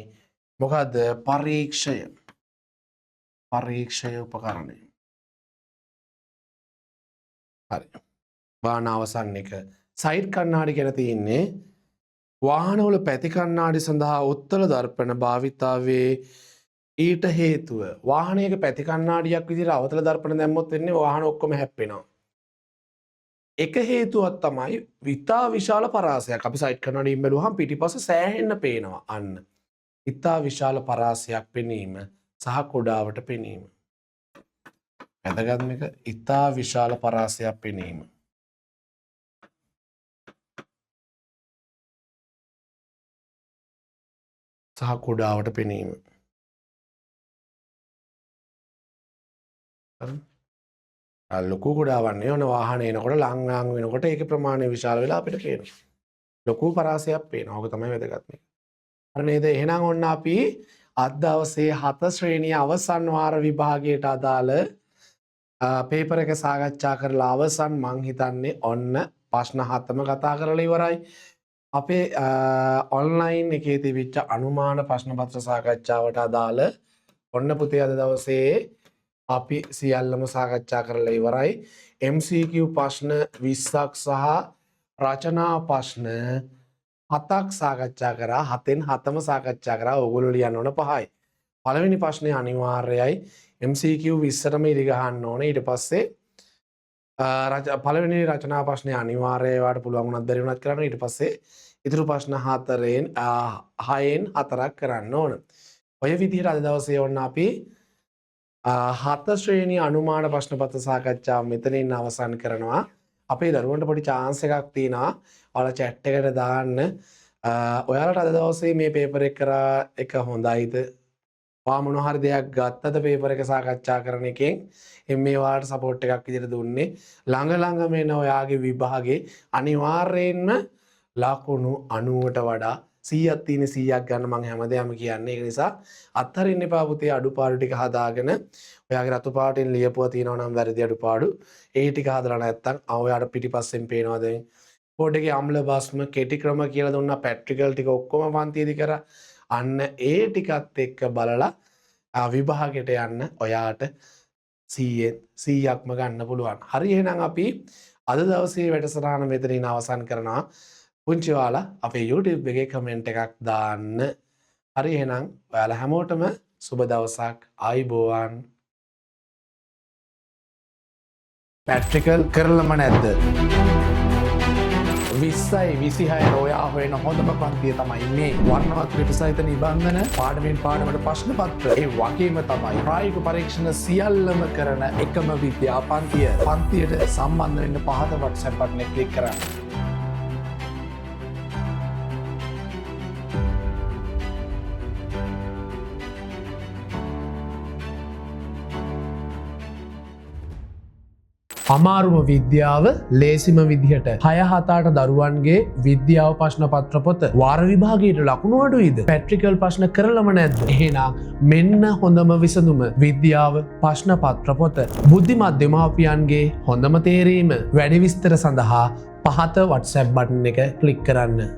මොකද්ද? පරීක්ෂය. පරීක්ෂය උපකරණය. හරි. වාහන අවසන් එක. සයිඩ් කණ්ණාඩි ගැන තියෙන්නේ වාහනවල පැති කණ්ණාඩි සඳහා උත්තල දර්පණ භාවිතා වේ. ඊට හේතුව වාහනයක පැති කණ්ණාඩියක් විදිහට අවතල දර්පණ දැම්මොත් වෙන්නේ වාහන ඔක්කොම හැප්පෙනවා. එක හේතුවක් තමයි ඉතා විශාල පරාසයක්. අපි සයිඩ් කණ්ණාඩියෙන් බැලුවහම පිටිපස්ස සෑහෙන්න පේනවා. අන්න. ඉතා විශාල පරාසයක් පෙනීම සහ කුඩාවට පෙනීම. වැදගත්ම එක ඉතා විශාල පරාසයක් පෙනීම. සහ කුඩාවට පෙනීම. හරි. ලොකු කුඩාවක් නෙවෙයි ඔන්න වාහන එනකොට ලං ලං වෙනකොට ඒකේ ප්‍රමාණය විශාල වෙලා අපිට පේනවා. ලොකු පරාසයක් පේනවා. ඕක තමයි වැදගත්ම එක. හරි නේද? එහෙනම් ඔන්න අපි අද දවසේ 7 ශ්‍රේණිය අවසන් වාර විභාගයට අදාළ පේපර් එක සාකච්ඡා කරලා අවසන්. මං හිතන්නේ ඔන්න ප්‍රශ්න 7ම කතා කරලා ඉවරයි. අපේ ඔන්ලයින් එකේ තිබිච්ච අනුමාන ප්‍රශ්න පත්‍ර සාකච්ඡාවට අදාළ ඔන්න පුතේ අද දවසේ අපි සියල්ලම සාකච්ඡා කරලා ඉවරයි. MCQ ප්‍රශ්න 20ක් සහ රචනා ප්‍රශ්න 7ක් සාකච්ඡා කරා. 7න් 7ම සාකච්ඡා කරා. ඕගොල්ලෝ ලියන්න ඕන 5යි. පළවෙනි ප්‍රශ්නේ අනිවාර්යයි. MCQ 20ටම ඉරි ගහන්න ඕනේ. ඊට පස්සේ පළවෙනි රචනා ප්‍රශ්නේ අනිවාර්යයි. ඔයාලට පුළුවන් වුණත් බැරි වුණත් කරන්න. ඊට පස්සේ ඉතුරු ප්‍රශ්න 6න් 4ක් කරන්න ඕන. ඔය විදිහට අද දවසේ ඔන්න අපි 7 ශ්‍රේණිය අනුමාන ප්‍රශ්න පත්‍ර සාකච්ඡාව මෙතනින් අවසන් කරනවා. අපේ දරුවන්ට පොඩි චාන්ස් එකක් තියෙනවා. ඔයාලා චැට් එකට දාන්න. ඔයාලට අද දවසේ මේ පේපර් එක කරා එක හොඳයිද? ඔයා මොන හරි දෙයක් ගත්තද පේපර් එක සාකච්ඡා කරන එකෙන්? එම් මේ ඔයාලට සපෝට් එකක් විදිහට දුන්නේ. ළඟ ළඟම එන ඔයාගේ විභාගේ අනිවාර්යයෙන්ම ලකුණු 90ට වඩා 100ක් තියෙන 100ක් ගන්න මං හැමදේම කියන්නේ. ඒක නිසා අත්හරින්න එපා පුතේ. අඩුපාඩු ටික හදාගෙන ඔයාගේ රතු පාටින් ලියපුවා තියෙනවා නම් වැරදි අඩුපාඩු ඒ ටික හදලා නැත්තම් ඔයාට පිටිපස්සෙන් පේනවා දැන් බෝඩ් එකේ අම්ල භස්ම කෙටි ක්‍රම කියලා දුන්නා. ප්‍රැක්ටිකල් ටික ඔක්කොම පන්තියේදී කරා. අන්න ඒ ටිකත් එක්ක බලලා විභාගෙට යන්න ඔයාට 100න් 100ක්ම ගන්න පුළුවන්. හරි එහෙනම් අපි අද දවසේ වැඩසටහන මෙතනින් අවසන් කරනවා. පුංචි ඔයාලා අපේ YouTube එකේ කමෙන්ට් එකක් දාන්න. හරි එහෙනම් ඔයාලා හැමෝටම සුබ දවසක්. ආයුබෝවන්. ප්‍රැක්ටිකල් කරලම නැද්ද? 20යි 26 ඔයා හොයන හොඳම පන්තිය තමයි මේ. වර්ණවත් ලිපි සහිත නිබන්ධන, පාඩමෙන් පාඩමට ප්‍රශ්න පත්‍ර, ඒ වගේම තමයි ප්‍රායෝගික පරීක්ෂණ සියල්ලම කරන එකම විද්‍යා පන්තිය. පන්තියට සම්බන්ධ වෙන්න පහත WhatsApp බටන් එක ක්ලික් කරන්න. අමාරුම විද්‍යාව ලේසිම විදිහට 6 7 8 දරුවන්ගේ විද්‍යාව ප්‍රශ්න පත්‍ර පොත. වාර විභාගයට ලකුණු අඩුයිද? ප්‍රැක්ටිකල් ප්‍රශ්න කරලම නැද්ද? එහෙනම් මෙන්න හොඳම විසඳුම, විද්‍යාව ප්‍රශ්න පත්‍ර පොත. බුද්ධිමත් දෙමාපියන්ගේ හොඳම තේරීම. වැඩි විස්තර සඳහා පහත WhatsApp button එක ක්ලික් කරන්න.